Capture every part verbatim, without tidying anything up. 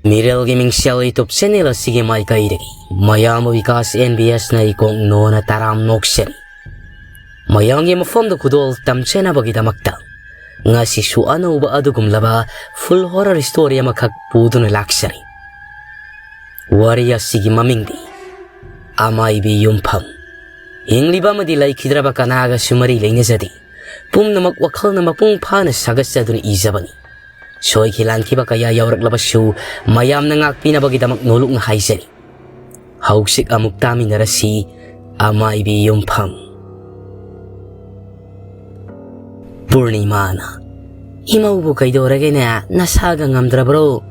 ꯃꯤꯔꯦꯜꯒꯤ ꯃꯤꯡꯁꯦꯜ YouTube channel ꯑꯁꯤꯒꯤ ꯃꯥꯏꯀꯩꯗꯒꯤ ꯃꯌꯥꯝꯕ ꯕꯤꯀꯥꯁ NBS ꯅ ꯏꯀꯣꯛ ꯅꯣꯅ ꯇꯔꯥꯝ ꯅꯣꯛꯆꯔꯤ꯫ ꯃꯌꯥꯝꯒꯤ ꯃꯐꯝꯗ ꯈꯨꯗꯣꯜ ꯇꯝꯖꯅꯕꯒꯤꯗꯃꯛꯇ ꯉꯁꯤꯁꯨ ꯑꯅꯧꯕ ꯑꯗꯨꯒꯨꯝꯂꯕ full horror story ꯑꯃꯈꯛ ꯄꯨꯗꯨꯅ ꯂꯥꯛꯆꯔꯤ꯫ ꯋꯥꯔꯤ ꯑꯁꯤꯒꯤ ꯃꯃꯤꯡꯗꯤ ꯑꯃꯥꯏꯕꯤ ꯌꯨꯝꯐꯝ꯫ ꯍꯤꯡꯂꯤꯕ ꯑꯃꯗꯤ ꯂꯩꯈꯤꯗ꯭ꯔꯕ ꯀꯅꯥꯒꯁꯨ ꯃꯔꯤ ꯂꯩꯅꯖꯗꯦ꯫ ꯄꯨꯝꯅꯃꯛ ꯋꯥꯈꯜꯅ ꯃꯄꯨꯡ ꯐꯥꯅ ꯁꯥꯒꯠꯆꯗꯨꯅ ꯏꯖꯕꯅꯤ꯫ ꯁꯣꯏꯈꯤ ꯂꯥꯟꯈꯤꯕ ꯀꯌꯥ ꯌꯥꯎꯔꯛꯂꯕꯁꯨ ꯃꯌꯥꯝꯅ ꯉꯥꯛꯄꯤꯅꯕꯒꯤꯗꯃꯛ ꯅꯣꯂꯨꯛꯅ ꯍꯥꯏꯖꯔꯤ꯫ ꯍꯧꯖꯤꯛ ꯑꯃꯨꯛ ꯇꯥꯃꯤꯟꯅꯔꯁꯤ ꯑꯃꯥꯏꯕꯤ ꯌꯨꯝꯐꯝ꯫ ꯄꯨꯔꯅꯤꯃꯥꯅ, "ꯏꯃꯧꯕꯨ ꯀꯩꯗꯧꯔꯒꯦꯅꯦ? ꯅꯁꯥꯒ ꯉꯝꯗ꯭ꯔꯕ꯭ꯔꯣ?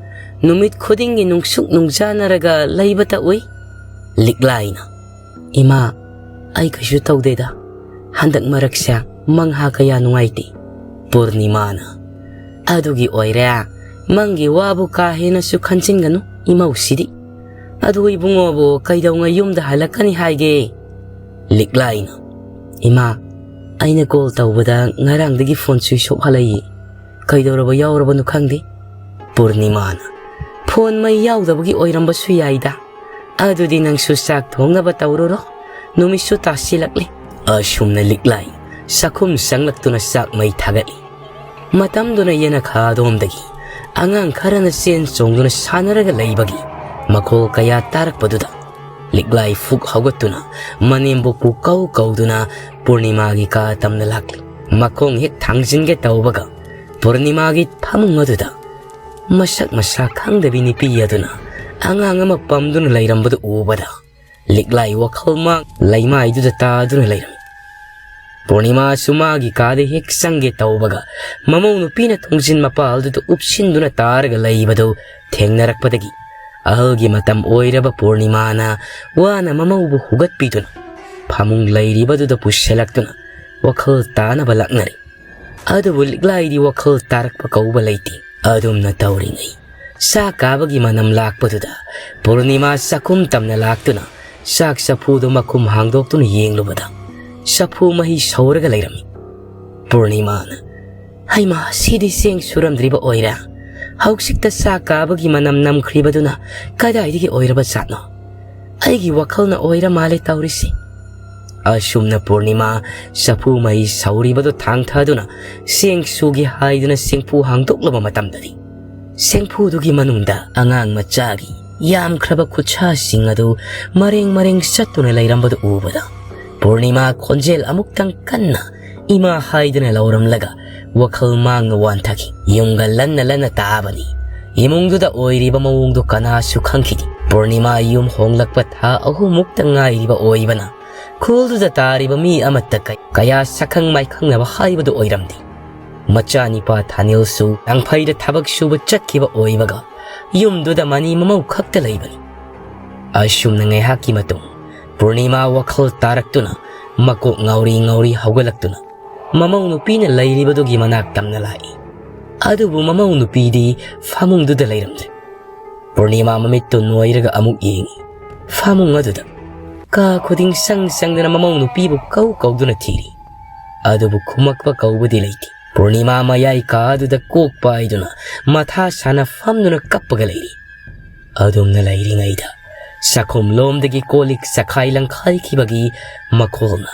ꯅꯨꯃꯤꯠ ꯈꯨꯗꯤꯡꯒꯤ ꯅꯨꯡꯁꯨꯛ ꯅꯨꯡꯖꯥꯅꯔꯒ ꯂꯩꯕꯇ ꯎꯏ꯫" ꯂꯤꯛꯂꯥꯏꯅ, "ꯏꯃꯥ, ꯑꯩ ꯀꯩꯁꯨ ꯇꯧꯗꯦꯗ꯫ ꯍꯟꯗꯛ ꯃꯔꯛꯁꯦ ꯃꯪꯍꯥ ꯀꯌꯥ ꯅꯨꯡꯉꯥꯏꯇꯦ꯫" ꯄꯨꯔꯅꯤꯃꯥꯅ, "ꯑꯗꯨꯒꯤ ꯑꯣꯏꯔꯦ꯫ ꯃꯪꯒꯤ ꯋꯥꯕꯨ ꯀꯥ ꯍꯦꯟꯅꯁꯨ ꯈꯟꯖꯤꯟꯒꯅꯨ ꯏꯃꯧꯁꯤꯗꯤ꯫ ꯑꯗꯨ ꯏꯕꯨꯡꯉꯣꯕꯨ ꯀꯩꯗꯧꯉꯩ ꯌꯨꯝꯗ ꯍꯜꯂꯛꯀꯅꯤ ꯍꯥꯏꯒꯦ?" ꯂꯤꯛꯂꯥꯏꯅ, "ꯏꯃꯥ, ꯑꯩꯅ call ꯇꯧꯕꯗ ꯉꯔꯥꯡꯗꯒꯤ phone switch off ꯍꯜꯂꯛꯏ꯫ ꯀꯩꯗꯧꯔꯕ ꯌꯥꯎꯔꯕꯅꯣ ꯈꯪꯗꯦ꯫" ꯄꯨꯔꯅꯤꯃꯥꯅ, "Phone ꯃꯩ ꯌꯥꯎꯗꯕꯒꯤ ꯑꯣꯏꯔꯝꯕꯁꯨ ꯌꯥꯏꯗ꯫ ꯑꯗꯨꯗꯤ ꯅꯪꯁꯨ ꯆꯥꯛ ꯊꯣꯡꯅꯕ ꯇꯧꯔꯨꯔꯣ꯫ ꯅꯨꯃꯤꯠꯁꯨ ꯇꯥꯁꯤꯜꯂꯛꯂꯦ꯫" ꯑꯁꯨꯝꯅ ꯂꯤꯛꯂꯥꯏ ꯆꯥꯛꯈꯨꯝ ꯆꯪꯂꯛꯇꯨꯅ ꯆꯥꯛ ꯃꯩ ꯊꯥꯒꯠꯂꯤ꯫ ꯃꯇꯝꯗꯨꯅ ꯌꯦꯅꯈꯥ ꯑꯗꯣꯝꯗꯒꯤ ꯑꯉꯥꯡ ꯈꯔꯅ ꯆꯦꯟ ꯆꯣꯡꯗꯨꯅ ꯁꯥꯟꯅꯔꯒ ꯂꯩꯕꯒꯤ ꯃꯈꯣꯜ ꯀꯌꯥ ꯇꯥꯔꯛꯄꯗꯨꯗ ꯂꯤꯛꯂꯥꯏ ꯐꯨꯛ ꯍꯧꯒꯠꯇꯨꯅ ꯃꯅꯦꯝꯕꯣꯛꯄꯨ ꯀꯧ ꯀꯧꯗꯨꯅ ꯄꯨꯔꯅꯤꯃꯥꯒꯤ ꯀꯥ ꯇꯝꯅ ꯂꯥꯛꯂꯤ꯫ ꯃꯈꯣꯡ ꯍꯦꯛ ꯊꯥꯡꯖꯤꯟꯒꯦ ꯇꯧꯕꯒ ꯄꯨꯔꯅꯤꯃꯥꯒꯤ ꯐꯃꯨꯡ ꯑꯗꯨꯗ ꯃꯁꯛ ꯃꯁꯥ ꯈꯪꯗꯕꯤ ꯅꯨꯄꯤ ꯑꯗꯨꯅ ꯑꯉꯥꯡ ꯑꯃ ꯄꯝꯗꯨꯅ ꯂꯩꯔꯝꯕꯗꯨ ꯎꯕꯗ ꯂꯤꯛꯂꯥꯏ ꯋꯥꯈꯜ ꯃꯥꯡ ꯂꯩꯃꯥꯏꯗꯨꯗ ꯇꯥꯗꯨꯅ ꯂꯩꯔꯝꯃꯤ꯫ ꯄꯨꯔꯅꯤꯃꯥꯁꯨ ꯃꯥꯒꯤ ꯀꯥꯗ ꯍꯦꯛ ꯆꯪꯒꯦ ꯇꯧꯕꯒ ꯃꯃꯧ ꯅꯨꯄꯤꯅ ꯊꯣꯡꯖꯤꯟ ꯃꯄꯥꯜꯗꯨꯗ ꯎꯞꯁꯤꯟꯗꯨꯅ ꯇꯥꯔꯒ ꯂꯩꯕꯗꯨ ꯊꯦꯡꯅꯔꯛꯄꯗꯒꯤ ꯑꯍꯜꯒꯤ ꯃꯇꯝ ꯑꯣꯏꯔꯕ ꯄꯨꯔꯅꯤꯃꯥꯅ ꯋꯥꯅ ꯃꯃꯧꯕꯨ ꯍꯨꯒꯠꯄꯤꯗꯨꯅ ꯐꯃꯨꯡ ꯂꯩꯔꯤꯕꯗꯨꯗ ꯄꯨꯁꯤꯜꯂꯛꯇꯨꯅ ꯋꯥꯈꯜ ꯇꯥꯅꯕ ꯂꯥꯛꯅꯔꯤ꯫ ꯑꯗꯨꯕꯨ ꯂꯤꯛꯂꯥꯏꯗꯤ ꯋꯥꯈꯜ ꯇꯥꯔꯛꯄ ꯀꯧꯕ ꯂꯩꯇꯦ꯫ ꯑꯗꯨꯝꯅ ꯇꯧꯔꯤꯉꯩ ꯆꯥꯛ ꯀꯥꯕꯒꯤ ꯃꯅꯝ ꯂꯥꯛꯄꯗꯨꯗ ꯄꯨꯔꯅꯤꯃꯥ ꯆꯥꯛꯈꯨꯝ ꯇꯝꯅ ꯂꯥꯛꯇꯨꯅ ꯆꯥꯛ ꯆꯐꯨꯗꯨ ꯃꯈꯨꯝ ꯍꯥꯡꯗꯣꯛꯇꯨꯅ ꯌꯦꯡꯂꯨꯕꯗ ꯆꯐꯨ ꯃꯍꯤ ꯁꯧꯔꯒ ꯂꯩꯔꯝꯃꯤ꯫ ꯄꯨꯔꯅꯤꯃꯥꯅ, "ꯍꯩꯃꯥ, ꯁꯤꯗꯤ ꯆꯦꯡ ꯁꯨꯔꯝꯗ꯭ꯔꯤꯕ ꯑꯣꯏꯔꯦ꯫ ꯍꯧꯖꯤꯛꯇ ꯆꯥꯛ ꯀꯥꯕꯒꯤ ꯃꯅꯝ ꯅꯝꯈ꯭ꯔꯤꯕꯗꯨꯅ ꯀꯗꯥꯏꯗꯒꯤ ꯑꯣꯏꯔꯕ ꯖꯥꯠꯅꯣ? ꯑꯩꯒꯤ ꯋꯥꯈꯜꯅ ꯑꯣꯏꯔ ꯃꯥꯜꯂꯦ ꯇꯧꯔꯤꯁꯤ꯫ ꯑꯁꯨꯝꯅ ꯄꯨꯔꯅꯤꯃꯥ ꯆꯐꯨ ꯃꯩ ꯁꯧꯔꯤꯕꯗꯨ ꯊꯥꯡꯊꯗꯨꯅ ꯆꯦꯡ ꯁꯨꯒꯦ ꯍꯥꯏꯗꯨꯅ ꯆꯦꯡꯐꯨ ꯍꯥꯡꯗꯣꯛꯂꯨꯕ ꯃꯇꯝꯗꯗꯤ, ꯆꯦꯡꯐꯨꯗꯨꯒꯤ ꯃꯅꯨꯡꯗ ꯑꯉꯥꯡ ꯃꯆꯥꯒꯤ ꯌꯥꯝꯈ꯭ꯔꯕ ꯈꯨꯠꯁꯥꯁꯤꯡ ꯑꯗꯨ ꯃꯔꯦꯡ ꯃꯔꯦꯡ ꯆꯠꯇꯨꯅ ꯂꯩꯔꯝꯕꯗꯨ ꯎꯕꯗ, ꯄꯨꯔꯅꯤꯃꯥ ꯈꯣꯟꯖꯦꯜ ꯑꯃꯨꯛꯇꯪ ꯀꯟꯅ "ꯏꯃꯥ" ꯍꯥꯏꯗꯨꯅ ꯂꯥꯎꯔꯝꯂꯒ ꯋꯥꯈꯜ ꯃꯥꯡꯅ ꯋꯥꯟꯊꯈꯤ꯫ ꯌꯨꯝꯒ ꯂꯟꯅ ꯂꯟꯅ ꯇꯥꯕꯅꯤ꯫ ꯏꯃꯨꯡꯗꯨꯗ ꯑꯣꯏꯔꯤꯕ ꯃꯑꯣꯡꯗꯨ ꯀꯅꯥꯁꯨ ꯈꯪꯈꯤꯗꯦ꯫ ꯄꯨꯔꯅꯤꯃꯥ ꯌꯨꯝ ꯍꯣꯡꯂꯛꯄ ꯊꯥ ꯑꯍꯨꯝꯃꯨꯛꯇ ꯉꯥꯏꯔꯤꯕ ꯑꯣꯏꯕꯅ, ꯈꯨꯜꯗꯨꯗ ꯇꯥꯔꯤꯕ ꯃꯤ ꯑꯃꯠꯇ ꯀꯩ-, ꯀꯌꯥ ꯁꯛꯈꯪ ꯃꯥꯏꯈꯪꯅꯕ ꯍꯥꯏꯕꯗꯨ ꯑꯣꯏꯔꯝꯗꯦ꯫ ꯃꯆꯥꯅꯤꯄꯥ ꯊꯥꯅꯤꯜꯁꯨ ꯂꯪꯐꯩꯗ ꯊꯕꯛ ꯁꯨꯕ ꯆꯠꯈꯤꯕ ꯑꯣꯏꯕꯒ, ꯌꯨꯝꯗꯨꯗ ꯃꯅꯤ ꯃꯃꯧ ꯈꯛꯇ ꯂꯩꯕꯅꯤ꯫ ꯑꯁꯨꯝꯅ ꯉꯥꯏꯍꯥꯛꯀꯤ ꯃꯇꯨꯡ, ꯄꯨꯔꯅꯤꯃꯥ ꯋꯥꯈꯜ ꯇꯥꯔꯛꯇꯨꯅ, ꯃꯀꯣꯛ ꯉꯥꯎꯔꯤ ꯉꯥꯎꯔꯤ ꯍꯧꯒꯠꯂꯛꯇꯨꯅ, ꯃꯃꯧ ꯅꯨꯄꯤꯅ ꯂꯩꯔꯤꯕꯗꯨꯒꯤ ꯃꯅꯥꯛ ꯇꯝꯅ ꯂꯥꯛꯏ꯫ ꯑꯗꯨꯕꯨ ꯃꯃꯧ ꯅꯨꯄꯤꯗꯤ ꯐꯃꯨꯡꯗꯨꯗ ꯂꯩꯔꯝꯗ꯭ꯔꯦ꯫ ꯄꯨꯔꯅꯤꯃꯥ ꯃꯃꯤꯠꯇꯨ ꯅꯣꯏꯔꯒ ꯑꯃꯨꯛ ꯌꯦꯡꯏ꯫ ꯐꯃꯨꯡ ꯑꯗꯨꯗ ꯀꯥ ꯈꯨꯗꯤꯡ ꯆꯪ ꯆꯪꯗꯨꯅ ꯃꯃꯧ ꯅꯨꯄꯤꯕꯨ ꯀꯧ ꯀꯧꯗꯨꯅ ꯊꯤꯔꯤ꯫ ꯑꯗꯨꯕꯨ ꯈꯨꯝꯃꯛꯄ ꯀꯧꯕꯗꯤ ꯂꯩꯇꯦ꯫ ꯄꯨꯔꯅꯤꯃꯥ ꯃꯌꯥꯏ ꯀꯥ ꯑꯗꯨꯗ ꯀꯣꯛ ꯄꯥꯏꯗꯨꯅ ꯃꯊꯥ ꯁꯥꯅ ꯐꯝꯗꯨꯅ ꯀꯞꯄꯒ ꯂꯩꯔꯤ꯫ ꯑꯗꯨꯝꯅ ꯂꯩꯔꯤꯉꯩꯗ ꯆꯥꯛꯈꯨꯝ ꯂꯣꯝꯗꯒꯤ ꯀꯣꯜ ꯂꯤꯛ ꯆꯈꯥꯏ ꯂꯪꯈꯥꯏꯈꯤꯕꯒꯤ ꯃꯈꯣꯜꯅ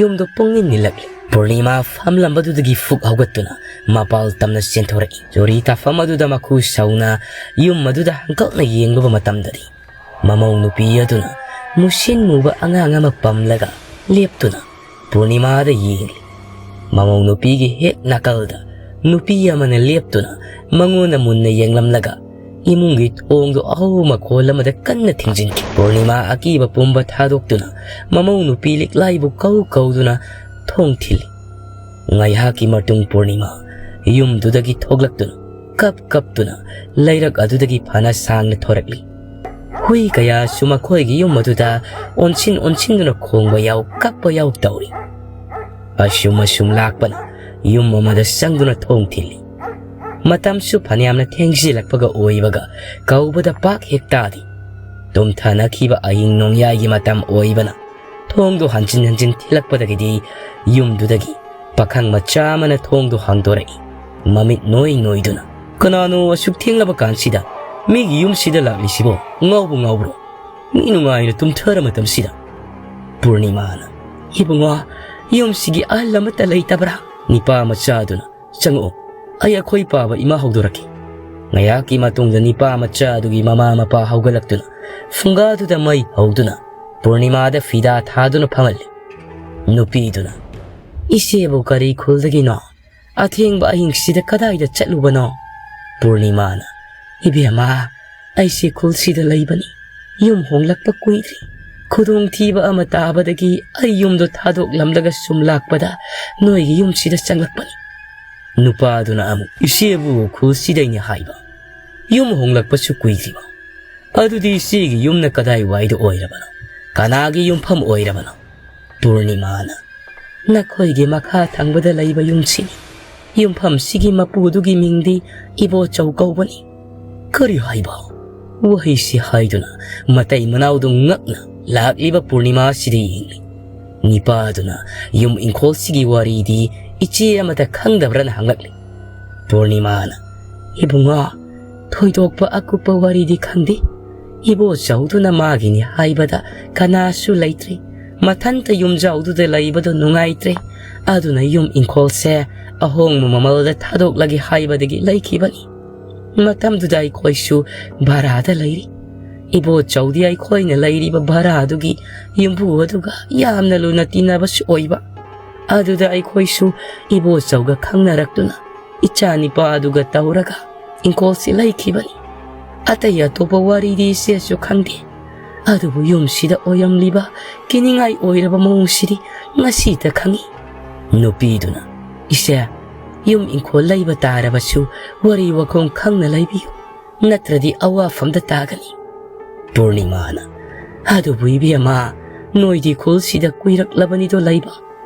ꯌꯨꯝꯗꯨ ꯄꯨꯡꯅꯤꯜ ꯅꯤꯜꯂꯛꯂꯤ꯫ ꯄꯨꯔꯅꯤꯃꯥ ꯐꯝꯂꯝꯕꯗꯨꯗꯒꯤ ꯐꯨꯛ ꯍꯧꯒꯠꯇꯨꯅ ꯃꯄꯥꯜ ꯇꯝꯅ ꯆꯦꯟꯊꯣꯔꯛꯏ꯫ ꯆꯨꯔꯤ ꯇꯥꯐꯝ ꯑꯗꯨꯗ ꯃꯈꯨ ꯁꯧꯅ ꯌꯨꯝ ꯑꯗꯨꯗ ꯍꯪꯀꯛꯅ ꯌꯦꯡꯂꯨꯕ ꯃꯇꯝꯗꯗꯤ, ꯃꯃꯧ ꯅꯨꯄꯤ ꯑꯗꯨꯅ ꯃꯨꯁꯤꯟ ꯃꯨꯕ ꯑꯉꯥꯡ ꯑꯃ ꯄꯝꯂꯒ ꯂꯦꯞꯇꯨꯅ ꯄꯨꯔꯅꯤꯃꯥꯗ ꯌꯦꯡꯂꯤ꯫ ꯃꯃꯧ ꯅꯨꯄꯤꯒꯤ ꯍꯦꯛ ꯅꯥꯀꯜꯗ ꯅꯨꯄꯤ ꯑꯃꯅ ꯂꯦꯞꯇꯨꯅ ꯃꯉꯣꯟꯗ ꯃꯨꯟꯅ ꯌꯦꯡꯂꯝꯂꯒ ꯏꯃꯨꯡꯒꯤ ꯊꯣꯡꯗꯨ ꯑꯍꯧꯕ ꯃꯈꯣꯜ ꯑꯃꯗ ꯀꯟꯅ ꯊꯤꯡꯖꯤꯟꯈꯤ꯫ ꯄꯨꯔꯅꯤꯃꯥ ꯑꯀꯤꯕ ꯄꯨꯝꯕ ꯊꯥꯗꯣꯛꯇꯨꯅ ꯃꯃꯧ ꯅꯨꯄꯤ ꯂꯤꯛꯂꯥꯏꯕꯨ ꯀꯧ ꯀꯧꯗꯨꯅ ꯊꯣꯡ ꯊꯤꯜꯂꯤ꯫ ꯉꯥꯏꯍꯥꯛꯀꯤ ꯃꯇꯨꯡ ꯄꯨꯔꯅꯤꯃꯥ ꯌꯨꯝꯗꯨꯗꯒꯤ ꯊꯣꯛꯂꯛꯇꯨꯅ ꯀꯞ ꯀꯞꯇꯨꯅ ꯂꯩꯔꯛ ꯑꯗꯨꯗꯒꯤ ꯐꯅ ꯁꯥꯡꯅ ꯊꯣꯔꯛꯂꯤ꯫ ꯍꯨꯏ ꯀꯌꯥꯁꯨ ꯃꯈꯣꯏꯒꯤ ꯌꯨꯝ ꯑꯗꯨꯗ ꯑꯣꯟꯁꯤꯟ ꯑꯣꯟꯁꯤꯟꯗꯨꯅ ꯈꯣꯡꯕ ꯌꯥꯎ, ꯀꯞꯄ ꯌꯥꯎ ꯇꯧꯔꯤ꯫ ꯑꯁꯨꯝ ꯑꯁꯨꯝ ꯂꯥꯛꯄꯅ ꯌꯨꯝ ꯑꯃꯗ ꯆꯪꯗꯨꯅ ꯊꯣꯡ ꯊꯤꯜꯂꯤ꯫ ꯃꯇꯝꯁꯨ ꯐꯅꯌꯥꯝꯅ ꯊꯦꯡꯖꯤꯜꯂꯛꯄꯒ ꯑꯣꯏꯕꯒ ꯀꯧꯕꯗ ꯄꯥꯛ ꯍꯦꯛ ꯇꯥꯗꯦ꯫ ꯇꯨꯝꯊꯅꯈꯤꯕ ꯑꯍꯤꯡ ꯅꯣꯡꯌꯥꯏꯒꯤ ꯃꯇꯝ ꯑꯣꯏꯕꯅ ꯊꯣꯡꯗꯨ ꯍꯟꯖꯤꯟ ꯍꯟꯖꯤꯟ ꯊꯤꯜꯂꯛꯄꯗꯒꯤꯗꯤ ꯌꯨꯝꯗꯨꯗꯒꯤ ꯄꯥꯈꯪ ꯃꯆꯥ ꯑꯃꯅ ꯊꯣꯡꯗꯨ ꯍꯥꯡꯗꯣꯔꯛꯏ꯫ ꯃꯃꯤꯠ ꯅꯣꯏ ꯅꯣꯏꯗꯨꯅ "ꯀꯅꯥꯅꯣ ꯑꯁꯨꯛ ꯊꯦꯡꯂꯕ ꯀꯥꯟꯁꯤꯗ ꯃꯤꯒꯤ ꯌꯨꯝꯁꯤꯗ ꯂꯥꯛꯂꯤꯁꯤꯕꯣ? ꯉꯥꯎꯕꯨ ꯉꯥꯎꯕ꯭ꯔꯣ? ꯃꯤ ꯅꯨꯡꯉꯥꯏꯅ ꯇꯨꯝꯊꯔ ꯃꯇꯝꯁꯤꯗ?" ꯄꯨꯔꯅꯤꯃꯥꯅ, "ꯏꯕꯨꯡꯉꯣ, ꯌꯨꯝꯁꯤꯒꯤ ꯑꯍꯜ ꯑꯃꯠꯇ ꯂꯩꯇꯕ꯭ꯔꯥ? ꯅꯤꯄꯥ ꯃꯆꯥꯗꯨꯅ, ꯆꯪꯉꯛꯑꯣ, ꯑꯩ ꯑꯩꯈꯣꯏ ꯄꯥꯕ ꯏꯃꯥ ꯍꯧꯗꯣꯔꯛꯀꯦ꯫" ꯉꯥꯏꯍꯥꯛꯀꯤ ꯃꯇꯨꯡꯗ ꯅꯤꯄꯥ ꯃꯆꯥ ꯑꯗꯨꯒꯤ ꯃꯃꯥ ꯃꯄꯥ ꯍꯧꯒꯠꯂꯛꯇꯨꯅ ꯐꯨꯡꯒꯥꯗꯨꯗ ꯃꯩ ꯍꯧꯗꯨꯅ ꯄꯨꯔꯅꯤꯃꯥꯗ ꯐꯤꯗꯥ ꯊꯥꯗꯨꯅ ꯐꯝꯍꯜꯂꯤ꯫ ꯅꯨꯄꯤꯗꯨꯅ, "ꯏꯆꯦꯕꯨ ꯀꯔꯤ ꯈꯨꯜꯗꯒꯤꯅꯣ? ꯑꯊꯦꯡꯕ ꯑꯍꯤꯡꯁꯤꯗ ꯀꯗꯥꯏꯗ ꯆꯠꯂꯨꯕꯅꯣ?" ꯄꯨꯔꯅꯤꯃꯥꯅ, "ꯏꯕꯦꯝꯃ, ꯑꯩꯁꯦ ꯈꯨꯜꯁꯤꯗ ꯂꯩꯕꯅꯤ꯫ ꯌꯨꯝ ꯍꯣꯡꯂꯛꯄ ꯀꯨꯏꯗ꯭ꯔꯤ꯫ ꯈꯨꯗꯣꯡꯊꯤꯕ ꯑꯃ ꯇꯥꯕꯗꯒꯤ ꯑꯩ ꯌꯨꯝꯗꯣ ꯊꯥꯗꯣꯛꯂꯝꯂꯒ ꯁꯨꯝ ꯂꯥꯛꯄꯗ ꯅꯣꯏꯒꯤ ꯌꯨꯝꯁꯤꯗ ꯆꯪꯂꯛꯄꯅꯤ꯫" ꯅꯨꯄꯥꯗꯨꯅ ꯑꯃꯨꯛ, "ꯏꯆꯦꯕꯨ ꯈꯨꯜꯁꯤꯗꯩꯅꯤ ꯍꯥꯏꯕ? ꯌꯨꯝ ꯍꯣꯡꯂꯛꯄꯁꯨ ꯀꯨꯏꯗ꯭ꯔꯤꯕ? ꯑꯗꯨꯗꯤ ꯏꯆꯦꯒꯤ ꯌꯨꯝꯅ ꯀꯗꯥꯏꯋꯥꯏꯗ ꯑꯣꯏꯔꯕꯅꯣ? ꯀꯅꯥꯒꯤ ꯌꯨꯝꯐꯝ ꯑꯣꯏꯔꯕꯅꯣ?" ꯄꯨꯔꯅꯤꯃꯥꯅ, "ꯅꯈꯣꯏꯒꯤ ꯃꯈꯥ ꯊꯪꯕꯗ ꯂꯩꯕ ꯌꯨꯝꯁꯤꯅꯤ꯫ ꯌꯨꯝꯐꯝꯁꯤꯒꯤ ꯃꯄꯨꯗꯨꯒꯤ ꯃꯤꯡꯗꯤ ꯏꯕꯣꯆꯧ ꯀꯧꯕꯅꯤ꯫" "ꯀꯔꯤ ꯍꯥꯏꯕ?" ꯋꯥꯍꯩꯁꯤ ꯍꯥꯏꯗꯨꯅ ꯃꯇꯩ ꯃꯅꯥꯎꯗꯨ ꯉꯛꯅ ꯂꯥꯛꯂꯤꯕ ꯄꯨꯔꯅꯤꯃꯥꯁꯤꯗ ꯌꯦꯡꯂꯤ꯫ ꯅꯤꯄꯥꯗꯨꯅ ꯌꯨꯝ ꯏꯪꯈꯣꯜꯁꯤꯒꯤ ꯋꯥꯔꯤꯗꯤ ꯏꯆꯦ ꯑꯃꯇ ꯈꯪꯗꯕ꯭ꯔꯅ ꯍꯪꯂꯛꯂꯤ꯫ ꯄꯨꯔꯅꯤꯃꯥꯅ, "ꯏꯕꯨꯡꯉꯣ, ꯊꯣꯏꯗꯣꯛꯄ ꯑꯀꯨꯞꯄ ꯋꯥꯔꯤꯗꯤ ꯈꯪꯗꯦ꯫ ꯏꯕꯣꯆꯧꯗꯨꯅ ꯃꯥꯒꯤꯅꯤ ꯍꯥꯏꯕꯗ ꯀꯅꯥꯁꯨ ꯂꯩꯇ꯭ꯔꯦ꯫ ꯃꯊꯟꯇ ꯌꯨꯝꯖꯥꯎꯗꯨꯗ ꯂꯩꯕꯗꯨ ꯅꯨꯡꯉꯥꯏꯇ꯭ꯔꯦ꯫ ꯑꯗꯨꯅ ꯌꯨꯝ ꯏꯪꯈꯣꯜꯁꯦ ꯑꯍꯣꯡꯕ ꯃꯃꯜꯗ ꯊꯥꯗꯣꯛꯂꯒꯦ ꯍꯥꯏꯕꯗꯒꯤ ꯂꯩꯈꯤꯕꯅꯤ꯫ ꯃꯇꯝꯗꯨꯗ ꯑꯩꯈꯣꯏꯁꯨ ꯚꯔꯥꯗ ꯂꯩꯔꯤ꯫ ꯏꯕꯣꯆꯧꯗꯤ ꯑꯩꯈꯣꯏꯅ ꯂꯩꯔꯤꯕ ꯚꯔꯥꯗꯨꯒꯤ ꯌꯨꯝꯕꯨ ꯑꯗꯨꯒ ꯌꯥꯝꯅ ꯂꯨꯅ ꯇꯤꯟꯅꯕꯁꯨ ꯑꯣꯏꯕ꯫ ꯑꯗꯨꯗ ꯑꯩꯈꯣꯏꯁꯨ ꯏꯕꯣꯆꯧꯒ ꯈꯪꯅꯔꯛꯇꯨꯅ ꯏꯆꯥ ꯅꯤꯄꯥ ꯑꯗꯨꯒ ꯇꯧꯔꯒ ꯏꯪꯈꯣꯜꯁꯤ ꯂꯩꯈꯤꯕꯅꯤ꯫ ꯑꯇꯩ ꯑꯇꯣꯞꯄ ꯋꯥꯔꯤꯗꯤ ꯏꯆꯦꯁꯨ ꯈꯪꯗꯦ꯫ ꯑꯗꯨꯕꯨ ꯌꯨꯝꯁꯤꯗ ꯑꯣꯏꯔꯝꯂꯤꯕ ꯀꯤꯅꯤꯡꯉꯥꯏ ꯑꯣꯏꯔꯕ ꯃꯑꯣꯡꯁꯤꯗꯤ ꯉꯁꯤꯇ ꯈꯪꯏ꯫" ꯅꯨꯄꯤꯗꯨꯅ, "ꯏꯆꯦ, ꯌꯨꯝ ꯏꯪꯈꯣꯜ ꯂꯩꯕ ꯇꯥꯔꯕꯁꯨ ꯋꯥꯔꯤ ꯋꯥꯈꯣꯡ ꯈꯪꯅ ꯂꯩꯕꯤꯌꯨ, ꯅꯠꯇ꯭ꯔꯗꯤ ꯑꯋꯥꯐꯝꯗ ꯇꯥꯒꯅꯤ꯫" ꯄꯨꯔꯅꯤꯃꯥꯅ, "ꯑꯗꯨꯕꯨ ꯏꯕꯦꯝꯃ, ꯅꯣꯏꯗꯤ ꯈꯨꯜꯁꯤꯗ ꯀꯨꯏꯔꯛꯂꯕꯅꯤꯗꯣ ꯂꯩꯕ꯫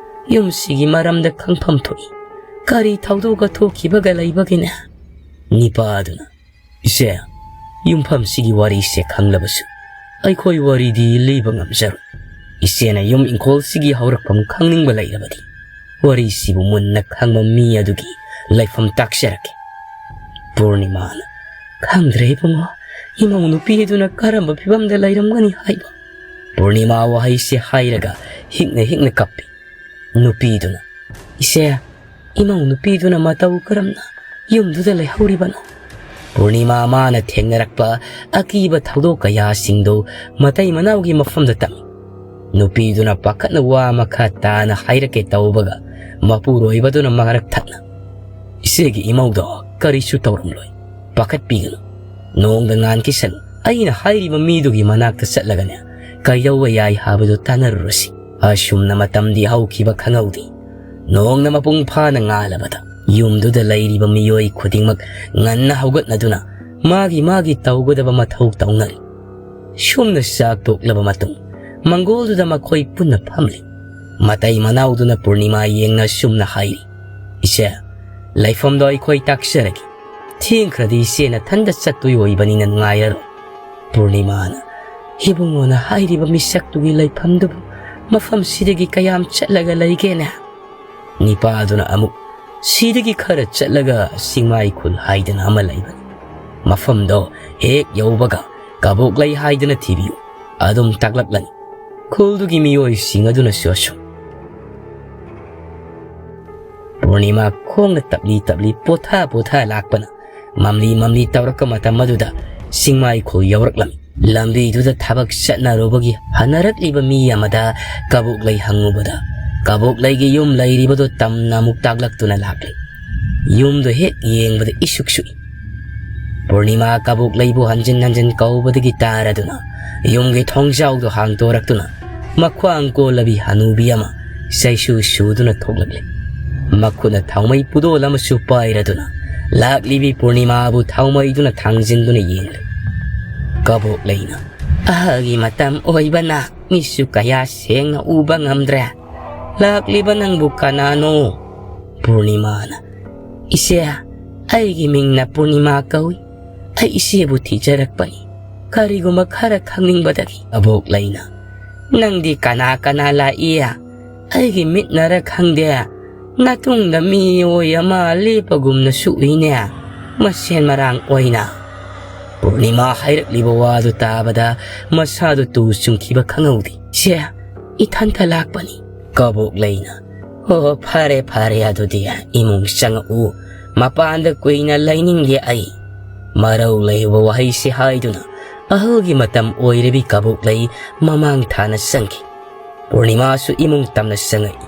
ꯌꯨꯝꯁꯤꯒꯤ ꯃꯔꯝꯗ ꯈꯪꯐꯝ ꯊꯣꯛꯏ꯫ ꯀꯔꯤ ꯊꯧꯗꯣꯛꯀ ꯊꯣꯛꯈꯤꯕꯒ ꯂꯩꯕꯒꯦꯅꯦ?" ꯅꯤꯄꯥꯗꯨꯅ, "ꯏꯆꯦ, ꯌꯨꯝꯐꯝꯁꯤꯒꯤ ꯋꯥꯔꯤꯁꯦ ꯈꯪꯂꯕꯁꯨ ꯑꯩꯈꯣꯏ ꯋꯥꯔꯤꯗꯤ ꯂꯤꯕ ꯉꯝꯖꯔꯣꯏ꯫ ꯏꯆꯦꯅ ꯌꯨꯝ ꯏꯪꯈꯣꯜꯁꯤꯒꯤ ꯍꯧꯔꯛꯐꯝ ꯈꯪꯅꯤꯡꯕ ꯂꯩꯔꯕꯗꯤ ꯋꯥꯔꯤꯁꯤꯕꯨ ꯃꯨꯟꯅ ꯈꯪꯕ ꯃꯤ ꯑꯗꯨꯒꯤ ꯂꯩꯐꯝ ꯇꯥꯛꯆꯔꯛꯀꯦ꯫" ꯄꯨꯔꯅꯤꯃꯥꯅ, "ꯈꯪꯗ꯭ꯔꯦ ꯏꯕꯨꯡꯉꯣ, ꯏꯃꯧ ꯅꯨꯄꯤ ꯑꯗꯨꯅ ꯀꯔꯝꯕ ꯐꯤꯕꯝꯗ ꯂꯩꯔꯝꯒꯅꯤ ꯍꯥꯏꯕ?" ꯄꯨꯔꯅꯤꯃꯥ ꯋꯥꯍꯩꯁꯦ ꯍꯥꯏꯔꯒ ꯍꯤꯛꯅ ꯍꯤꯛꯅ ꯀꯞꯄꯤ꯫ ꯅꯨꯄꯤꯗꯨꯅ, "ꯏꯆꯦ, ꯏꯃꯧ ꯅꯨꯄꯤꯗꯨꯅ ꯃꯇꯧ ꯀꯔꯝꯅ ꯌꯨꯝꯗꯨꯗ ꯂꯩꯍꯧꯔꯤꯕꯅꯣ?" ꯄꯨꯔꯅꯤꯃꯥ ꯃꯥꯅ ꯊꯦꯡꯅꯔꯛꯄ ꯑꯀꯤꯕ ꯊꯧꯗꯣꯛ ꯀꯌꯥꯁꯤꯡꯗꯨ ꯃꯇꯩ ꯃꯅꯥꯎꯒꯤ ꯃꯐꯝꯗ ꯇꯝꯃꯤ꯫ ꯅꯨꯄꯤꯗꯨꯅ ꯄꯥꯈꯠꯅ ꯋꯥ ꯃꯈꯥ ꯇꯥꯅ ꯍꯥꯏꯔꯛꯀꯦ ꯇꯧꯕꯒ, ꯃꯄꯨꯔꯣꯏꯕꯗꯨꯅ ꯃꯔꯛ ꯊꯠꯅ, "ꯏꯆꯦꯒꯤ ꯏꯃꯧꯗꯣ ꯀꯔꯤꯁꯨ ꯇꯧꯔꯝꯂꯣꯏ꯫ ꯄꯥꯈꯠꯄꯤꯒꯅꯨ꯫ ꯅꯣꯡꯗ ꯉꯥꯟꯈꯤꯁꯅꯨ꯫ ꯑꯩꯅ ꯍꯥꯏꯔꯤꯕ ꯃꯤꯗꯨꯒꯤ ꯃꯅꯥꯛꯇ ꯆꯠꯂꯒꯅꯦ, ꯀꯩꯗꯧꯕ ꯌꯥꯏ ꯍꯥꯏꯕꯗꯨ ꯇꯥꯟꯅꯔꯨꯔꯁꯤ꯫" ꯑꯁꯨꯝꯅ ꯃꯇꯝꯗꯤ ꯍꯧꯈꯤꯕ ꯈꯪꯍꯧꯗꯦ꯫ ꯅꯣꯡꯅ ꯃꯄꯨꯡ ꯐꯥꯅ ꯉꯥꯜꯂꯕꯗ ꯌꯨꯝꯗꯨꯗ ꯂꯩꯔꯤꯕ ꯃꯤꯑꯣꯏ ꯈꯨꯗꯤꯡꯃꯛ ꯉꯟꯅ ꯍꯧꯒꯠꯅꯗꯨꯅ ꯃꯥꯒꯤ ꯃꯥꯒꯤ ꯇꯧꯒꯗꯕ ꯃꯊꯧ ꯇꯧꯅꯔꯤ꯫ ꯁꯨꯝꯅ ꯆꯥꯛ ꯇꯣꯛꯂꯕ ꯃꯇꯨꯡ, ꯃꯪꯒꯣꯜꯗꯨꯗ ꯃꯈꯣꯏ ꯄꯨꯟꯅ ꯐꯝꯂꯤ꯫ ꯃꯇꯩ ꯃꯅꯥꯎꯗꯨꯅ ꯄꯨꯔꯅꯤꯃꯥ ꯌꯦꯡꯅ ꯁꯨꯝꯅ ꯍꯥꯏꯔꯤ, "ꯏꯆꯦ, ꯂꯩꯐꯝꯗꯣ ꯑꯩꯈꯣꯏ ꯇꯥꯛꯆꯔꯒꯦ꯫ ꯊꯦꯡꯈ꯭ꯔꯗꯤ ꯏꯆꯦ ꯅꯊꯟꯗ ꯆꯠꯇꯣꯏ ꯑꯣꯏꯕꯅꯤꯅ ꯅꯨꯡꯉꯥꯏꯔꯔꯣꯏ꯫" ꯄꯨꯔꯅꯤꯃꯥꯅ, "ꯏꯕꯨꯡꯉꯣꯅ ꯍꯥꯏꯔꯤꯕ ꯃꯤꯁꯛꯇꯨꯒꯤ ꯂꯩꯐꯝꯗꯨꯕꯨ ꯃꯐꯝꯁꯤꯗꯒꯤ ꯀꯌꯥꯝ ꯆꯠꯂꯒ ꯂꯩꯒꯦꯅꯦ?" ꯅꯤꯄꯥꯗꯨꯅ ꯑꯃꯨꯛ, "ꯁꯤꯗꯒꯤ ꯈꯔ ꯆꯠꯂꯒ ꯆꯤꯡꯃꯥꯏ ꯈꯨꯜ ꯍꯥꯏꯗꯅ ꯑꯃ ꯂꯩꯕꯅꯤ꯫ ꯃꯐꯝꯗꯣ ꯍꯦꯛ ꯌꯧꯕꯒ ꯀꯕꯣꯛꯂꯩ ꯍꯥꯏꯗꯅ ꯊꯤꯕꯤꯌꯨ꯫ ꯑꯗꯨꯝ ꯇꯥꯛꯂꯛꯂꯅꯤ꯫" ꯈꯨꯜꯗꯨꯒꯤ ꯃꯤꯑꯣꯏꯁꯤꯡ ꯑꯗꯨꯅꯁꯨ ꯑꯁꯨꯝ꯫ ꯄꯨꯔꯅꯤꯃꯥ ꯈꯣꯡꯅ ꯇꯞꯂꯤ ꯇꯞꯂꯤ ꯄꯣꯊꯥ ꯄꯣꯊꯥ ꯂꯥꯛꯄꯅ ꯃꯝꯂꯤ ꯃꯝꯂꯤ ꯇꯧꯔꯛꯄ ꯃꯇꯝ ꯑꯗꯨꯗ ꯆꯤꯡꯃꯥꯏ ꯈꯨꯜ ꯌꯧꯔꯛꯂꯝꯃꯤ꯫ ꯂꯝꯕꯤꯗꯨꯗ ꯊꯕꯛ ꯆꯠꯅꯔꯨꯕꯒꯤ ꯍꯟꯅꯔꯛꯂꯤꯕ ꯃꯤ ꯑꯃꯗ ꯀꯕꯣꯛꯂꯩ ꯍꯪꯉꯨꯕꯗ, ꯀꯕꯣꯛꯂꯩꯒꯤ ꯌꯨꯝ ꯂꯩꯔꯤꯕꯗꯨ ꯇꯝꯅ ꯑꯃꯨꯛ ꯇꯥꯛꯂꯛꯇꯨꯅ ꯂꯥꯛꯂꯤ꯫ ꯌꯨꯝꯗꯨ ꯍꯦꯛ ꯌꯦꯡꯕꯗ ꯏꯁꯨꯛ ꯁꯨꯛꯏ꯫ ꯄꯨꯔꯅꯤꯃꯥ ꯀꯕꯣꯛꯂꯩꯕꯨ ꯍꯟꯖꯤꯟ ꯍꯟꯖꯤꯟ ꯀꯧꯕꯗꯒꯤ ꯇꯥꯔꯗꯨꯅ ꯌꯨꯝꯒꯤ ꯊꯣꯡꯖꯥꯎꯗꯨ ꯍꯥꯡꯗꯣꯔꯛꯇꯨꯅ ꯃꯈ꯭ꯋꯥꯡ ꯀꯣꯜꯂꯕꯤ ꯍꯅꯨꯕꯤ ꯑꯃ ꯆꯩꯁꯨ ꯁꯨꯗꯨꯅ ꯊꯣꯛꯂꯛꯂꯤ꯫ ꯃꯈꯨꯠꯅ ꯊꯥꯎꯃꯩ ꯄꯨꯗꯣꯜ ꯑꯃꯁꯨ ꯄꯥꯏꯔꯗꯨꯅ ꯂꯥꯛꯂꯤꯕꯤ ꯄꯨꯔꯅꯤꯃꯥꯕꯨ ꯊꯥꯎꯃꯩꯗꯨꯅ ꯊꯥꯡꯖꯤꯟꯗꯨꯅ ꯌꯦꯡꯂꯤ꯫ ꯀꯕꯣꯛꯂꯩꯅ, "ꯑꯍꯜꯒꯤ ꯃꯇꯝ ꯑꯣꯏꯕꯅ ꯃꯤꯠꯁꯨ ꯀꯌꯥ ꯁꯦꯡꯅ ꯎꯕ ꯉꯝꯗ꯭ꯔꯦ꯫ ꯂꯥꯛꯂꯤꯕ ꯅꯪꯕꯨ ꯀꯅꯥꯅꯣ?" ꯄꯨꯔꯅꯤꯃꯥꯅ, "ꯏꯆꯦ, ꯑꯩꯒꯤ ꯃꯤꯡꯅ ꯄꯨꯔꯅꯤꯃꯥ ꯀꯧꯏ꯫ ꯑꯩ ꯏꯆꯦꯕꯨ ꯊꯤꯖꯔꯛꯄꯅꯤ꯫ ꯀꯔꯤꯒꯨꯝꯕ ꯈꯔ ꯈꯪꯅꯤꯡꯕꯗꯒꯤ꯫" ꯀꯕꯣꯛꯂꯩꯅ, "ꯅꯪꯗꯤ ꯀꯅꯥ ꯀꯅꯥ ꯂꯥꯛꯏ? ꯑꯩꯒꯤ ꯃꯤꯠꯅꯔ ꯈꯪꯗꯦ, ꯅꯇꯨꯡꯗ ꯃꯤꯑꯣꯏ ꯑꯃ ꯂꯦꯞꯄꯒꯨꯝꯅꯁꯨ ꯎꯏꯅꯦ꯫ ꯃꯁꯦꯟ ꯃꯔꯥꯡ ꯑꯣꯏꯅ꯫ ꯄꯨꯔꯅꯤꯃꯥ ꯍꯥꯏꯔꯛꯂꯤꯕ ꯋꯥꯗꯨ ꯇꯥꯕꯗ ꯃꯁꯥꯗꯨ ꯇꯨ ꯆꯨꯡꯈꯤꯕ ꯈꯪꯍꯧꯗꯦ꯫ "ꯁꯦ, ꯏꯊꯟꯇ ꯂꯥꯛꯄꯅꯤ"꯫ ꯀꯕꯣꯛꯂꯩꯅ, "ꯑꯣ, ꯐꯔꯦ, ꯐꯔꯦ, ꯑꯗꯨꯗꯤ ꯏꯃꯨꯡ ꯆꯪꯉꯛꯎ꯫ ꯃꯄꯥꯟꯗ ꯀꯨꯏꯅ ꯂꯩꯅꯤꯡꯗꯦ ꯑꯩ"꯫ ꯃꯔꯧ ꯂꯩꯕ ꯋꯥꯍꯩꯁꯤ ꯍꯥꯏꯗꯨꯅ ꯑꯍꯜꯒꯤ ꯃꯇꯝ ꯑꯣꯏꯔꯕꯤ ꯀꯕꯣꯛꯂꯩ ꯃꯃꯥꯡ ꯊꯥꯅ ꯆꯪꯈꯤ꯫ ꯄꯨꯔꯅꯤꯃꯥꯁꯨ ꯏꯃꯨꯡ ꯇꯝꯅ ꯆꯪꯉꯛꯏ꯫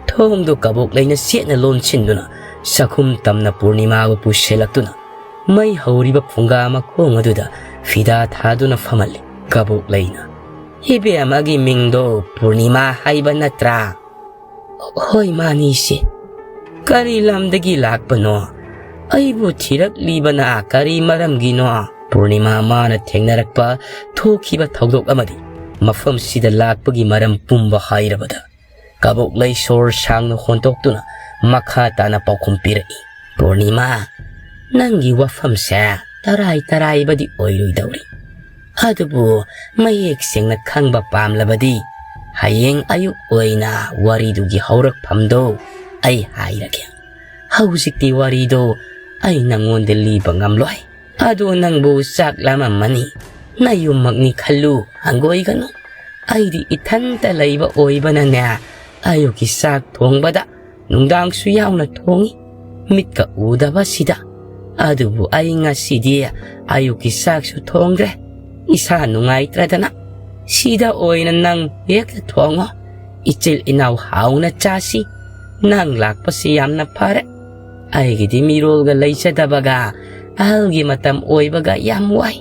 ꯊꯣꯡꯗꯨ ꯀꯕꯣꯛꯂꯩꯅ ꯆꯦꯠꯅ ꯂꯣꯟꯁꯤꯟꯗꯨꯅ ꯆꯥꯛꯈꯨꯝ ꯇꯝꯅ ꯄꯨꯔꯅꯤꯃꯥꯕꯨ ꯄꯨꯁꯤꯜꯂꯛꯇꯨꯅ ꯃꯩ ꯍꯧꯔꯤꯕ ꯐꯨꯡꯒꯥ ꯃꯈꯣꯡ ꯑꯗꯨꯗ ꯐꯤꯗꯥ ꯊꯥꯗꯨꯅ ꯐꯝꯍꯜꯂꯤ꯫ ꯀꯕꯣꯛꯂꯩꯅ, "ꯏꯕꯦꯝꯃꯒꯤ ꯃꯤꯡꯗꯣ ꯄꯨꯔꯅꯤꯃꯥ ꯍꯥꯏꯕ ꯅꯠꯇ꯭ꯔꯥ?" "ꯍꯣꯏ, ꯃꯥꯅꯤ, ꯏꯆꯦ"꯫ "ꯀꯔꯤ ꯂꯝꯗꯒꯤ ꯂꯥꯛꯄꯅꯣ? ꯑꯩꯕꯨ ꯊꯤꯔꯛꯂꯤꯕꯅ ꯀꯔꯤ ꯃꯔꯝꯒꯤꯅꯣ?" ꯄꯨꯔꯅꯤꯃꯥ ꯃꯥꯅ ꯊꯦꯡꯅꯔꯛꯄ ꯊꯣꯛꯈꯤꯕ ꯊꯧꯗꯣꯛ ꯑꯃꯗꯤ ꯃꯐꯝꯁꯤꯗ ꯂꯥꯛꯄꯒꯤ ꯃꯔꯝ ꯄꯨꯝꯕ ꯍꯥꯏꯔꯕꯗ, ꯀꯕꯣꯛꯂꯩ ꯁꯣꯔ ꯁꯥꯡꯅ ꯍꯣꯟꯗꯣꯛꯇꯨꯅ ꯃꯈꯥ ꯇꯥꯅ ꯄꯥꯎꯈꯨꯝ ꯄꯤꯔꯛꯏ꯫ "ꯄꯨꯔꯅꯤꯃꯥ, ꯅꯪꯒꯤ ꯋꯥꯐꯝꯁꯦ ꯇꯔꯥꯏ ꯇꯔꯥꯏꯕꯗꯤ ꯑꯣꯏꯔꯣꯏꯗꯧꯔꯤ꯫ ꯑꯗꯨꯕꯨ ꯃꯌꯦꯛ ꯁꯦꯡꯅ ꯈꯪꯕ ꯄꯥꯝꯂꯕꯗꯤ ꯍꯌꯦꯡ ꯑꯌꯨꯛ ꯑꯣꯏꯅ ꯋꯥꯔꯤꯗꯨꯒꯤ ꯍꯧꯔꯛꯐꯝꯗꯣ ꯑꯩ ꯍꯥꯏꯔꯒꯦ꯫ ꯍꯧꯖꯤꯛꯇꯤ ꯋꯥꯔꯤꯗꯣ ꯑꯩ ꯅꯪꯉꯣꯟꯗ ꯂꯤꯕ ꯉꯝꯂꯣꯏ꯫ ꯑꯗꯣ ꯅꯪꯕꯨ ꯆꯥꯛ ꯂꯥꯝꯃꯝꯃꯅꯤ꯫ ꯅꯌꯨꯝꯃꯛꯅꯤ ꯈꯜꯂꯨ, ꯍꯪꯒꯣꯏꯒꯅꯨ꯫ ꯑꯩꯗꯤ ꯏꯊꯟꯇ ꯂꯩꯕ ꯑꯣꯏꯕꯅꯅꯦ, ꯑꯌꯨꯛꯀꯤ ꯆꯥꯛ ꯊꯣꯡꯕꯗ ꯅꯨꯡꯗꯥꯡꯁꯨ ꯌꯥꯎꯅ ꯊꯣꯡꯉꯤ꯫ ꯃꯤꯠꯀ ꯎꯗꯕꯁꯤꯗ꯫ ꯑꯗꯨꯕꯨ ꯑꯩ ꯉꯁꯤꯗꯤ ꯑꯌꯨꯛꯀꯤ ꯆꯥꯛꯁꯨ ꯊꯣꯡꯗ꯭ꯔꯦ꯫ ꯏꯁꯥ ꯅꯨꯡꯉꯥꯏꯇ꯭ꯔꯗꯅ꯫ ꯁꯤꯗ ꯑꯣꯏꯅ ꯅꯪ ꯍꯦꯛꯇ ꯊꯣꯡꯉꯣ꯫ ꯏꯆꯤꯜ ꯏꯅꯥꯎ ꯍꯥꯎꯅ ꯆꯥꯁꯤ꯫ ꯅꯪ ꯂꯥꯛꯄꯁꯤ ꯌꯥꯝꯅ ꯐꯔꯦ꯫ ꯑꯩꯒꯤꯗꯤ ꯃꯤꯔꯣꯜꯒ ꯂꯩꯖꯗꯕꯒ ꯑꯍꯜꯒꯤ ꯃꯇꯝ ꯑꯣꯏꯕꯒ ꯌꯥꯝ ꯋꯥꯏ"꯫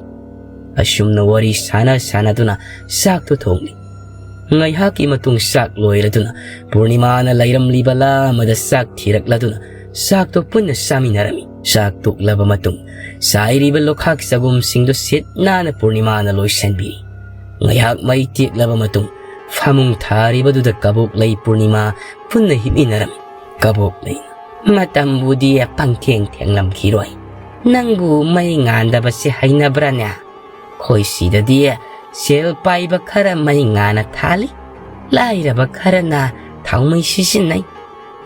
ꯑꯁꯨꯝꯅ ꯋꯥꯔꯤ ꯁꯥꯟꯅ ꯁꯥꯟꯅꯗꯨꯅ ꯆꯥꯛꯇꯨ ꯊꯣꯡꯂꯤ꯫ ꯉꯥꯏꯍꯥꯛꯀꯤ ꯃꯇꯨꯡ ꯆꯥꯛ ꯂꯣꯏꯔꯗꯨꯅ ꯄꯨꯔꯅꯤꯃꯥꯅ ꯂꯩꯔꯝꯂꯤꯕ ꯂꯥ ꯑꯃꯗ ꯆꯥꯛ ꯊꯤꯔꯛꯂꯗꯨꯅ ꯆꯥꯛꯇꯨ ꯄꯨꯟꯅ ꯆꯥꯃꯤꯟꯅꯔꯝꯃꯤ꯫ ꯆꯥꯛ ꯇꯣꯛꯂꯕ ꯃꯇꯨꯡ ꯆꯥꯏꯔꯤꯕ ꯂꯣꯈꯥꯛ ꯆꯒꯨꯝꯁꯤꯡꯗꯨ ꯁꯤꯠ ꯅꯥꯟꯅ ꯄꯨꯔꯅꯤꯃꯥꯅ ꯂꯣꯏꯁꯤꯟꯕꯤꯔꯤ꯫ ꯉꯥꯏꯍꯥꯛ ꯃꯩ ꯇꯦꯛꯂꯕ ꯃꯇꯨꯡ ꯐꯃꯨꯡ ꯊꯥꯔꯤꯕꯗꯨꯗ ꯀꯕꯣꯛꯂꯩ ꯄꯨꯔꯅꯤꯃꯥ ꯄꯨꯟꯅ ꯍꯤꯞꯃꯤꯟꯅꯔꯝꯃꯤ꯫ ꯀꯕꯣꯛꯂꯩꯅ, "ꯃꯇꯝꯕꯨꯗꯤ ꯄꯪꯊꯦꯡ ꯊꯦꯡꯂꯝꯈꯤꯔꯣꯏ꯫ ꯅꯪꯕꯨ ꯃꯩ ꯉꯥꯟꯗꯕꯁꯦ ꯍꯩꯅꯕ꯭ꯔꯥꯅꯦ? ꯑꯩꯈꯣꯏ ꯁꯤꯗꯗꯤ ꯁꯦꯜ ꯄꯥꯏꯕ ꯈꯔ ꯃꯩ ꯉꯥꯟꯅ ꯊꯥꯜꯂꯤ, ꯂꯥꯏꯔꯕ ꯈꯔꯅ ꯊꯥꯎꯃꯩ ꯁꯤꯖꯤꯟꯅꯩ꯫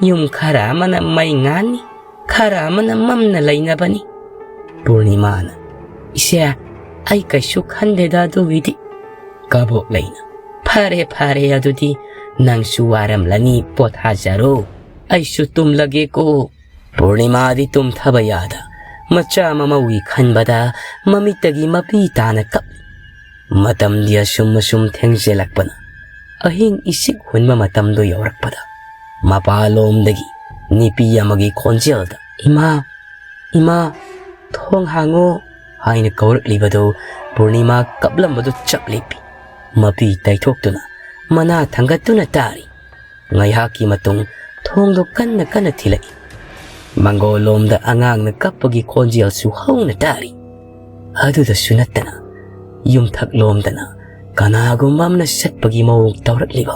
ꯌꯨꯝ ꯈꯔ ꯑꯃꯅ ꯃꯩ ꯉꯥꯟꯅꯤ, ꯈꯔ ꯑꯃꯅ ꯃꯝꯅ ꯂꯩꯅꯕꯅꯤ꯫ ꯄꯨꯔꯅꯤꯃꯥꯅ, "ꯏꯆꯦ, ꯑꯩ ꯀꯩꯁꯨ ꯈꯟꯗꯦꯗ ꯑꯗꯨꯒꯤꯗꯤ꯫" ꯀꯕꯣꯛꯂꯩꯅ, "ꯐꯔꯦ, ꯐꯔꯦ, ꯑꯗꯨꯗꯤ ꯅꯪꯁꯨ ꯋꯥꯔꯝꯂꯅꯤ, ꯄꯣꯊꯥꯖꯔꯣ꯫ ꯑꯩꯁꯨ ꯇꯨꯝꯂꯒꯦꯀꯣ꯫" ꯄꯨꯔꯅꯤꯃꯥꯗꯤ ꯇꯨꯝꯊꯕ ꯌꯥꯗ ꯃꯆꯥ ꯃꯃꯧꯒꯤ ꯈꯟꯕꯗ ꯃꯃꯤꯠꯇꯒꯤ ꯃꯄꯤ ꯇꯥꯅ ꯀꯞꯂꯤ꯫ ꯃꯇꯝꯗꯤ ꯑꯁꯨꯝ ꯑꯁꯨꯝ ꯊꯦꯡꯖꯤꯜꯂꯛꯄꯅ ꯑꯍꯤꯡ ꯏꯁꯤꯛ ꯍꯨꯟꯕ ꯃꯇꯝꯗꯨ ꯌꯧꯔꯛꯄꯗ ꯃꯄꯥꯂꯣꯝꯗꯒꯤ ꯅꯨꯄꯤ ꯑꯃꯒꯤ ꯈꯣꯟꯖꯦꯜꯗ, "ꯏꯃꯥ, ꯏꯃꯥ, ꯊꯣꯡ ꯍꯥꯡꯉꯣ" ꯍꯥꯏꯅ ꯀꯧꯔꯛꯂꯤꯕꯗꯨ ꯄꯨꯔꯅꯤꯃꯥ ꯀꯞꯂꯝꯕꯗꯨ ꯆꯞ ꯂꯦꯞꯄꯤ꯫ ꯃꯄꯤ ꯇꯩꯊꯣꯛꯇꯨꯅ ꯃꯅꯥ ꯊꯥꯡꯒꯠꯇꯨꯅ ꯇꯥꯔꯤ꯫ ꯉꯥꯏꯍꯥꯛꯀꯤ ꯃꯇꯨꯡ ꯊꯣꯡꯗꯣ ꯀꯟꯅ ꯀꯟꯅ ꯊꯤꯜꯂꯛꯏ꯫ ꯃꯪꯒꯣꯜꯂꯣꯝꯗ ꯑꯉꯥꯡꯅ ꯀꯞꯄꯒꯤ ꯈꯣꯟꯖꯦꯜꯁꯨ ꯍꯧꯅ ꯇꯥꯔꯤ꯫ ꯑꯗꯨꯗꯁꯨ ꯅꯠꯇꯅ ꯌꯨꯝꯊꯛꯂꯣꯝꯗꯅ ꯀꯅꯥꯒꯨꯝꯕ ꯑꯃꯅ ꯆꯠꯄꯒꯤ ꯃꯑꯣꯡ ꯇꯧꯔꯛꯂꯤꯕ꯫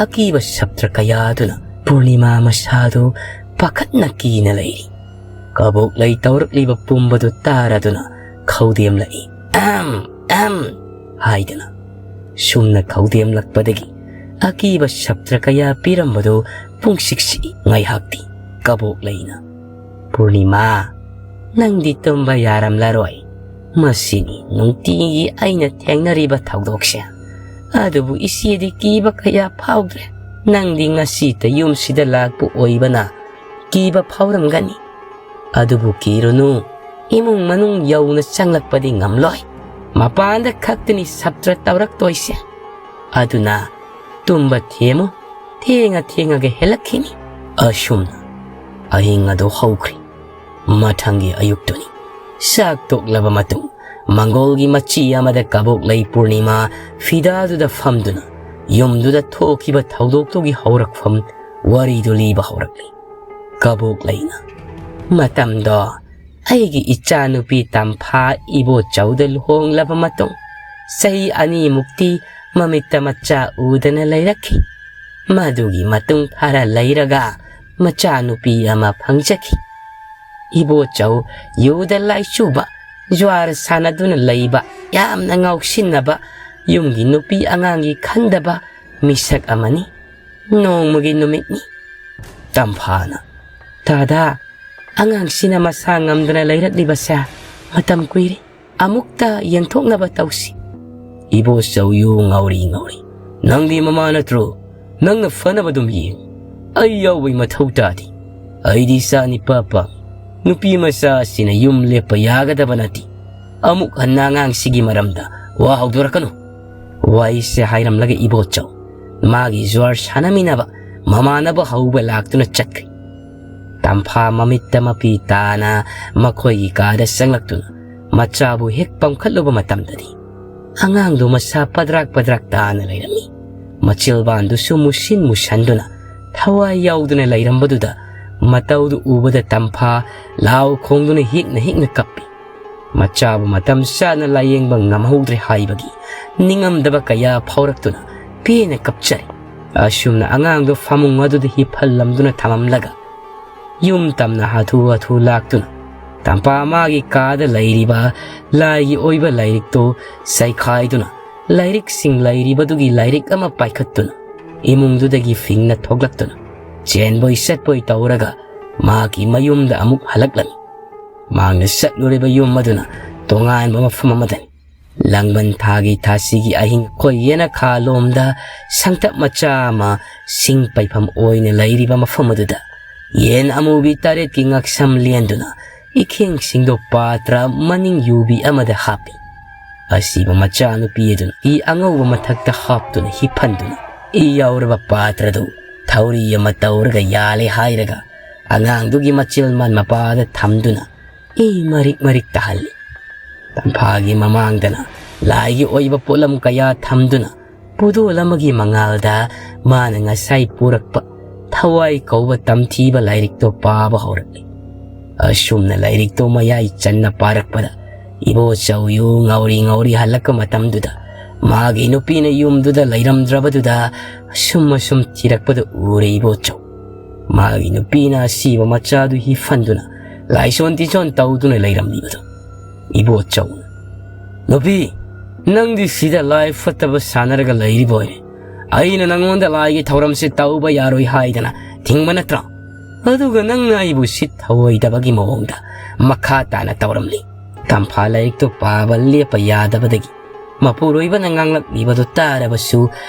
ꯑꯀꯤꯕ ꯁꯥꯇ꯭ꯔ ꯀꯌꯥ ꯑꯗꯨꯅ ꯄꯨꯔꯅꯤꯃꯥ ꯃꯁꯥꯗꯨ ꯄꯥꯈꯠꯅ ꯀꯤꯅ ꯂꯩꯔꯤ꯫ ꯀꯕꯣꯛꯂꯩ ꯇꯧꯔꯛꯂꯤꯕ ꯄꯨꯝꯕꯗꯨ ꯇꯥꯔꯗꯨꯅ ꯈꯧꯗꯦꯝꯂꯛꯏ꯫ "ꯑꯝ, ꯑꯝ" ꯍꯥꯏꯗꯅ꯫ ꯁꯨꯝꯅ ꯈꯧꯗꯦꯝꯂꯛꯄꯗꯒꯤ ꯑꯀꯤꯕ ꯁꯥꯇ꯭ꯔ ꯀꯌꯥ ꯄꯤꯔꯝꯕꯗꯨ ꯄꯨꯡꯁꯤꯛ ꯁꯤꯛꯏ꯫ ꯉꯥꯏꯍꯥꯛꯇꯤ ꯀꯕꯣꯛꯂꯩꯅ, "ꯄꯨꯔꯅꯤꯃꯥ, ꯅꯪꯗꯤ ꯇꯨꯝꯕ ꯌꯥꯔꯝꯂꯔꯣꯏ꯫ ꯃꯁꯤꯅꯤ ꯅꯨꯡꯇꯤꯒꯤ ꯑꯩꯅ ꯊꯦꯡꯅꯔꯤꯕ ꯊꯧꯗꯣꯛꯁꯦ꯫ ꯑꯗꯨꯕꯨ ꯏꯆꯦꯗꯤ ꯀꯤꯕ ꯀꯌꯥ ꯐꯥꯎꯗ꯭ꯔꯦ꯫ ꯅꯪꯗꯤ ꯉꯁꯤꯇ ꯌꯨꯝꯁꯤꯗ ꯂꯥꯛꯄ ꯑꯣꯏꯕꯅ ꯀꯤꯕ ꯐꯥꯎꯔꯝꯒꯅꯤ꯫ ꯑꯗꯨꯕꯨ ꯀꯤꯔꯨꯅꯨ, ꯏꯃꯨꯡ ꯃꯅꯨꯡ ꯌꯧꯅ ꯆꯪꯂꯛꯄꯗꯤ ꯉꯝꯂꯣꯏ꯫ ꯃꯄꯥꯟꯗ ꯈꯛꯇꯅꯤ ꯁꯥꯇ꯭ꯔ ꯇꯧꯔꯛꯇꯣꯏꯁꯦ꯫ ꯑꯗꯨꯅ ꯇꯨꯝꯕ ꯊꯦꯝꯃꯨ, ꯊꯦꯡꯉ ꯊꯦꯡꯉꯒ ꯍꯦꯜꯂꯛꯈꯤꯅꯤ꯫" ꯑꯁꯨꯝꯅ ꯑꯍꯤꯡ ꯑꯗꯨ ꯍꯧꯈ꯭ꯔꯤ꯫ ꯃꯊꯪꯒꯤ ꯑꯌꯨꯛꯇꯨꯅꯤ꯫ ꯆꯥꯛ ꯇꯣꯛꯂꯕ ꯃꯇꯨꯡ ꯃꯪꯒꯣꯜꯒꯤ ꯃꯆꯤ ꯑꯃꯗ ꯀꯕꯣꯛꯂꯩ ꯄꯨꯔꯅꯤꯃꯥ ꯐꯤꯗꯥꯗꯨꯗ ꯐꯝꯗꯨꯅ ꯌꯨꯝꯗꯨꯗ ꯊꯣꯛꯈꯤꯕ ꯊꯧꯗꯣꯛꯇꯨꯒꯤ ꯍꯧꯔꯛꯐꯝ ꯋꯥꯔꯤꯗꯨ ꯂꯤꯕ ꯍꯧꯔꯛꯂꯤ꯫ ꯀꯕꯣꯛꯂꯩꯅ, "ꯃꯇꯝꯗꯣ ꯑꯩꯒꯤ ꯏꯆꯥꯅꯨꯄꯤ ꯇꯝꯐꯥ ꯏꯕꯣꯆꯧꯗ ꯂꯨꯍꯣꯡꯂꯕ ꯃꯇꯨꯡ ꯆꯍꯤ ꯑꯅꯤꯃꯨꯛꯇꯤ ꯃꯃꯤꯠꯇ ꯃꯆꯥ ꯎꯗꯅ ꯂꯩꯔꯛꯈꯤ꯫ ꯃꯗꯨꯒꯤ ꯃꯇꯨꯡ ꯈꯔ ꯂꯩꯔꯒ ꯃꯆꯥꯅꯨꯄꯤ ꯑꯃ ꯐꯪꯖꯈꯤ꯫ ꯏꯕꯣꯆꯧ ꯌꯨꯗ ꯂꯥꯏꯆꯨꯕ, ꯖ꯭ꯋꯥꯔ ꯁꯥꯟꯅꯗꯨꯅ ꯂꯩꯕ, ꯌꯥꯝꯅ ꯉꯥꯎꯁꯤꯟꯅꯕ, ꯌꯨꯝꯒꯤ ꯅꯨꯄꯤ ꯑꯉꯥꯡꯒꯤ ꯈꯟꯗꯕ ꯃꯤꯁꯛ ꯑꯃꯅꯤ꯫ ꯅꯣꯡꯃꯒꯤ ꯅꯨꯃꯤꯠꯅꯤ꯫" ꯇꯝꯐꯥꯅ, "ꯗꯥꯗꯥ, ꯑꯉꯥꯡꯁꯤꯅ ꯃꯁꯥ ꯉꯝꯗꯅ ꯂꯩꯔꯛꯂꯤꯕꯁꯦ ꯃꯇꯝ ꯀꯨꯏꯔꯦ꯫ ꯑꯃꯨꯛꯇ ꯌꯦꯡꯊꯣꯛꯅꯕ ꯇꯧꯁꯤ꯫ ꯏꯕꯣꯆꯧ ꯌꯨ ꯉꯥꯎꯔꯤ ꯉꯥꯎꯔꯤ, "ꯅꯪꯗꯤ ꯃꯃꯥ ꯅꯠꯇ꯭ꯔꯣ? ꯅꯪꯅ ꯐꯅꯕ ꯑꯗꯨꯝ ꯌꯦꯡ꯫ ꯑꯩ ꯌꯥꯎꯕꯩ ꯃꯊꯧ ꯇꯥꯗꯦ꯫ ꯑꯩꯗꯤ ꯏꯆꯥ ꯅꯤꯄꯥ ꯄꯥꯝꯃꯤ꯫ ꯅꯨꯄꯤ ꯃꯆꯥꯁꯤꯅ ꯌꯨꯝ ꯂꯦꯞꯄ ꯌꯥꯒꯗꯕ ꯅꯠꯇꯦ꯫ ꯑꯃꯨꯛ ꯍꯟꯅ ꯑꯉꯥꯡꯁꯤꯒꯤ ꯃꯔꯝꯗ ꯋꯥ ꯍꯧꯗꯣꯔꯛꯀꯅꯨ"꯫ ꯋꯥꯔꯤꯁꯦ ꯍꯥꯏꯔꯝꯂꯒ ꯏꯕꯣꯆꯧ ꯃꯥꯒꯤ ꯖ꯭ꯋꯥꯔ ꯁꯥꯟꯅꯃꯤꯟꯅꯕ ꯃꯃꯥꯟꯅꯕ ꯍꯧꯕ ꯂꯥꯛꯇꯨꯅ ꯆꯠꯈ꯭ꯔꯦ꯫ ꯇꯝꯐꯥ ꯃꯃꯤꯠꯇ ꯃꯄꯤ ꯇꯥꯅ ꯃꯈꯣꯏꯒꯤ ꯀꯥꯗ ꯆꯪꯂꯛꯇꯨꯅ ꯃꯆꯥꯕꯨ ꯍꯦꯛ ꯄꯝꯈꯠꯂꯨꯕ ꯃꯇꯝꯗꯗꯤ, ꯑꯉꯥꯡꯗꯨ ꯃꯁꯥ ꯄꯗ꯭ꯔꯥꯛ ꯄꯗ꯭ꯔꯥꯛ ꯇꯥꯅ ꯂꯩꯔꯝꯃꯤ꯫ ꯃꯆꯤꯜꯕꯥꯟꯗꯨꯁꯨ ꯃꯨꯁꯤꯟ ꯃꯨꯁꯟꯗꯨꯅ ꯊꯋꯥꯏ ꯌꯥꯎꯗꯅ ꯂꯩꯔꯝꯕꯗꯨꯗ, ꯃꯇꯧꯗꯨ ꯎꯕꯗ ꯇꯝꯐꯥ ꯂꯥꯎ ꯈꯣꯡꯗꯨꯅ ꯍꯤꯛꯅ ꯍꯤꯛꯅ ꯀꯞꯄꯤ꯫ ꯃꯆꯥꯕꯨ ꯃꯇꯝ ꯆꯥꯅ ꯂꯥꯌꯦꯡꯕ ꯉꯝꯍꯧꯗ꯭ꯔꯦ ꯍꯥꯏꯕꯒꯤ ꯅꯤꯡꯉꯝꯗꯕ ꯀꯌꯥ ꯐꯥꯎꯔꯛꯇꯨꯅ ꯄꯦꯟꯅ ꯀꯞꯆꯔꯤ꯫ ꯑꯁꯨꯝꯅ ꯑꯉꯥꯡꯗꯨ ꯐꯃꯨꯡ ꯑꯗꯨꯗ ꯍꯤꯞꯍꯜꯂꯝꯗꯨꯅ ꯊꯝꯂꯝꯂꯒ, ꯌꯨꯝ ꯇꯝꯅ ꯍꯥꯊꯨ ꯍꯥꯊꯨ ꯂꯥꯛꯇꯨꯅ, ꯇꯝꯐꯥ ꯃꯥꯒꯤ ꯀꯥꯗ ꯂꯩꯔꯤꯕ ꯂꯥꯏꯒꯤ ꯑꯣꯏꯕ ꯂꯥꯏꯔꯤꯛꯇꯨ ꯆꯩꯈꯥꯏꯗꯨꯅ, ꯂꯥꯏꯔꯤꯛꯁꯤꯡ ꯂꯩꯔꯤꯕꯗꯨꯒꯤ ꯂꯥꯏꯔꯤꯛ ꯑꯃ ꯄꯥꯏꯈꯠꯇꯨꯅ, ꯏꯃꯨꯡꯗꯨꯗꯒꯤ ꯐꯤꯡꯅ ꯊꯣꯛꯂꯛꯇꯨꯅ, ꯆꯦꯟꯕꯣꯏ ꯆꯠꯄꯣꯏ ꯇꯧꯔꯒ ꯃꯥꯒꯤ ꯃꯌꯨꯝꯗ ꯑꯃꯨꯛ ꯍꯜꯂꯛꯂꯝꯃꯤ꯫ ꯃꯍꯥꯛꯅ ꯆꯠꯂꯨꯔꯤꯕ ꯌꯨꯝ ꯑꯗꯨꯅ ꯇꯣꯉꯥꯟꯕ ꯃꯐꯝ ꯑꯃꯗꯅꯤ꯫ ꯂꯥꯡꯕꯟ ꯊꯥꯒꯤ ꯊꯥꯁꯤꯒꯤ ꯑꯍꯤꯡ ꯑꯩꯈꯣꯏ ꯌꯦꯅꯈꯥ ꯂꯣꯝꯗ ꯁꯪꯇꯞ ꯃꯆꯥ ꯑꯃ ꯁꯤꯡ ꯄꯩꯐꯝ ꯑꯣꯏꯅ ꯂꯩꯔꯤꯕ ꯃꯐꯝ ꯑꯗꯨꯗ, ꯌꯦꯟ ꯑꯃꯨꯕꯤ ꯇꯔꯦꯠꯀꯤ ꯉꯛꯁꯝ ꯂꯦꯟꯗꯨꯅ, ꯏꯈꯦꯡꯁꯤꯡꯗꯣ ꯄꯥꯇ꯭ꯔ ꯃꯅꯤꯡ ꯌꯨꯕꯤ ꯑꯃꯗ ꯍꯥꯞꯄꯤ꯫ ꯑꯁꯤꯕ ꯃꯆꯥꯅꯨꯄꯤ ꯑꯗꯨꯅ ꯏ ꯑꯉꯧꯕ ꯃꯊꯛꯇ ꯍꯥꯞꯇꯨꯅ ꯍꯤꯞꯍꯟꯗꯨꯅ, ꯏ ꯌꯥꯎꯔꯕ ꯄꯥꯇ꯭ꯔꯗꯨ ꯊꯧꯔꯤ ꯑꯃ ꯇꯧꯔꯒ ꯌꯥꯜꯂꯦ ꯍꯥꯏꯔꯒ, ꯑꯉꯥꯡꯗꯨꯒꯤ ꯃꯆꯤꯜ ꯃꯥꯟ ꯃꯄꯥꯗ ꯊꯝꯗꯨꯅ ꯏ ꯃꯔꯤꯛ ꯃꯔꯤꯛ ꯇꯥꯍꯜꯂꯤ꯫ ꯇꯝꯐꯥꯒꯤ ꯃꯃꯥꯡꯗꯅ ꯂꯥꯏꯒꯤ ꯑꯣꯏꯕ ꯄꯣꯠꯂꯝ ꯀꯌꯥ ꯊꯝꯗꯨꯅ, ꯄꯨꯗꯣꯜ ꯑꯃꯒꯤ ꯃꯉꯥꯜꯗ ꯃꯥꯅ ꯉꯁꯥꯏ ꯄꯨꯔꯛꯄ ꯊꯋꯥꯏ ꯀꯧꯕ ꯇꯝꯊꯤꯕ ꯂꯥꯏꯔꯤꯛꯇꯣ ꯄꯥꯕ ꯍꯧꯔꯛꯂꯤ꯫ ꯑꯁꯨꯝꯅ ꯂꯥꯏꯔꯤꯛꯇꯣ ꯃꯌꯥꯏ ꯆꯟꯅ ꯄꯥꯔꯛꯄꯗ, ꯏꯕꯣꯆꯧ ꯌꯨ ꯉꯥꯎꯔꯤ ꯉꯥꯎꯔꯤ ꯍꯜꯂꯛꯄ ꯃꯇꯝꯗꯨꯗ, ꯃꯥꯒꯤ ꯅꯨꯄꯤꯅ ꯌꯨꯝꯗꯨꯗ ꯂꯩꯔꯝꯗ꯭ꯔꯕꯗꯨꯗ, ꯑꯁꯨꯝ ꯑꯁꯨꯝ ꯊꯤꯔꯛꯄꯗ ꯎꯔꯦ ꯏꯕꯣꯆꯧ꯫ ꯃꯥꯒꯤ ꯅꯨꯄꯤꯅ ꯑꯁꯤꯕ ꯃꯆꯥꯗꯨ ꯍꯤꯐꯟꯗꯨꯅ ꯂꯥꯏꯁꯣꯟ ꯇꯤꯟꯁꯣꯟ ꯇꯧꯗꯨꯅ ꯂꯩꯔꯝꯂꯤꯕꯗꯨ꯫ ꯏꯕꯣꯆꯧꯅ, "ꯅꯨꯄꯤ, ꯅꯪꯗꯤ ꯁꯤꯗ ꯂꯥꯏ ꯐꯠꯇꯕ ꯁꯥꯟꯅꯔꯒ ꯂꯩꯔꯤꯕ ꯑꯣꯏꯔꯦ꯫ ꯑꯩꯅ ꯅꯪꯉꯣꯟꯗ ꯂꯥꯏꯒꯤ ꯊꯧꯔꯝꯁꯦ ꯇꯧꯕ ꯌꯥꯔꯣꯏ ꯍꯥꯏꯗꯅ ꯊꯤꯡꯕ ꯅꯠꯇ꯭ꯔꯥ? ꯑꯗꯨꯒ ꯅꯪꯅ ꯑꯩꯕꯨ ꯁꯤꯠ ꯊꯧꯑꯣꯏꯗꯕꯒꯤ ꯃꯑꯣꯡꯗ ꯃꯈꯥ ꯇꯥꯅ ꯇꯧꯔꯝꯂꯤ꯫ ꯇꯝꯐꯥ ꯂꯥꯏꯔꯤꯛꯇꯨ ꯄꯥꯕ ꯂꯦꯞꯄ ꯌꯥꯗꯕꯗꯒꯤ ꯃꯄꯨꯔꯣꯏꯕꯅ ꯉꯥꯡꯂꯛꯂꯤꯕꯗꯨ ꯇꯥꯔꯕꯁꯨ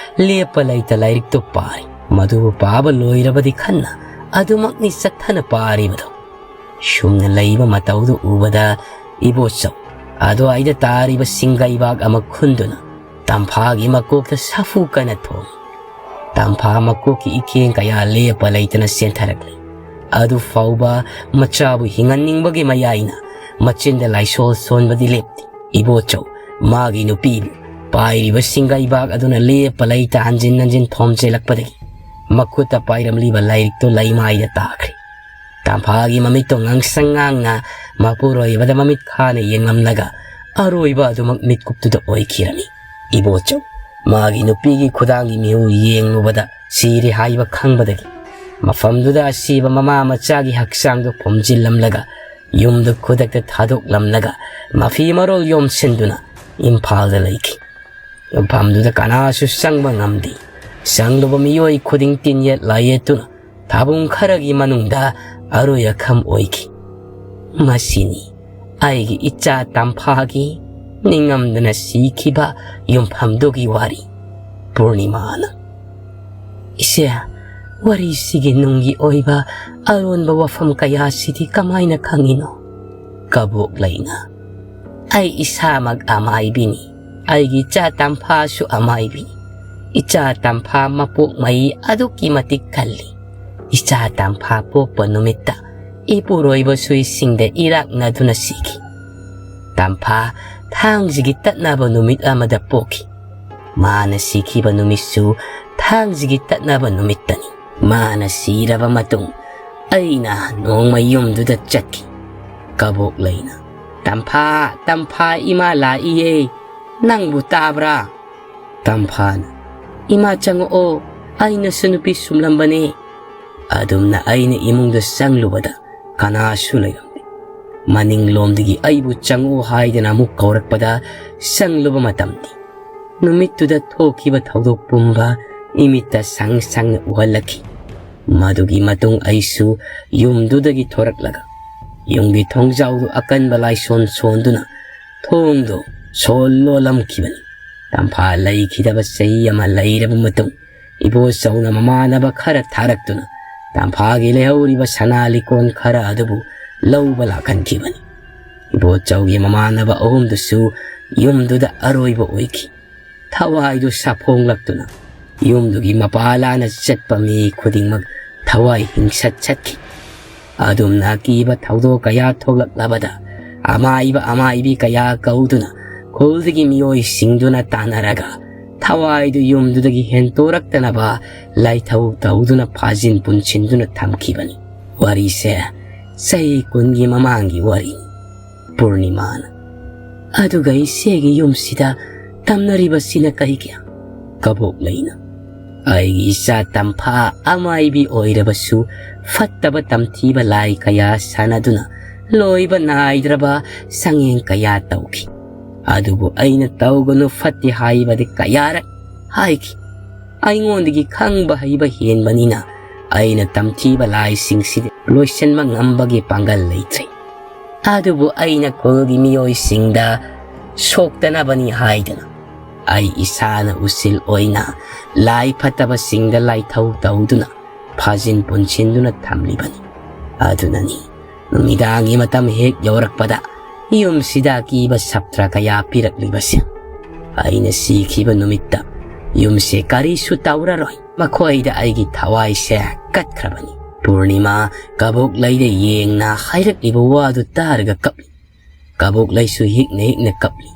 ꯂꯦꯞꯄ ꯂꯩꯇ ꯂꯥꯏꯔꯤꯛꯇꯨ ꯄꯥꯔꯤ꯫ ꯃꯗꯨꯕꯨ ꯄꯥꯕ ꯂꯣꯏꯔꯕꯗꯤ ꯈꯟꯅ ꯑꯗꯨꯃꯛꯅꯤ ꯆꯠꯊꯅ ꯄꯥꯔꯤꯕꯗꯨ꯫ ꯁꯨꯝꯅ ꯂꯩꯕ ꯃꯇꯧꯗꯨ ꯎꯕꯗ ꯏꯕꯣꯆꯧ ꯑꯗꯨꯋꯥꯏꯗ ꯇꯥꯔꯤꯕ ꯁꯤꯡꯒꯩꯕꯥꯛ ꯑꯃ ꯈꯨꯟꯗꯨꯅ ꯇꯝꯐꯥꯒꯤ ꯃꯀꯣꯛꯇ ꯁꯥꯐꯨ ꯀꯟꯅ ꯊꯣꯡꯏ꯫ ꯇꯝꯐꯥ ꯃꯀꯣꯛꯀꯤ ꯏꯀꯦꯡ ꯀꯌꯥ ꯂꯦꯞꯄ ꯂꯩꯇꯅ ꯆꯦꯟꯊꯔꯛꯂꯤ꯫ ꯑꯗꯨ ꯐꯥꯎꯕ ꯃꯆꯥꯕꯨ ꯍꯤꯡꯍꯟꯅꯤꯡꯕꯒꯤ ꯃꯌꯥꯏꯅ ꯃꯆꯤꯟꯗ ꯂꯥꯏꯁꯣꯜ ꯁꯣꯟꯕꯗꯤ ꯂꯦꯞꯇꯦ꯫ ꯏꯕꯣꯆꯧ ꯃꯥꯒꯤ ꯅꯨꯄꯤꯕꯨ ꯄꯥꯏꯔꯤꯕ ꯁꯤꯡꯒꯩꯕꯥꯛ ꯑꯗꯨꯅ ꯂꯦꯞꯄ ꯂꯩꯇ ꯍꯟꯖꯤꯟ ꯍꯟꯖꯤꯟ ꯊꯣꯝꯖꯤꯜꯂꯛꯄꯗꯒꯤ ꯃꯈꯨꯠꯇ ꯄꯥꯏꯔꯝꯂꯤꯕ ꯂꯥꯏꯔꯤꯛꯇꯨ ꯂꯩꯃꯥꯏꯗ ꯇꯥꯈ꯭ꯔꯦ꯫ ꯇꯝꯐꯥꯒꯤ ꯃꯃꯤꯠꯇꯣ ꯉꯥꯡꯁꯪ ꯉꯥꯡꯅ ꯃꯄꯨꯔꯣꯏꯕꯗ ꯃꯃꯤꯠ ꯈꯥꯅ ꯌꯦꯡꯂꯝꯂꯒ ꯑꯔꯣꯏꯕ ꯑꯗꯨꯃꯛ ꯃꯤꯠꯀꯨꯞꯇꯨꯗ ꯑꯣꯏꯈꯤꯔꯝꯃꯤ꯫ ꯏꯕꯣꯆꯧ ꯃꯥꯒꯤ ꯅꯨꯄꯤꯒꯤ ꯈꯨꯗꯥꯡꯒꯤ ꯃꯤꯍꯨ ꯌꯦꯡꯂꯨꯕꯗ ꯁꯤꯔꯦ ꯍꯥꯏꯕ ꯈꯪꯕꯗꯒꯤ ꯃꯐꯝꯗꯨꯗ ꯑꯁꯤꯕ ꯃꯃꯥ ꯃꯆꯥꯒꯤ ꯍꯛꯆꯥꯡꯗꯨ ꯐꯨꯝꯖꯤꯜꯂꯝꯂꯒ ꯌꯨꯝꯗꯨ ꯈꯨꯗꯛꯇ ꯊꯥꯗꯣꯛꯂꯝꯂꯒ ꯃꯐꯤ ꯃꯔꯣꯜ ꯌꯣꯝꯁꯤꯟꯗꯨꯅ ꯏꯝꯐꯥꯜꯗ ꯂꯩꯈꯤ꯫ ꯃꯐꯝꯗꯨꯗ ꯀꯅꯥꯁꯨ ꯆꯪꯕ ꯉꯝꯗꯦ꯫ ꯆꯪꯂꯨꯕ ꯃꯤꯑꯣꯏ ꯈꯨꯗꯤꯡ ꯇꯤꯟꯌꯦꯠ ꯂꯥꯏꯌꯦꯠꯇꯨꯅ ꯊꯥꯕꯨꯡ ꯈꯔꯒꯤ ꯃꯅꯨꯡꯗ ꯑꯔꯣꯏ ꯑꯈꯝ ꯑꯣꯏꯈꯤ꯫ ꯃꯁꯤꯅꯤ ꯑꯩꯒꯤ ꯏꯆꯥ ꯇꯝꯐꯥꯒꯤ ꯅꯤꯡꯉꯝꯗꯅ ꯁꯤꯈꯤꯕ ꯌꯨꯝꯐꯝꯗꯨꯒꯤ ꯋꯥꯔꯤ꯫ ꯄꯨꯔꯅꯤꯃꯥꯅ, "ꯏꯆꯦ, ꯋꯥꯔꯤꯁꯤꯒꯤ ꯅꯨꯡꯒꯤ ꯑꯣꯏꯕ ꯑꯔꯣꯟꯕ ꯋꯥꯐꯝ ꯀꯌꯥꯁꯤꯗꯤ ꯀꯃꯥꯏꯅ ꯈꯪꯉꯤꯅꯣ?" ꯀꯕꯣꯛꯂꯩꯅ, "ꯑꯩ ꯏꯁꯥꯃꯛ ꯑꯃꯥꯏꯕꯤꯅꯤ꯫ ꯑꯩꯒꯤ ꯏꯆꯥ ꯇꯝꯐꯥꯁꯨ ꯑꯃꯥꯏꯕꯤ꯫ ꯏꯆꯥ ꯇꯝꯐꯥ ꯃꯄꯣꯛ ꯃꯍꯩ ꯑꯗꯨꯛꯀꯤ ꯃꯇꯤꯛ ꯀꯜꯂꯤ꯫ ꯏꯆꯥ ꯇꯝꯐꯥ ꯄꯣꯛꯄ ꯅꯨꯃꯤꯠꯇ ꯏꯄꯨꯔꯣꯏꯕ ꯁꯨꯏꯁꯤꯡꯗ ꯏꯔꯥꯛꯅꯗꯨꯅ ꯁꯤꯈꯤ꯫ ꯇꯝꯐꯥ ꯊꯥꯡꯖꯒꯤ ꯇꯠꯅꯕ ꯅꯨꯃꯤꯠ ꯑꯃꯗ ꯄꯣꯛꯈꯤ꯫ ꯃꯥꯅ ꯁꯤꯈꯤꯕ ꯅꯨꯃꯤꯠꯁꯨ ꯊꯥꯡꯖꯒꯤ ꯇꯠꯅꯕ ꯅꯨꯃꯤꯠꯇꯅꯤ꯫ ꯃꯥꯅ ꯁꯤꯔꯕ ꯃꯇꯨꯡ ꯑꯩꯅ ꯅꯣꯡꯃ ꯌꯨꯝꯗꯨꯗ ꯆꯠꯈꯤ꯫" ꯀꯕꯣꯛꯂꯩꯅ, "ꯇꯝꯐꯥ, ꯇꯝꯐꯥ, ꯏꯃꯥ ꯂꯥꯛꯏꯌꯦ, ꯅꯪꯕꯨ ꯇꯥꯕ꯭ꯔꯥ?" ꯇꯝꯐꯥꯅ, "ꯏꯃꯥ ꯆꯪꯉꯛꯑꯣ, ꯑꯩꯅꯁꯨ ꯅꯨꯄꯤ ꯁꯨꯝꯂꯝꯕꯅꯦ꯫" ꯑꯗꯨꯝꯅ ꯑꯩꯅ ꯏꯃꯨꯡꯗ ꯆꯪꯂꯨꯕꯗ ꯀꯅꯥꯁꯨ ꯂꯩꯔꯝꯗꯦ꯫ ꯃꯅꯤꯡꯂꯣꯝꯗꯒꯤ ꯑꯩꯕꯨ ꯆꯪꯉꯛꯑꯣ ꯍꯥꯏꯗꯅ ꯑꯃꯨꯛ ꯀꯧꯔꯛꯄꯗ ꯆꯪꯂꯨꯕ ꯃꯇꯝꯗꯤ ꯅꯨꯃꯤꯠꯇꯨꯗ ꯊꯣꯛꯈꯤꯕ ꯊꯧꯗꯣꯛ ꯄꯨꯝꯕ ꯏꯃꯤꯠꯇ ꯁꯪ ꯁꯪꯅ ꯎꯍꯜꯂꯛꯈꯤ꯫ ꯃꯗꯨꯒꯤ ꯃꯇꯨꯡ ꯑꯩꯁꯨ ꯌꯨꯝꯗꯨꯗꯒꯤ ꯊꯣꯔꯛꯂꯒ ꯌꯨꯝꯒꯤ ꯊꯣꯡꯖꯥꯎꯗꯨ ꯑꯀꯟꯕ ꯂꯥꯏꯁꯣꯟ ꯁꯣꯟꯗꯨꯅ ꯊꯣꯡꯗꯨ ꯁꯣꯜ ꯂꯣꯜꯂꯝꯈꯤꯕꯅꯤ꯫ ꯇꯝꯐꯥ ꯂꯩꯈꯤꯗꯕ ꯆꯍꯤ ꯑꯃ ꯂꯩꯔꯕ ꯃꯇꯨꯡ, ꯏꯕꯣꯆꯧꯅ ꯃꯃꯥꯟꯅꯕ ꯈꯔ ꯊꯥꯔꯛꯇꯨꯅ ꯇꯝꯐꯥꯒꯤ ꯂꯩꯍꯧꯔꯤꯕ ꯁꯅꯥ ꯂꯤꯀꯣꯟ ꯈꯔ ꯑꯗꯨꯕꯨ ꯂꯧꯕ ꯂꯥꯛꯍꯟꯈꯤꯕꯅꯤ꯫ ꯏꯕꯣꯆꯧꯒꯤ ꯃꯃꯥꯟꯅꯕ ꯑꯍꯨꯝꯗꯨꯁꯨ ꯌꯨꯝꯗꯨꯗ ꯑꯔꯣꯏꯕ ꯑꯣꯏꯈꯤ꯫ ꯊꯋꯥꯏꯗꯨ ꯁꯥꯐꯣꯡꯂꯛꯇꯨꯅ ꯌꯨꯝꯗꯨꯒꯤ ꯃꯄꯥ ꯂꯥꯟꯅ ꯆꯠꯄ ꯃꯤ ꯈꯨꯗꯤꯡꯃꯛ ꯊꯋꯥꯏ ꯍꯤꯡꯁꯠ ꯆꯠꯈꯤ꯫ ꯑꯗꯨꯝꯅ ꯑꯀꯤꯕ ꯊꯧꯗꯣꯛ ꯀꯌꯥ ꯊꯣꯛꯂꯛꯂꯕꯗ ꯑꯃꯥꯏꯕ ꯑꯃꯥꯏꯕꯤ ꯀꯌꯥ ꯀꯧꯗꯨꯅ ꯈꯨꯜꯗꯒꯤ ꯃꯤꯑꯣꯏꯁꯤꯡꯗꯨꯅ ꯇꯥꯟꯅꯔꯒ ꯊꯋꯥꯏꯗꯨ ꯌꯨꯝꯗꯨꯗꯒꯤ ꯍꯦꯟꯇꯣꯔꯛꯇꯅꯕ ꯂꯥꯏꯊꯧ ꯇꯧꯗꯨꯅ ꯐꯥꯖꯤꯟ ꯄꯨꯟꯁꯤꯟꯗꯨꯅ ꯊꯝꯈꯤꯕꯅꯤ꯫ ꯋꯥꯔꯤꯁꯦ ꯆꯍꯤ ꯀꯨꯟꯒꯤ ꯃꯃꯥꯡꯒꯤ ꯋꯥꯔꯤꯅꯤ꯫ ꯄꯨꯔꯅꯤꯃꯥꯅ, "ꯑꯗꯨꯒ ꯏꯆꯦꯒꯤ ꯌꯨꯝꯁꯤꯗ ꯇꯝꯅꯔꯤꯕꯁꯤꯅ ꯀꯩꯒꯤ?" ꯀꯕꯣꯛꯂꯩꯅ, "ꯑꯩꯒꯤ ꯏꯆꯥ ꯇꯝꯐꯥ ꯑꯃꯥꯏꯕꯤ ꯑꯣꯏꯔꯕꯁꯨ ꯐꯠꯇꯕ ꯇꯝꯊꯤꯕ ꯂꯥꯏ ꯀꯌꯥ ꯁꯥꯟꯅꯗꯨꯅ ꯂꯣꯏꯕ ꯅꯥꯏꯗ꯭ꯔꯕ ꯆꯥꯡꯌꯦꯡ ꯀꯌꯥ ꯇꯧꯈꯤ꯫ ꯑꯗꯨꯕꯨ ꯑꯩꯅ ꯇꯧꯒꯅꯨ, ꯐꯠꯇꯦ ꯍꯥꯏꯕꯗꯤ ꯀꯌꯥꯔꯛ ꯍꯥꯏꯈꯤ꯫ ꯑꯩꯉꯣꯟꯗꯒꯤ ꯈꯪꯕ ꯍꯩꯕ ꯍꯦꯟꯕꯅꯤꯅ ꯑꯩꯅ ꯇꯝꯊꯤꯕ ꯂꯥꯏꯁꯤꯡꯁꯤꯗꯤ ꯂꯣꯏꯁꯤꯟꯕ ꯉꯝꯕꯒꯤ ꯄꯥꯡꯒꯜ ꯂꯩꯇ꯭ꯔꯦ꯫ ꯑꯗꯨꯕꯨ ꯑꯩꯅ ꯈꯨꯜꯒꯤ ꯃꯤꯑꯣꯏꯁꯤꯡꯗ ꯁꯣꯛꯇꯅꯕꯅꯤ ꯍꯥꯏꯗꯅ ꯑꯩ ꯏꯁꯥꯅ ꯎꯆꯤꯜ ꯑꯣꯏꯅ ꯂꯥꯏ ꯐꯠꯇꯕꯁꯤꯡꯗ ꯂꯥꯏꯊꯧ ꯇꯧꯗꯨꯅ ꯐꯥꯖꯤꯟ ꯄꯨꯟꯁꯤꯟꯗꯨꯅ ꯊꯝꯂꯤꯕꯅꯤ꯫ ꯑꯗꯨꯅꯅꯤ ꯅꯨꯃꯤꯗꯥꯡꯒꯤ ꯃꯇꯝ ꯍꯦꯛ ꯌꯧꯔꯛꯄꯗ ꯌꯨꯝꯁꯤꯗ ꯑꯀꯤꯕ ꯁꯞꯇ꯭ꯔ ꯀꯌꯥ ꯄꯤꯔꯛꯂꯤꯕꯁꯦ꯫ ꯑꯩꯅ ꯁꯤꯈꯤꯕ ꯅꯨꯃꯤꯠꯇ ꯌꯨꯝꯁꯦ ꯀꯔꯤꯁꯨ ꯇꯧꯔꯔꯣꯏ꯫ ꯃꯈꯣꯏꯗ ꯑꯩꯒꯤ ꯊꯋꯥꯏꯁꯦ ꯀꯠꯈ꯭ꯔꯕꯅꯤ꯫" ꯄꯨꯔꯅꯤꯃꯥ ꯀꯕꯣꯛꯂꯩꯗ ꯌꯦꯡꯅ ꯍꯥꯏꯔꯛꯂꯤꯕ ꯋꯥꯗꯨ ꯇꯥꯔꯒ ꯀꯞꯂꯤ꯫ ꯀꯕꯣꯛꯂꯩꯁꯨ ꯍꯤꯛꯅ ꯍꯤꯛꯅ ꯀꯞꯂꯤ꯫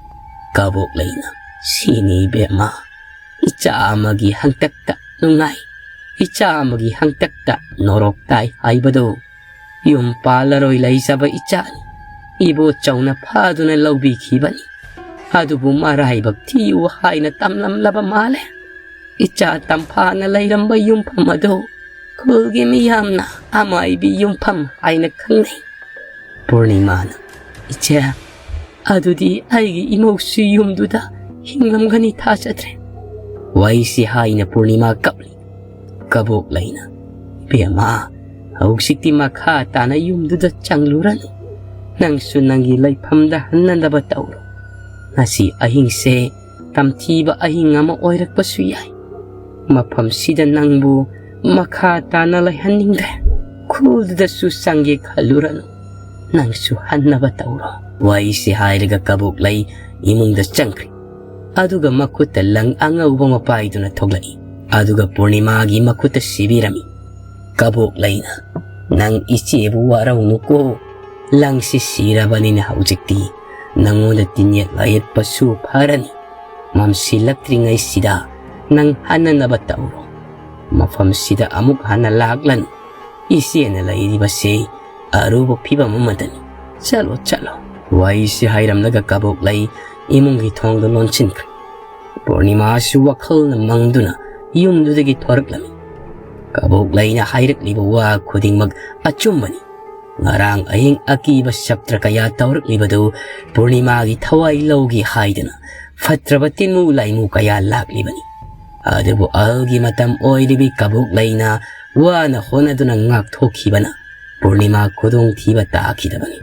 ꯀꯕꯣꯛꯂꯩꯅ, "ꯁꯤꯅꯤ ꯏꯕꯦꯝꯃ, ꯏꯆꯥ ꯑꯃꯒꯤ ꯍꯪꯇꯛꯇ ꯅꯨꯡꯉꯥꯏ, ꯏꯆꯥ ꯑꯃꯒꯤ ꯍꯪꯇꯛꯇ ꯅꯣꯔꯣꯛ ꯇꯥꯏ ꯍꯥꯏꯕꯗꯨ꯫ ꯌꯨꯝ ꯄꯥꯜꯂꯔꯣꯏ ꯂꯩꯖꯕ ꯏꯆꯥꯅꯤ꯫ ꯏꯕꯣꯆꯧꯅ ꯐꯥꯗꯨꯅ ꯂꯧꯕꯤꯈꯤꯕꯅꯤ꯫ ꯑꯗꯨꯕꯨ ꯃꯔꯥꯏꯕꯛ ꯊꯤꯌꯨ ꯍꯥꯏꯅ ꯇꯝꯂꯝꯂꯕ ꯃꯥꯜꯂꯦ꯫ ꯏꯆꯥ ꯇꯝꯐꯥꯅ ꯂꯩꯔꯝꯕ ꯌꯨꯝꯐꯝ ꯑꯗꯨ ꯈꯨꯜꯒꯤ ꯃꯤꯌꯥꯝꯅ ꯑꯃꯥꯏꯕꯤ ꯌꯨꯝꯐꯝ ꯍꯥꯏꯅ ꯈꯪꯅꯩ꯫" ꯄꯨꯔꯅꯤꯃꯥꯅ, "ꯏꯆꯦ, ꯑꯗꯨꯗꯤ ꯑꯩꯒꯤ ꯏꯃꯧꯁꯨ ꯌꯨꯝꯗꯨꯗ ꯍꯤꯡꯂꯝꯒꯅꯤ ꯊꯥꯖꯗ꯭ꯔꯦ꯫" ꯋꯥꯏꯁꯤ ꯍꯥꯏꯅ ꯄꯨꯔꯅꯤꯃꯥ ꯀꯞꯂꯤ꯫ ꯀꯕꯣꯛꯂꯩꯅ, "ꯕꯦꯝꯃ, ꯍꯧꯖꯤꯛꯇꯤ ꯃꯈꯥ ꯇꯥꯅ ꯌꯨꯝꯗꯨꯗ ꯆꯪꯂꯨꯔꯅꯨ꯫ ꯅꯪꯁꯨ ꯅꯪꯒꯤ ꯂꯩꯐꯝꯗ ꯍꯟꯅꯅꯕ ꯇꯧꯔꯣ꯫ ꯉꯁꯤ ꯑꯍꯤꯡꯁꯦ ꯇꯝꯊꯤꯕ ꯑꯍꯤꯡ ꯑꯃ ꯑꯣꯏꯔꯛꯄꯁꯨ ꯌꯥꯏ꯫ ꯃꯐꯝꯁꯤꯗ ꯅꯪꯕꯨ ꯃꯈꯥ ꯇꯥꯅ ꯂꯩꯍꯟꯅꯤꯡꯗ꯭ꯔꯦ꯫ ꯈꯨꯜꯗꯨꯗꯁꯨ ꯆꯪꯒꯦ ꯈꯜꯂꯨꯔꯅꯨ꯫ ꯅꯪꯁꯨ ꯍꯟꯅꯕ ꯇꯧꯔꯣ"꯫ ꯋꯥꯍꯩꯁꯤ ꯍꯥꯏꯔꯒ ꯀꯕꯣꯛꯂꯩ ꯏꯃꯨꯡꯗ ꯆꯪꯈ꯭ꯔꯦ꯫ ꯑꯗꯨꯒ ꯃꯈꯨꯠꯇ ꯂꯪ ꯑꯉꯧꯕ ꯑꯃ ꯄꯥꯏꯗꯨꯅ ꯊꯣꯛꯂꯛꯏ꯫ ꯑꯗꯨꯒ ꯄꯨꯔꯅꯤꯃꯥꯒꯤ ꯃꯈꯨꯠꯇ ꯁꯤꯕꯤꯔꯝꯃꯤ꯫ ꯀꯕꯣꯛꯂꯩꯅ, "ꯅꯪ ꯏꯆꯦꯕꯨ ꯋꯥꯔꯧꯅꯨꯀꯣ꯫ ꯂꯪꯁꯤ ꯁꯤꯔꯕꯅꯤꯅ ꯍꯧꯖꯤꯛꯇꯤ ꯅꯪꯉꯣꯟꯗ ꯇꯤꯟꯌꯦꯠ ꯂꯥꯏꯌꯦꯠꯄꯁꯨ ꯐꯔꯅꯤ꯫ ꯃꯝꯁꯤꯜꯂꯛꯇ꯭ꯔꯤꯉꯩꯁꯤꯗ ꯅꯪ ꯍꯟꯅꯅꯕ ꯇꯧꯔꯣ꯫ ꯃꯐꯝꯁꯤꯗ ꯑꯃꯨꯛ ꯍꯟꯅ ꯂꯥꯛꯂꯅꯨ꯫ ꯏꯆꯦꯅ ꯂꯩꯔꯤꯕꯁꯦ ꯑꯔꯨꯕ ꯐꯤꯕꯝ ꯑꯃꯗꯅꯤ꯫ ꯆꯠꯂꯣ, ꯆꯠꯂꯣ"꯫ ꯋꯥꯍꯩꯁꯤ ꯍꯥꯏꯔꯝꯂꯒ ꯀꯕꯣꯛꯂꯩ ꯏꯃꯨꯡꯒꯤ ꯊꯣꯡꯗꯨ ꯂꯣꯟꯁꯤꯟꯈ꯭ꯔꯦ꯫ ꯄꯨꯔꯅꯤꯃꯥꯁꯨ ꯋꯥꯈꯜꯅ ꯃꯪꯗꯨꯅ ꯌꯨꯝꯗꯨꯗꯒꯤ ꯊꯣꯔꯛꯂꯝꯃꯤ꯫ ꯀꯕꯣꯛꯂꯩꯅ ꯍꯥꯏꯔꯛꯂꯤꯕ ꯋꯥ ꯈꯨꯗꯤꯡꯃꯛ ꯑꯆꯨꯝꯕꯅꯤ꯫ ꯉꯔꯥꯡ ꯑꯍꯤꯡ ꯑꯀꯤꯕ ꯁꯛꯇ꯭ꯔ ꯀꯌꯥ ꯇꯧꯔꯛꯂꯤꯕꯗꯨ ꯄꯨꯔꯅꯤꯃꯥꯒꯤ ꯊꯋꯥꯏ ꯂꯧꯒꯦ ꯍꯥꯏꯗꯅ ꯐꯠꯇ꯭ꯔꯕ ꯇꯤꯟꯃꯨ ꯂꯥꯏꯃꯨ ꯀꯌꯥ ꯂꯥꯛꯂꯤꯕꯅꯤ꯫ ꯑꯗꯨꯕꯨ ꯑꯍꯜꯒꯤ ꯃꯇꯝ ꯑꯣꯏꯔꯤꯕꯤ ꯀꯕꯣꯛꯂꯩꯅ ꯋꯥꯅ ꯍꯣꯠꯅꯗꯨꯅ ꯉꯥꯛꯊꯣꯛꯈꯤꯕꯅ ꯄꯨꯔꯅꯤꯃꯥ ꯈꯨꯗꯣꯡꯊꯤꯕ ꯇꯥꯈꯤꯗꯕꯅꯤ꯫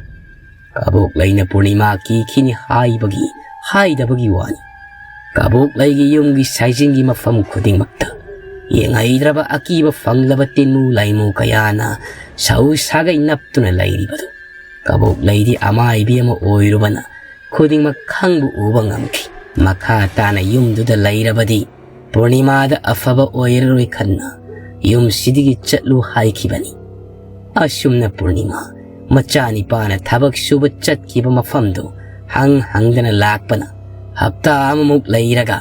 ꯀꯕꯣꯛꯂꯩꯅ ꯄꯨꯔꯅꯤꯃꯥ ꯀꯤꯈꯤꯅꯤ ꯍꯥꯏꯕꯒꯤ ꯍꯥꯏꯗꯕꯒꯤ ꯋꯥꯅꯤ꯫ ꯀꯕꯣꯛꯂꯩꯒꯤ ꯌꯨꯝꯒꯤ ꯁꯥꯏꯖꯤꯡꯒꯤ ꯃꯐꯝ ꯈꯨꯗꯤꯡꯃꯛꯇ ꯌꯦꯡꯍꯩꯗ꯭ꯔꯕ ꯑꯀꯤꯕ ꯐꯪꯂꯕ ꯇꯤꯟꯃꯨ ꯂꯥꯏꯃꯨ ꯀꯌꯥꯅ ꯁꯧ ꯁꯥꯒꯩ ꯅꯞꯇꯨꯅ ꯂꯩꯔꯤꯕꯗꯨ ꯀꯕꯣꯛꯂꯩꯗꯤ ꯑꯃꯥꯏꯕꯤ ꯑꯃ ꯑꯣꯏꯔꯨꯕꯅ ꯈꯨꯗꯤꯡꯃꯛ ꯈꯪꯕ ꯎꯕ ꯉꯝꯈꯤ꯫ ꯃꯈꯥ ꯇꯥꯅ ꯌꯨꯝꯗꯨꯗ ꯂꯩꯔꯕꯗꯤ ꯄꯨꯔꯅꯤꯃꯥꯗ ꯑꯐꯕ ꯑꯣꯏꯔꯔꯣꯏ ꯈꯟꯅ ꯌꯨꯝꯁꯤꯗꯒꯤ ꯆꯠꯂꯨ ꯍꯥꯏꯈꯤꯕꯅꯤ꯫ ꯑꯁꯨꯝꯅ ꯄꯨꯔꯅꯤꯃꯥ ꯃꯆꯥꯅꯤꯄꯥꯅ ꯊꯕꯛ ꯁꯨꯕ ꯆꯠꯈꯤꯕ ꯃꯐꯝꯗꯨ ꯍꯪ ꯍꯪꯗꯅ ꯂꯥꯛꯄꯅ ꯍꯞꯇꯥ ꯑꯃꯃꯨꯛ ꯂꯩꯔꯒ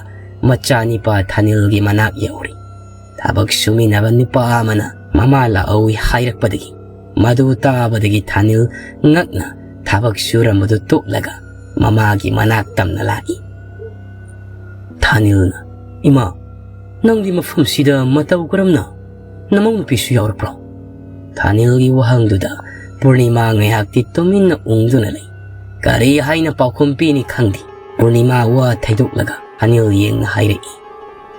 ꯃꯆꯥꯅꯤꯄꯥ ꯊꯥꯅꯤꯜꯒꯤ ꯃꯅꯥꯛ ꯌꯧꯔꯤ꯫ ꯊꯕꯛ ꯁꯨꯃꯤꯟꯅꯕ ꯅꯨꯄꯥ ꯑꯃꯅ ꯃꯃꯥ ꯂꯥꯛꯍꯧꯏ ꯍꯥꯏꯔꯛꯄꯗꯒꯤ ꯃꯗꯨ ꯇꯥꯕꯗꯒꯤ ꯊꯥꯅꯤꯜ ꯉꯛꯅ ꯊꯕꯛ ꯁꯨꯔꯝꯕꯗꯨ ꯇꯣꯛꯂꯒ ꯃꯃꯥꯒꯤ ꯃꯅꯥꯛ ꯇꯝꯅ ꯂꯥꯛꯏ꯫ ꯊꯥꯅꯤꯜꯅ, "ꯏꯃꯥ, ꯅꯪꯗꯤ ꯃꯐꯝꯁꯤꯗ ꯃꯇꯧ ꯀꯔꯝꯅ? ꯅꯃꯧ ꯅꯨꯄꯤꯁꯨ ꯌꯥꯎꯔꯛꯄ꯭ꯔꯣ?" ꯊꯥꯅꯤꯜꯒꯤ ꯋꯥꯍꯪꯗꯨꯗ ꯄꯨꯔꯅꯤꯃꯥ ꯉꯥꯏꯍꯥꯛꯇꯤ ꯇꯨꯃꯤꯟꯅ ꯎꯪꯗꯨꯅ ꯂꯩ꯫ ꯀꯔꯤ ꯍꯥꯏꯅ ꯄꯥꯎꯈꯨꯝ ꯄꯤꯅꯤ ꯈꯪꯗꯦ꯫ ꯄꯨꯔꯅꯤꯃꯥ ꯋꯥ ꯊꯩꯗꯣꯛꯂꯒ ꯊꯥꯅꯤꯜ ꯌꯦꯡꯅ ꯍꯥꯏꯔꯛꯏ,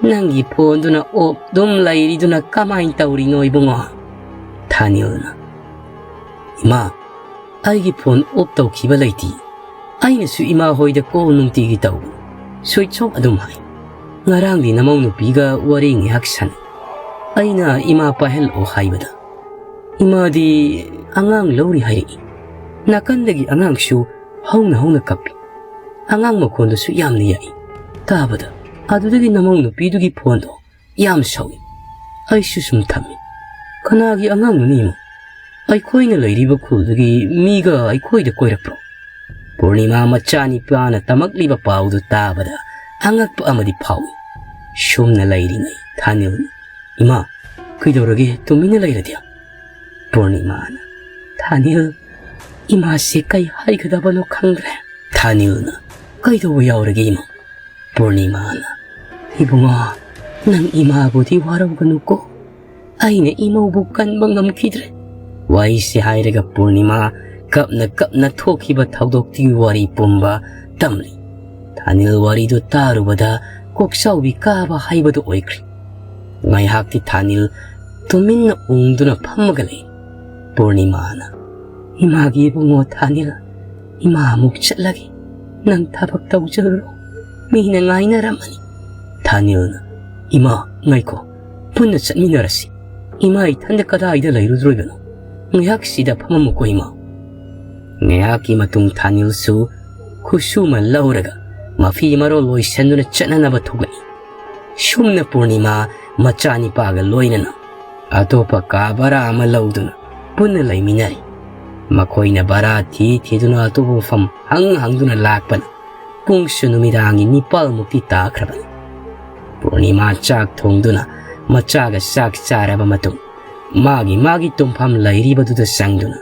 "ꯅꯪꯒꯤ ꯐꯣꯟꯗꯨꯅ ꯑꯣꯐ ꯑꯗꯨꯝ ꯂꯩꯔꯤꯗꯨꯅ ꯀꯃꯥꯏꯅ ꯇꯧꯔꯤꯅꯣ ꯏꯕꯨꯡꯉꯣ?" ꯊꯥꯅꯤꯜꯅ, "ꯏꯃꯥ, ꯑꯩꯒꯤ ꯐꯣꯟ ꯑꯣꯐ ꯇꯧꯈꯤꯕ ꯂꯩꯇꯦ꯫ ꯑꯩꯅꯁꯨ ꯏꯃꯥ ꯍꯣꯏꯗ ꯀꯣꯜ ꯅꯨꯡꯇꯤꯒꯤ ꯇꯧꯕꯅꯤ꯫ ꯁ꯭ꯋꯤꯆ ꯑꯣꯐ ꯑꯗꯨꯝ ꯍꯥꯏ꯫ ꯉꯔꯥꯡꯗꯤ ꯅꯃꯧ ꯅꯨꯄꯤꯒ ꯋꯥꯔꯤ ꯉꯥꯏꯍꯥꯛ ꯁꯥꯟꯅꯩ꯫ ꯑꯩꯅ ꯏꯃꯥ ꯄꯥꯏꯍꯜꯂꯛꯑꯣ ꯍꯥꯏꯕꯗ ꯏꯃꯥꯗꯤ ꯑꯉꯥꯡ ꯂꯧꯔꯤ ꯍꯥꯏꯔꯛꯏ꯫ ꯅꯥꯀꯟꯗꯒꯤ ꯑꯉꯥꯡꯁꯨ ꯍꯧꯅ ꯍꯧꯅ ꯀꯞꯄꯤ꯫ ꯑꯉꯥꯡ ꯃꯈꯣꯟꯗꯨꯁꯨ ꯌꯥꯝꯅ ꯌꯥꯏ꯫ ꯇꯥꯕꯗ ꯑꯗꯨꯗꯒꯤ ꯅꯃꯧ ꯅꯨꯄꯤꯗꯨꯒꯤ ꯐꯣꯟꯗꯣ ꯌꯥꯝ ꯁꯧꯏ꯫ ꯑꯩꯁꯨ ꯁꯨꯝ ꯊꯝꯃꯤ꯫ ꯀꯅꯥꯒꯤ ꯑꯉꯥꯡꯅꯣꯅꯦ ꯏꯃꯥ? ꯑꯩꯈꯣꯏꯅ ꯂꯩꯔꯤꯕ ꯈꯨꯜꯗꯨꯒꯤ ꯃꯤꯒ ꯑꯩꯈꯣꯏꯗ ꯀꯣꯏꯔꯛꯄ꯭ꯔꯣ?" ꯄꯨꯔꯅꯤꯃꯥ ꯃꯆꯥꯅꯤꯄꯥꯅ ꯇꯝꯃꯛꯂꯤꯕ ꯄꯥꯎꯗꯨ ꯇꯥꯕꯗ ꯑꯉꯛꯄ ꯑꯃꯗꯤ ꯐꯥꯎꯏ꯫ ꯁꯨꯝꯅ ꯂꯩꯔꯤꯉꯩ ꯊꯥꯅꯤꯜ, "ꯏꯃꯥ, ꯀꯩꯗꯧꯔꯒꯦ ꯇꯨꯃꯤꯟꯅ ꯂꯩꯔꯗꯤ?" ꯄꯨꯔꯅꯤꯃꯥꯅ, "ꯊꯥꯅꯤꯜ, ꯏꯃꯥꯁꯦ ꯀꯩ ꯍꯥꯏꯒꯗꯕꯅꯣ ꯈꯪꯗ꯭ꯔꯦ꯫" ꯊꯥꯅꯤꯜꯅ, "ꯀꯩꯗꯧꯕ ꯌꯥꯎꯔꯒꯦ ꯏꯃꯥ?" ꯄꯨꯔꯅꯤꯃꯥꯅ, "ꯏꯕꯨꯡꯉꯣ, ꯅꯪ ꯏꯃꯥꯕꯨꯗꯤ ꯋꯥꯔꯧꯒꯅꯨꯀꯣ꯫ ꯑꯩꯅ ꯏꯃꯧꯕꯨ ꯀꯟꯕ ꯉꯝꯈꯤꯗ꯭ꯔꯦ꯫" ꯋꯥꯔꯤꯁꯤ ꯍꯥꯏꯔꯒ ꯄꯨꯔꯅꯤꯃꯥ ꯀꯞꯅ ꯀꯞꯅ ꯊꯣꯛꯈꯤꯕ ꯊꯧꯗꯣꯛꯇꯨꯒꯤ ꯋꯥꯔꯤ ꯄꯨꯝꯕ ꯇꯝꯂꯤ꯫ ꯊꯥꯅꯤꯜ ꯋꯥꯔꯤꯗꯨ ꯇꯥꯔꯨꯕꯗ ꯀꯣꯛꯆꯥꯎꯕꯤ ꯀꯥꯕ ꯍꯥꯏꯕꯗꯨ ꯑꯣꯏꯈ꯭ꯔꯦ꯫ ꯉꯥꯏꯍꯥꯛꯇꯤ ꯊꯥꯅꯤꯜ ꯇꯨꯃꯤꯟꯅ ꯎꯪꯗꯨꯅ ꯐꯝꯃꯒ ꯂꯩ꯫ ꯄꯨꯔꯅꯤꯃꯥꯅ, "ꯏꯃꯥꯒꯤ ꯏꯕꯨꯡꯉꯣ ꯊꯥꯅꯤꯜ, ꯏꯃꯥ ꯑꯃꯨꯛ ꯆꯠꯂꯒꯦ꯫ ꯅꯪ ꯊꯕꯛ ꯇꯧꯖꯔꯨꯔꯣ꯫ ꯃꯤꯅ ꯉꯥꯏꯅꯔꯝꯃꯅꯤ꯫" ꯊꯥꯅꯤꯜꯅ, "ꯏꯃꯥ, ꯉꯥꯏꯈꯣ, ꯄꯨꯟꯅ ꯆꯠꯃꯤꯟꯅꯔꯁꯤ꯫ ꯏꯃꯥ ꯏꯊꯟꯗ ꯀꯗꯥꯏꯗ ꯂꯩꯔꯨꯗꯣꯔꯤꯕꯅꯣ? ꯉꯥꯏꯍꯥꯛ ꯁꯤꯗ ꯐꯝꯃꯝꯃꯨꯀꯣ ꯏꯃꯥ꯫" ꯉꯥꯏꯍꯥꯛꯀꯤ ꯃꯇꯨꯡ ꯊꯥꯅꯤꯜꯁꯨ ꯈꯨꯠꯁꯨꯃ ꯂꯧꯔꯒ ꯃꯐꯤ ꯃꯔꯣꯜ ꯂꯣꯏꯁꯟꯗꯨꯅ ꯆꯠꯅꯅꯕ ꯊꯣꯛꯂꯛꯏ꯫ ꯁꯨꯝꯅ ꯄꯨꯔꯅꯤꯃꯥ ꯃꯆꯥꯅꯤꯄꯥꯒ ꯂꯣꯏꯅꯅ ꯑꯇꯣꯞꯄ ꯀꯥ ꯚꯔꯥ ꯑꯃ ꯂꯧꯗꯨꯅ ꯄꯨꯟꯅ ꯂꯩꯃꯤꯟꯅꯔꯤ꯫ ꯃꯈꯣꯏꯅ ꯚꯔꯥ ꯊꯤ ꯊꯤꯗꯨꯅ ꯑꯇꯣꯞꯄ ꯃꯐꯝ ꯍꯪ ꯍꯪꯗꯨꯅ ꯂꯥꯛꯄꯅ ꯄꯨꯡꯁꯨ ꯅꯨꯃꯤꯗꯥꯡꯒꯤ ꯅꯤꯄꯥꯜꯃꯨꯛꯇꯤ ꯇꯥꯈ꯭ꯔꯕꯅꯤ꯫ ꯄꯨꯔꯅꯤꯃꯥ ꯆꯥꯛ ꯊꯣꯡꯗꯨꯅ ꯃꯆꯥꯒ ꯆꯥꯛ ꯆꯥꯔꯕ ꯃꯇꯨꯡ ꯃꯥꯒꯤ ꯃꯥꯒꯤ ꯇꯨꯝꯐꯝ ꯂꯩꯔꯤꯕꯗꯨꯗ ꯆꯪꯗꯨꯅ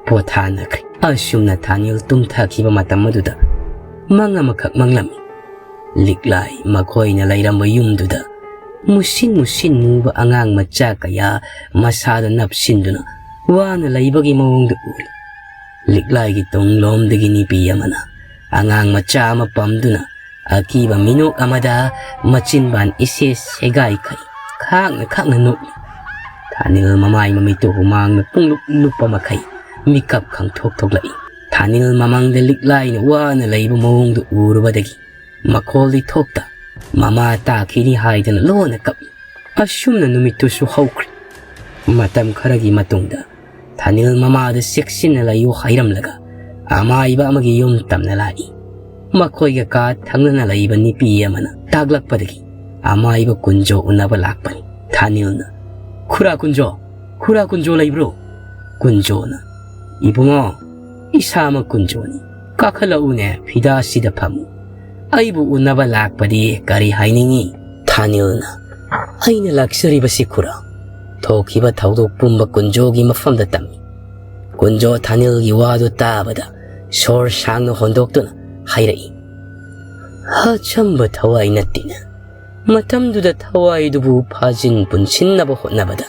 ꯄꯣꯊꯥꯅꯈ꯭ꯔꯦ꯫ ꯑꯁꯨꯝꯅ ꯊꯥꯅꯤꯜ ꯇꯨꯝꯊꯈꯤꯕ ꯃꯇꯝ ꯑꯗꯨꯗ ꯃꯪ ꯑꯃꯈꯛ ꯃꯪꯂꯝꯃꯤ꯫ ꯂꯤꯛꯂꯥꯏ ꯃꯈꯣꯏꯅ ꯂꯩꯔꯝꯕ ꯌꯨꯝꯗꯨꯗ ꯃꯨꯁꯤꯟ ꯃꯨꯁꯤꯟ ꯃꯨꯕ ꯑꯉꯥꯡ ꯃꯆꯥ ꯀꯌꯥ ꯃꯁꯥꯗ ꯅꯞꯁꯤꯟꯗꯨꯅ ꯋꯥꯅ ꯂꯩꯕꯒꯤ ꯃꯑꯣꯡꯗ ꯎꯔꯤ꯫ ꯂꯤꯛꯂꯥꯏꯒꯤ ꯇꯨꯡꯂꯣꯝꯗꯒꯤ ꯅꯨꯄꯤ ꯑꯃꯅ ꯑꯉꯥꯡ ꯃꯆꯥ ꯑꯃ ꯄꯝꯗꯨꯅ ꯑꯀꯤꯕ ꯃꯤꯅꯣꯛ ꯑꯃꯗ ꯃꯆꯤꯟꯕꯥꯟ ꯏꯁꯦ ꯁꯦꯒꯥꯏꯈꯩ ꯈꯥꯛꯅ ꯈꯥꯛꯅ ꯅꯣꯛꯂꯤ꯫ ꯊꯥꯅꯤꯜ ꯃꯃꯥꯏ ꯃꯃꯤꯠꯇꯨ ꯍꯨꯃꯥꯡꯅ ꯄꯨꯡꯂꯨꯞ ꯂꯨꯞꯄ ꯃꯈꯩ ꯃꯤꯀꯞ ꯈꯪꯊꯣꯛ ꯊꯣꯛꯂꯛꯏ꯫ ꯊꯥꯅꯤꯜ ꯃꯃꯥꯡꯗ ꯂꯤꯛꯂꯥꯏꯅ ꯋꯥꯅ ꯂꯩꯕ ꯃꯑꯣꯡꯗꯨ ꯎꯔꯨꯕꯗꯒꯤ ꯃꯈꯣꯜꯗꯤ ꯊꯣꯛꯇ ꯃꯃꯥ ꯇꯥꯈꯤꯅꯤ ꯍꯥꯏꯗꯅ ꯂꯣꯟꯅ ꯀꯞꯂꯤ꯫ ꯑꯁꯨꯝꯅ ꯅꯨꯃꯤꯠꯇꯨꯁꯨ ꯍꯧꯈ꯭ꯔꯦ꯫ ꯃꯇꯝ ꯈꯔꯒꯤ ꯃꯇꯨꯡꯗ ꯊꯥꯅꯤꯜ ꯃꯃꯥꯗ ꯆꯦꯛꯁꯤꯟꯅ ꯂꯩꯌꯨ ꯍꯥꯏꯔꯝꯂꯒ ꯑꯃꯥꯏꯕ ꯑꯃꯒꯤ ꯌꯨꯝ ꯇꯝꯅ ꯂꯥꯛꯏ꯫ ꯃꯈꯣꯏꯒ ꯀꯥ ꯊꯪꯅꯅ ꯂꯩꯕ ꯅꯨꯄꯤ ꯑꯃꯅ ꯇꯥꯛꯂꯛꯄꯗꯒꯤ ꯑꯃꯥꯏꯕ ꯀꯨꯟꯖꯣ ꯎꯅꯕ ꯂꯥꯛꯄꯅꯤ꯫ ꯊꯥꯅꯤꯜꯅ, "ꯈꯨꯔꯥ ꯀꯨꯟꯖꯣ, ꯈꯨꯔꯥ ꯀꯨꯟꯖꯣ ꯂꯩꯕ꯭ꯔꯣ?" ꯀꯨꯟꯖꯣꯅ, "ꯏꯕꯨꯡꯉꯣ, ꯏꯁꯥꯃꯛ ꯀꯨꯟꯖꯣꯅꯤ꯫ ꯀꯥꯈꯠꯂꯛꯎꯅꯦ, ꯐꯤꯗꯥꯁꯤꯗ ꯐꯝꯃꯨ꯫ ꯑꯩꯕꯨ ꯎꯅꯕ ꯂꯥꯛꯄꯗꯤ ꯀꯔꯤ ꯍꯥꯏꯅꯤꯡꯉꯤ?" ꯊꯥꯅꯤꯜꯅ, "ꯑꯩꯅ ꯂꯥꯛꯆꯔꯤꯕꯁꯤ ꯈꯨꯔꯥ, ꯊꯣꯛꯈꯤꯕ ꯊꯧꯗꯣꯛ ꯄꯨꯝꯕ ꯀꯨꯟꯖꯣꯒꯤ ꯃꯐꯝꯗ ꯇꯝꯃꯤ꯫" ꯀꯨꯟꯖꯣ ꯊꯥꯅꯤꯜꯒꯤ ꯋꯥꯗꯨ ꯇꯥꯕꯗ ꯁꯣꯔ ꯁꯥꯡꯅ ꯍꯣꯟꯗꯣꯛꯇꯨꯅ ꯍꯥꯏꯔꯛꯏ, "ꯑꯆꯝꯕ ꯊꯋꯥꯏ ꯅꯠꯇꯦꯅ꯫ ꯃꯇꯝꯗꯨꯗ ꯊꯋꯥꯏꯗꯨꯕꯨ ꯐꯥꯖꯤꯟ ꯄꯨꯟꯁꯤꯟꯅꯕ ꯍꯣꯠꯅꯕꯗ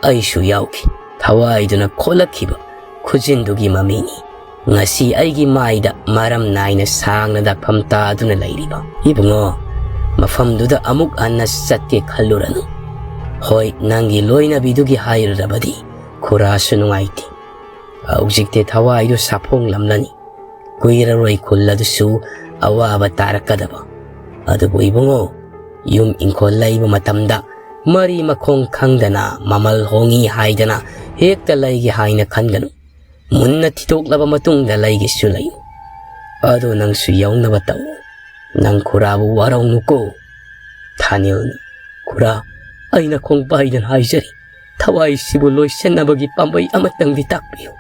ꯑꯩꯁꯨ ꯌꯥꯎꯈꯤ꯫ ꯊꯋꯥꯏꯗꯨꯅ ꯈꯣꯠꯂꯛꯈꯤꯕ ꯈꯨꯖꯤꯟꯗꯨꯒꯤ ꯃꯃꯤꯅꯤ ꯉꯁꯤ ꯑꯩꯒꯤ ꯃꯥꯏꯗ ꯃꯔꯝ ꯅꯥꯏꯅ ꯁꯥꯡꯅ ꯗꯥꯛꯐꯝ ꯇꯥꯗꯨꯅ ꯂꯩꯔꯤꯕ꯫ ꯏꯕꯨꯡꯉꯣ, ꯃꯐꯝꯗꯨꯗ ꯑꯃꯨꯛ ꯍꯟꯅ ꯆꯠꯀꯦ ꯈꯜꯂꯨꯔꯅꯨ꯫ ꯍꯣꯏ, ꯅꯪꯒꯤ ꯂꯣꯏꯅꯕꯤꯗꯨꯒꯤ ꯍꯥꯏꯔꯨꯔꯕꯗꯤ ꯈꯨꯔꯥꯁꯨ ꯅꯨꯡꯉꯥꯏꯇꯦ꯫ ꯍꯧꯖꯤꯛꯇꯤ ꯊꯋꯥꯏꯗꯨ ꯁꯥꯐꯣꯡꯂꯝꯂꯅꯤ꯫ ꯀꯨꯏꯔꯔꯣꯏ ꯈꯨꯜ ꯑꯗꯨꯁꯨ ꯑꯋꯥꯕ ꯇꯥꯔꯛꯀꯗꯕ꯫ ꯑꯗꯨꯕꯨ ꯏꯕꯨꯡꯉꯣ, ꯌꯨꯝ ꯏꯪꯈꯣꯜ ꯂꯩꯕ ꯃꯇꯝꯗ ꯃꯔꯤ ꯃꯈꯣꯡ ꯈꯪꯗꯅ ꯃꯃꯜ ꯍꯣꯡꯉꯤ ꯍꯥꯏꯗꯅ ꯍꯦꯛꯇ ꯂꯩꯒꯦ ꯍꯥꯏꯅ ꯈꯟꯒꯅꯨ꯫ ꯃꯨꯟꯅ ꯊꯤꯗꯣꯛꯂꯕ ꯃꯇꯨꯡꯗ ꯂꯩꯒꯦꯁꯨ ꯂꯩꯌꯨ꯫ ꯑꯗꯣ ꯅꯪꯁꯨ ꯌꯥꯎꯅꯕ ꯇꯧ꯫ ꯅꯪ ꯈꯨꯔꯥꯕꯨ ꯋꯥꯔꯧꯅꯨꯀꯣ꯫" ꯊꯥꯅꯤꯜꯅ, "ꯈꯨꯔꯥ, ꯑꯩꯅ ꯈꯣꯡ ꯄꯥꯏꯗꯅ ꯍꯥꯏꯖꯔꯤ, ꯊꯋꯥꯏꯁꯤꯕꯨ ꯂꯣꯏꯁꯤꯟꯅꯕꯒꯤ ꯄꯥꯝꯕꯩ ꯑꯃꯇꯪꯗꯤ ꯇꯥꯛꯄꯤꯌꯨ꯫"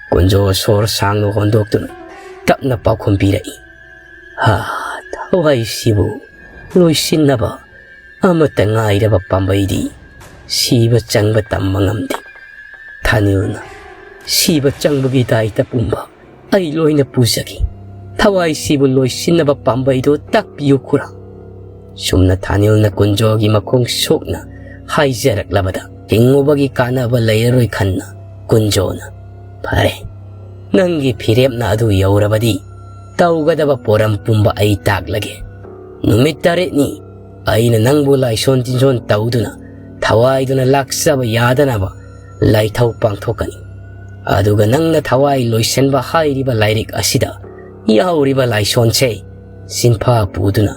ꯀꯨꯟꯖꯣ ꯁꯣꯔ ꯁꯥꯡꯅ ꯍꯣꯟꯗꯣꯛꯇꯨꯅ ꯇꯞꯅ ꯄꯥꯎꯈꯨꯝ ꯄꯤꯔꯛꯏ, "ꯍꯥ, ꯊꯋꯥꯏꯁꯤꯕꯨ ꯂꯣꯏꯁꯤꯟꯅꯕ ꯑꯃꯠꯇ ꯉꯥꯏꯔꯕ ꯄꯥꯝꯕꯩꯗꯤ ꯁꯤꯕ ꯆꯪꯕ ꯇꯝꯕ ꯉꯝꯗꯦ꯫ ꯊꯥꯅꯤꯜꯅ ꯁꯤꯕ ꯆꯪꯕꯒꯤ ꯗꯥꯏꯇ ꯄꯨꯝꯕ ꯑꯩ ꯂꯣꯏꯅ ꯄꯨꯖꯒꯦ꯫ ꯊꯋꯥꯏꯁꯤꯕꯨ ꯂꯣꯏꯁꯤꯟꯅꯕ ꯄꯥꯝꯕꯩꯗꯣ ꯇꯥꯛꯄꯤꯌꯨ ꯈꯨꯔꯥ꯫" ꯁꯨꯝꯅ ꯊꯥꯅꯤꯜꯅ ꯀꯨꯟꯖꯣꯒꯤ ꯃꯈꯣꯡ ꯁꯣꯛꯅ ꯍꯥꯏꯖꯔꯛꯂꯕꯗ ꯍꯤꯡꯉꯨꯕꯒꯤ ꯀꯥꯟꯅꯕ ꯂꯩꯔꯔꯣꯏ ꯈꯟꯅ ꯀꯨꯟꯖꯣꯅ, "ꯐꯔꯦ, ꯅꯪꯒꯤ ꯐꯤꯔꯦꯞꯅ ꯑꯗꯨ ꯌꯧꯔꯕꯗꯤ ꯇꯧꯒꯗꯕ ꯄꯣꯔꯝ ꯄꯨꯝꯕ ꯑꯩ ꯇꯥꯛꯂꯒꯦ꯫ ꯅꯨꯃꯤꯠ ꯇꯔꯦꯠꯅꯤ ꯑꯩꯅ ꯅꯪꯕꯨ ꯂꯥꯏꯁꯣꯟ ꯇꯤꯟꯖꯣꯟ ꯇꯧꯗꯨꯅ ꯊꯋꯥꯏꯗꯨꯅ ꯂꯥꯛꯆꯕ ꯌꯥꯗꯅꯕ ꯂꯥꯏꯊꯧ ꯄꯥꯡꯊꯣꯛꯀꯅꯤ꯫ ꯑꯗꯨꯒ ꯅꯪꯅ ꯊꯋꯥꯏ ꯂꯣꯏꯁꯤꯟꯕ ꯍꯥꯏꯔꯤꯕ ꯂꯥꯏꯔꯤꯛ ꯑꯁꯤꯗ ꯌꯥꯎꯔꯤꯕ ꯂꯥꯏꯁꯣꯟꯁꯦ ꯆꯤꯟꯐꯥ ꯄꯨꯗꯨꯅ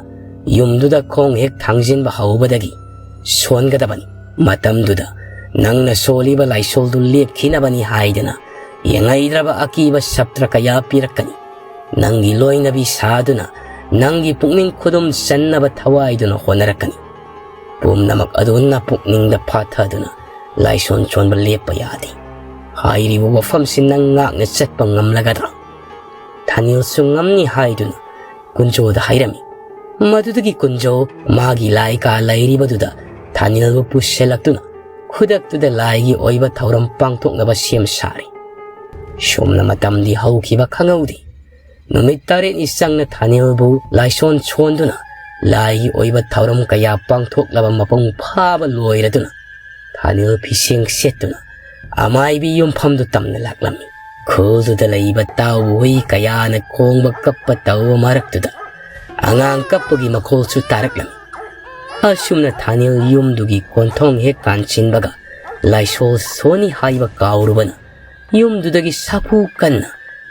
ꯌꯨꯝꯗꯨꯗ ꯈꯣꯡ ꯍꯦꯛ ꯊꯥꯡꯖꯤꯟꯕ ꯍꯧꯕꯗꯒꯤ ꯁꯣꯟꯒꯗꯕꯅꯤ꯫ ꯃꯇꯝꯗꯨꯗ ꯅꯪꯅ ꯁꯣꯜꯂꯤꯕ ꯂꯥꯏꯁꯣꯜꯗꯨ ꯂꯦꯞꯈꯤꯅꯕꯅꯤ ꯍꯥꯏꯗꯅ ꯌꯦꯡꯉꯩꯗ꯭ꯔꯕ ꯑꯀꯤꯕ ꯁꯞꯇ꯭ꯔ ꯀꯌꯥ ꯄꯤꯔꯛꯀꯅꯤ꯫ ꯅꯪꯒꯤ ꯂꯣꯏꯅꯕꯤ ꯁꯥꯗꯨꯅ ꯅꯪꯒꯤ ꯄꯨꯛꯅꯤꯡ ꯈꯨꯗꯨꯝ ꯆꯟꯅꯕ ꯊꯋꯥꯏꯗꯨꯅ ꯍꯣꯠꯅꯔꯛꯀꯅꯤ꯫ ꯄꯨꯝꯅꯃꯛ ꯑꯗꯨ ꯅꯄꯨꯛꯅꯤꯡꯗ ꯐꯥꯊꯗꯨꯅ ꯂꯥꯏꯁꯣꯟ ꯁꯣꯟꯕ ꯂꯦꯞꯄ ꯌꯥꯗꯦ꯫ ꯍꯥꯏꯔꯤꯕ ꯋꯥꯐꯝꯁꯤ ꯅꯪ ꯉꯥꯛꯅ ꯆꯠꯄ ꯉꯝꯂꯒꯗ꯭ꯔꯥ? ꯊꯥꯅꯤꯜꯁꯨ ꯉꯝꯅꯤ ꯍꯥꯏꯗꯨꯅ ꯀꯨꯟꯖꯣꯗ ꯍꯥꯏꯔꯝꯃꯤ꯫ ꯃꯗꯨꯗꯒꯤ ꯀꯨꯟꯖꯣ ꯃꯥꯒꯤ ꯂꯥꯏ ꯀꯥ ꯂꯩꯔꯤꯕꯗꯨꯗ ꯊꯥꯅꯤꯜꯕꯨ ꯄꯨꯁꯤꯜꯂꯛꯇꯨꯅ ꯈꯨꯗꯛꯇꯨꯗ ꯂꯥꯏꯒꯤ ꯑꯣꯏꯕ ꯊꯧꯔꯝ ꯄꯥꯡꯊꯣꯛꯅꯕ ꯁꯦꯝ ꯁꯥꯔꯤ꯫ ꯁꯣꯝꯅ ꯃꯇꯝꯗꯤ ꯍꯧꯈꯤꯕ ꯈꯪꯍꯧꯗꯦ꯫ ꯅꯨꯃꯤꯠ ꯇꯔꯦꯠꯅꯤ ꯆꯪꯅ ꯊꯥꯅꯤꯜꯕꯨ ꯂꯥꯏꯁꯣꯟ ꯁꯣꯟꯗꯨꯅ ꯂꯥꯏꯒꯤ ꯑꯣꯏꯕ ꯊꯧꯔꯝ ꯀꯌꯥ ꯄꯥꯡꯊꯣꯛꯂꯕ ꯃꯄꯨꯡ ꯐꯥꯕ ꯂꯣꯏꯔꯗꯨꯅ ꯊꯥꯅꯤꯜ ꯐꯤꯁꯦꯡ ꯁꯦꯠꯇꯨꯅ ꯑꯃꯥꯏꯕꯤ ꯌꯨꯝꯐꯝꯗꯨ ꯇꯝꯅ ꯂꯥꯛꯂꯝꯃꯤ꯫ ꯈꯨꯜꯗꯨꯗ ꯂꯩꯕ ꯇꯥꯎꯕ ꯍꯨꯏ ꯀꯌꯥꯅ ꯈꯣꯡꯕ ꯀꯞꯄ ꯇꯧꯕ ꯃꯔꯛꯇꯨꯗ ꯑꯉꯥꯡ ꯀꯞꯄꯒꯤ ꯃꯈꯣꯜꯁꯨ ꯇꯥꯔꯛꯂꯝꯃꯤ꯫ ꯑꯁꯨꯝꯅ ꯊꯥꯅꯤꯜ ꯌꯨꯝꯗꯨꯒꯤ ꯀꯣꯟꯊꯣꯡ ꯍꯦꯛ ꯀꯥꯟꯁꯤꯟꯕꯒ ꯂꯥꯏꯁꯣꯜ ꯁꯣꯟꯅꯤ ꯍꯥꯏꯕ ꯀꯥꯎꯔꯨꯕꯅ ꯌꯨꯝꯗꯨꯗꯒꯤ ꯁꯥꯐꯨ ꯀꯟꯅ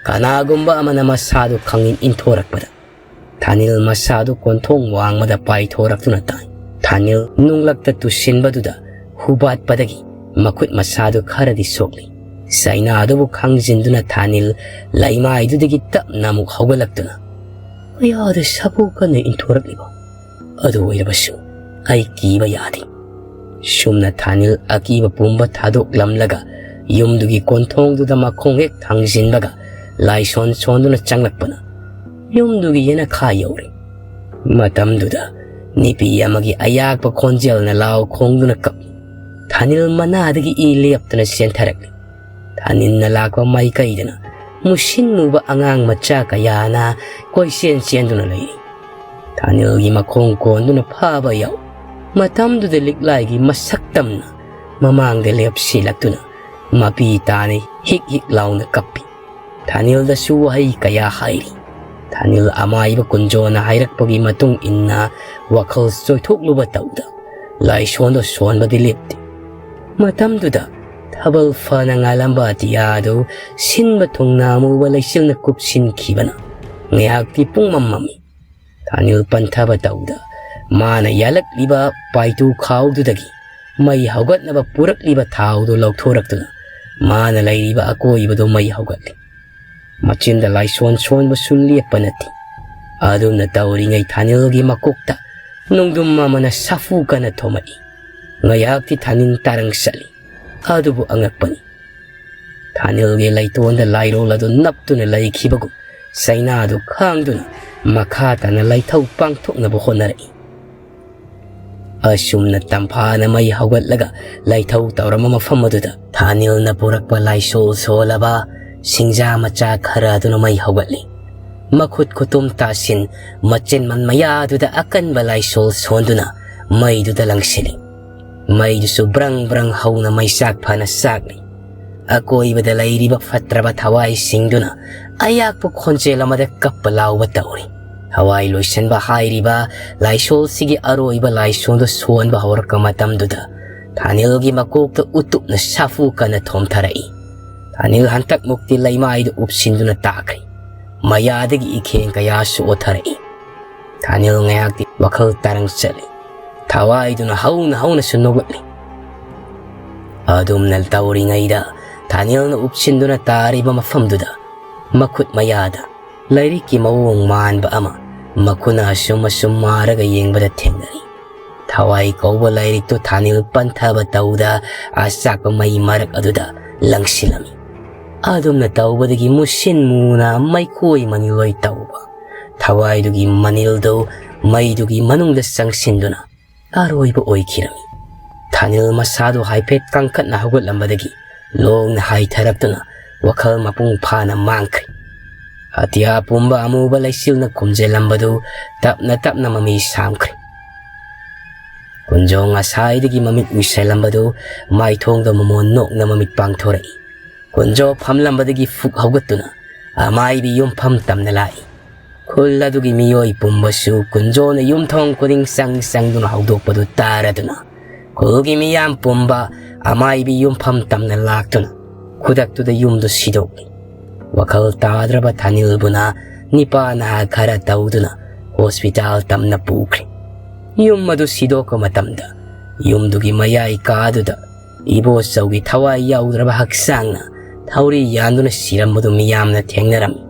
ꯀꯅꯥꯒꯨꯝꯕ ꯑꯃꯅ ꯃꯁꯥꯗꯨ ꯈꯪꯏꯟ ꯏꯟꯊꯣꯔꯛꯄꯗ ꯊꯥꯅꯤꯜ ꯃꯁꯥꯗꯨ ꯀꯣꯟꯊꯣꯡ ꯋꯥꯡꯃꯗ ꯄꯥꯏꯊꯣꯔꯛꯇꯨꯅ ꯇꯥꯏ꯫ ꯊꯥꯅꯤꯜ ꯅꯨꯡꯂꯛꯇ ꯇꯨꯁꯤꯟꯕꯗꯨꯗ ꯍꯨꯕꯥꯠꯄꯗꯒꯤ ꯃꯈꯨꯠ ꯃꯁꯥꯗꯨ ꯈꯔꯗꯤ ꯁꯣꯛꯂꯤ꯫ ꯆꯩꯅꯥꯗꯨꯕꯨ ꯈꯥꯡꯖꯤꯟꯗꯨꯅ ꯊꯥꯅꯤꯜ ꯂꯩꯃꯥꯏꯗꯨꯗꯒꯤ ꯇꯞꯅ ꯑꯃꯨꯛ ꯍꯧꯒꯠꯂꯛꯇꯨꯅ, "ꯀꯌꯥꯗ ꯁꯥꯐꯨ ꯀꯟꯅ ꯏꯟꯊꯣꯔꯛꯂꯤꯕ? ꯑꯗꯨ ꯑꯣꯏꯔꯕꯁꯨ ꯑꯩ ꯀꯤꯕ ꯌꯥꯗꯦ"꯫ ꯁꯨꯝꯅ ꯊꯥꯅꯤꯜ ꯑꯀꯤꯕ ꯄꯨꯝꯕ ꯊꯥꯗꯣꯛꯂꯝꯂꯒ ꯌꯨꯝꯗꯨꯒꯤ ꯀꯣꯟꯊꯣꯡꯗꯨꯗ ꯃꯈꯣꯡ ꯍꯦꯛ ꯊꯥꯡꯖꯤꯟꯕꯒ ꯂꯥꯏꯁꯣꯟ ꯁꯣꯟꯗꯨꯅ ꯆꯪꯂꯛꯄꯅ ꯌꯨꯝꯗꯨꯒꯤ ꯌꯦꯅꯈꯥ ꯌꯧꯔꯦ꯫ ꯃꯇꯝꯗꯨꯗ ꯅꯨꯄꯤ ꯑꯃꯒꯤ ꯑꯌꯥꯛꯄ ꯈꯣꯟꯖꯦꯜꯅ ꯂꯥꯎ ꯈꯣꯡꯗꯨꯅ ꯀꯞꯂꯤ꯫ ꯊꯥꯅꯤꯜ ꯃꯅꯥꯗꯒꯤ ꯏ ꯂꯦꯞꯇꯅ ꯆꯦꯟꯊꯔꯛꯂꯤ꯫ ꯊꯥꯅꯤꯜꯅ ꯂꯥꯛꯄ ꯃꯥꯏꯀꯩꯗꯅ ꯃꯨꯁꯤꯟ ꯃꯨꯕ ꯑꯉꯥꯡ ꯃꯆꯥ ꯀꯌꯥꯅ ꯀꯣꯏꯆꯦꯟ ꯆꯦꯟꯗꯨꯅ ꯂꯩꯔꯤ꯫ ꯊꯥꯅꯤꯜꯒꯤ ꯃꯈꯣꯡ ꯀꯣꯟꯗꯨꯅ ꯐꯥꯕ ꯌꯥꯎ꯫ ꯃꯇꯝꯗꯨꯗ ꯂꯤꯛꯂꯥꯏꯒꯤ ꯃꯁꯛ ꯇꯝꯅ ꯃꯃꯥꯡꯗ ꯂꯦꯞꯁꯤꯜꯂꯛꯇꯨꯅ ꯃꯄꯤ ꯇꯥꯅ ꯍꯤꯛ ꯍꯤꯛ ꯂꯥꯎꯅ ꯀꯞꯄꯤ꯫ ꯊꯥꯅꯤꯜꯗꯁꯨ ꯋꯥꯍꯩ ꯀꯌꯥ ꯍꯥꯏꯔꯤ꯫ ꯊꯥꯅꯤꯜ ꯑꯃꯥꯏꯕ ꯀꯨꯟꯖꯣꯅ ꯍꯥꯏꯔꯛꯄꯒꯤ ꯃꯇꯨꯡ ꯏꯟꯅ ꯋꯥꯈꯜ ꯆꯣꯏꯊꯣꯛꯂꯨꯕ ꯇꯧꯗ ꯂꯥꯏꯁꯣꯟꯗꯣ ꯁꯣꯟꯕꯗꯤ ꯂꯦꯞꯇꯦ꯫ ꯃꯇꯝꯗꯨꯗ ꯊꯥꯕꯜ ꯐꯅ ꯉꯥꯜꯂꯝꯕ ꯑꯇꯤꯌꯥꯗꯨ ꯁꯤꯟꯕ ꯊꯨꯡꯅ ꯑꯃꯨꯕ ꯂꯩꯆꯤꯜꯅ ꯀꯨꯞꯁꯤꯟꯈꯤꯕꯅ ꯉꯥꯏꯍꯥꯛꯇꯤ ꯄꯨꯡꯃꯝ ꯃꯝꯃꯤ꯫ ꯊꯥꯅꯤꯜ ꯄꯟꯊꯕ ꯇꯧꯗ ꯃꯥꯅ ꯌꯥꯜꯂꯛꯂꯤꯕ ꯄꯥꯏꯇꯨ ꯈꯥꯎꯗꯨꯗꯒꯤ ꯃꯩ ꯍꯧꯒꯠꯅꯕ ꯄꯨꯔꯛꯂꯤꯕ ꯊꯥꯎꯗꯨ ꯂꯧꯊꯣꯔꯛꯇꯨꯅ ꯃꯥꯅ ꯂꯩꯔꯤꯕ ꯑꯀꯣꯏꯕꯗꯨ ꯃꯩ ꯍꯧꯒꯠꯂꯤ꯫ ꯃꯆꯤꯟꯗ ꯂꯥꯏꯁꯣꯟ ꯁꯣꯟꯕꯁꯨ ꯂꯦꯞꯄ ꯅꯠꯇꯦ꯫ ꯑꯗꯨꯝꯅ ꯇꯧꯔꯤꯉꯩ ꯊꯥꯅꯤꯜꯒꯤ ꯃꯀꯣꯛꯇ ꯅꯣꯡꯗꯝ ꯑꯃꯅ ꯁꯥꯐꯨ ꯀꯟꯅ ꯊꯣꯝꯃꯛꯏ꯫ ꯉꯥꯏꯍꯥꯛꯇꯤ ꯊꯥꯅꯤꯜ ꯇꯥꯔꯪ ꯆꯠꯂꯤ꯫ ꯑꯗꯨꯕꯨ ꯑꯉꯛꯄꯅꯤ, ꯊꯥꯅꯤꯜꯒꯤ ꯂꯩꯇꯣꯟꯗ ꯂꯥꯏꯔꯣꯜ ꯑꯗꯨ ꯅꯞꯇꯨꯅ ꯂꯩꯈꯤꯕꯒꯨꯝ ꯆꯩꯅꯥꯗꯨ ꯈꯥꯡꯗꯨꯅ ꯃꯈꯥ ꯇꯥꯅ ꯂꯥꯏꯊꯧ ꯄꯥꯡꯊꯣꯛꯅꯕ ꯍꯣꯠꯅꯔꯛꯏ꯫ ꯑꯁꯨꯝꯅ ꯇꯝꯐꯥꯅ ꯃꯩ ꯍꯧꯒꯠꯂꯒ ꯂꯥꯏꯊꯧ ꯇꯧꯔꯝꯕ ꯃꯐꯝ ꯑꯗꯨꯗ ꯊꯥꯅꯤꯜꯅ ꯄꯨꯔꯛꯄ ꯂꯥꯏꯁꯣꯜ ꯁꯣꯜꯂꯕ ꯁꯤꯡꯖꯥ ꯃꯆꯥ ꯈꯔ ꯑꯗꯨꯅ ꯃꯩ ꯍꯧꯒꯠꯂꯤ꯫ ꯃꯈꯨꯠ ꯈꯨꯇꯨꯝ ꯇꯥꯁꯤꯟ ꯃꯆꯤꯟ ꯃꯟ ꯃꯌꯥꯗꯨꯗ ꯑꯀꯟꯕ ꯂꯥꯏꯁꯣꯜ ꯁꯣꯟꯗꯨꯅ ꯃꯩꯗꯨꯗ ꯂꯪꯁꯤꯜꯂꯤ꯫ ꯃꯩꯗꯨꯁꯨ ꯕ꯭ꯔꯪ ꯕ꯭ꯔꯪ ꯍꯧꯅ ꯃꯩꯆꯥꯛ ꯐꯅ ꯆꯥꯛꯂꯤ꯫ ꯑꯀꯣꯏꯕꯗ ꯂꯩꯔꯤꯕ ꯐꯠꯇ꯭ꯔꯕ ꯊꯋꯥꯏꯁꯤꯡꯗꯨꯅ ꯑꯌꯥꯛꯄ ꯈꯣꯟꯖꯦꯜ ꯑꯃꯗ ꯀꯞꯄ ꯂꯥꯎꯕ ꯇꯧꯔꯤ꯫ ꯊꯋꯥꯏ ꯂꯣꯏꯁꯤꯟꯕ ꯍꯥꯏꯔꯤꯕ ꯂꯥꯏꯁꯣꯜꯁꯤꯒꯤ ꯑꯔꯣꯏꯕ ꯂꯥꯏꯁꯣꯜꯗꯨ ꯁꯣꯟꯕ ꯍꯧꯔꯛꯄ ꯃꯇꯝꯗꯨꯗ ꯊꯥꯅꯤꯜꯒꯤ ꯃꯀꯣꯛꯇ ꯎꯇꯨꯞꯅ ꯁꯥꯐꯨ ꯀꯟꯅ ꯊꯣꯝꯊꯔꯛꯏ꯫ ꯊꯥꯅꯤꯜ ꯍꯟꯇꯛꯃꯨꯛꯇꯤ ꯂꯩꯃꯥꯏꯗꯨ ꯎꯞꯁꯤꯟꯗꯨꯅ ꯇꯥꯈ꯭ꯔꯦ꯫ ꯃꯌꯥꯗꯒꯤ ꯏꯈꯦꯡ ꯀꯌꯥꯁꯨ ꯑꯣꯊꯔꯛꯏ꯫ ꯊꯥꯅꯤꯜ ꯉꯥꯏꯍꯥꯛꯇꯤ ꯋꯥꯈꯜ ꯇꯥꯔꯪ ꯆꯠꯂꯤ꯫ ꯊꯋꯥꯏꯗꯨꯅ ꯍꯧꯅ ꯍꯧꯅꯁꯨ ꯅꯣꯛꯂꯛꯂꯤ꯫ ꯑꯗꯨꯝꯅ ꯇꯧꯔꯤꯉꯩꯗ ꯊꯥꯅꯤꯜꯅ ꯎꯞꯁꯤꯟꯗꯨꯅ ꯇꯥꯔꯤꯕ ꯃꯐꯝꯗꯨꯗ ꯃꯈꯨꯠ ꯃꯌꯥꯗ ꯂꯥꯏꯔꯤꯛꯀꯤ ꯃꯑꯣꯡ ꯃꯥꯟꯕ ꯑꯃ ꯃꯈꯨꯠꯅ ꯑꯁꯨꯝ ꯑꯁꯨꯝ ꯃꯥꯔꯒ ꯌꯦꯡꯕꯗ ꯊꯦꯡꯅꯔꯤ꯫ ꯊꯋꯥꯏ ꯀꯧꯕ ꯂꯥꯏꯔꯤꯛꯇꯨ ꯊꯥꯅꯤꯜ ꯄꯟꯊꯕ ꯇꯧꯗ ꯑꯆꯥꯛꯄ ꯃꯩ ꯃꯔꯛ ꯑꯗꯨꯗ ꯂꯪꯁꯤꯜꯂꯝꯃꯤ꯫ ꯑꯗꯨꯝꯅ ꯇꯧꯕꯗꯒꯤ ꯃꯨꯁꯤꯟ ꯃꯨꯅ ꯃꯩꯈꯣꯏ ꯃꯅꯤꯂꯣꯏ ꯇꯧꯕ ꯊꯋꯥꯏꯗꯨꯒꯤ ꯃꯅꯤꯜꯗꯨ ꯃꯩꯗꯨꯒꯤ ꯃꯅꯨꯡꯗ ꯆꯪꯁꯤꯟꯗꯨꯅ ꯑꯔꯣꯏꯕ ꯑꯣꯏꯈꯤꯔꯝꯃꯤ꯫ ꯊꯥꯅꯤꯜ ꯃꯁꯥꯗꯨ ꯍꯥꯏꯐꯦꯠ ꯀꯟꯈꯠꯅ ꯍꯧꯒꯠꯂꯝꯕꯗꯒꯤ ꯂꯣꯡꯅ ꯍꯥꯏꯊꯔꯛꯇꯨꯅ ꯋꯥꯈꯜ ꯃꯄꯨꯡ ꯐꯥꯅ ꯃꯥꯡꯈ꯭ꯔꯦ꯫ ꯑꯇꯤꯌꯥ ꯄꯨꯝꯕ ꯑꯃꯨꯕ ꯂꯩꯆꯤꯜꯅ ꯈꯨꯝꯖꯤꯜꯂꯝꯕꯗꯨ ꯇꯞꯅ ꯇꯞꯅ ꯃꯃꯤ ꯁꯥꯝꯈ꯭ꯔꯦ꯫ ꯀꯨꯟꯖꯣ ꯉꯁꯥꯏꯗꯒꯤ ꯃꯃꯤꯠ ꯎꯏꯁꯜꯂꯝꯕꯗꯨ ꯃꯥꯏꯊꯣꯡꯗ ꯃꯃꯣꯟ ꯅꯣꯛꯅ ꯃꯃꯤꯠ ꯄꯥꯡꯊꯣꯔꯛꯏ꯫ ꯀꯨꯟꯖꯣ ꯐꯝꯂꯝꯕꯗꯒꯤ ꯐꯨꯛ ꯍꯧꯒꯠꯇꯨꯅ ꯑꯃꯥꯏꯕꯤ ꯌꯨꯝꯐꯝ ꯇꯝꯅ ꯂꯥꯛꯏ꯫ ꯈꯨꯜ ꯑꯗꯨꯒꯤ ꯃꯤꯑꯣꯏ ꯄꯨꯝꯕꯁꯨ ꯀꯨꯟꯖꯣꯅ ꯌꯨꯝꯊꯣꯡ ꯈꯨꯗꯤꯡ ꯆꯪ ꯆꯪꯗꯨꯅ ꯍꯧꯗꯣꯛꯄꯗꯨ ꯇꯥꯔꯗꯨꯅ ꯈꯨꯜꯒꯤ ꯃꯤꯌꯥꯝ ꯄꯨꯝꯕ ꯑꯃꯥꯏꯕꯤ ꯌꯨꯝꯐꯝ ꯇꯝꯅ ꯂꯥꯛꯇꯨꯅ ꯈꯨꯗꯛꯇꯨꯗ ꯌꯨꯝꯗꯨ ꯁꯤꯗꯣꯛꯂꯤ꯫ ꯋꯥꯈꯜ ꯇꯥꯗ꯭ꯔꯕ ꯊꯥꯅꯤꯜꯕꯨꯅ ꯅꯤꯄꯥ ꯅꯍꯥ ꯈꯔ ꯇꯧꯗꯨꯅ ꯍꯣꯁꯄꯤꯇꯥꯜ ꯇꯝꯅ ꯄꯨꯈ꯭ꯔꯦ꯫ ꯌꯨꯝ ꯑꯗꯨ ꯁꯤꯗꯣꯛꯄ ꯃꯇꯝꯗ ꯌꯨꯝꯗꯨꯒꯤ ꯃꯌꯥꯏ ꯀꯥꯗꯨꯗ ꯏꯕꯣꯆꯧꯒꯤ ꯊꯋꯥꯏ ꯌꯥꯎꯗ꯭ꯔꯕ ꯍꯛꯆꯥꯡꯅ ꯊꯧꯔꯤ ꯌꯥꯟꯗꯨꯅ ꯁꯤꯔꯝꯕꯗꯨ ꯃꯤꯌꯥꯝꯅ ꯊꯦꯡꯅꯔꯝꯃꯤ꯫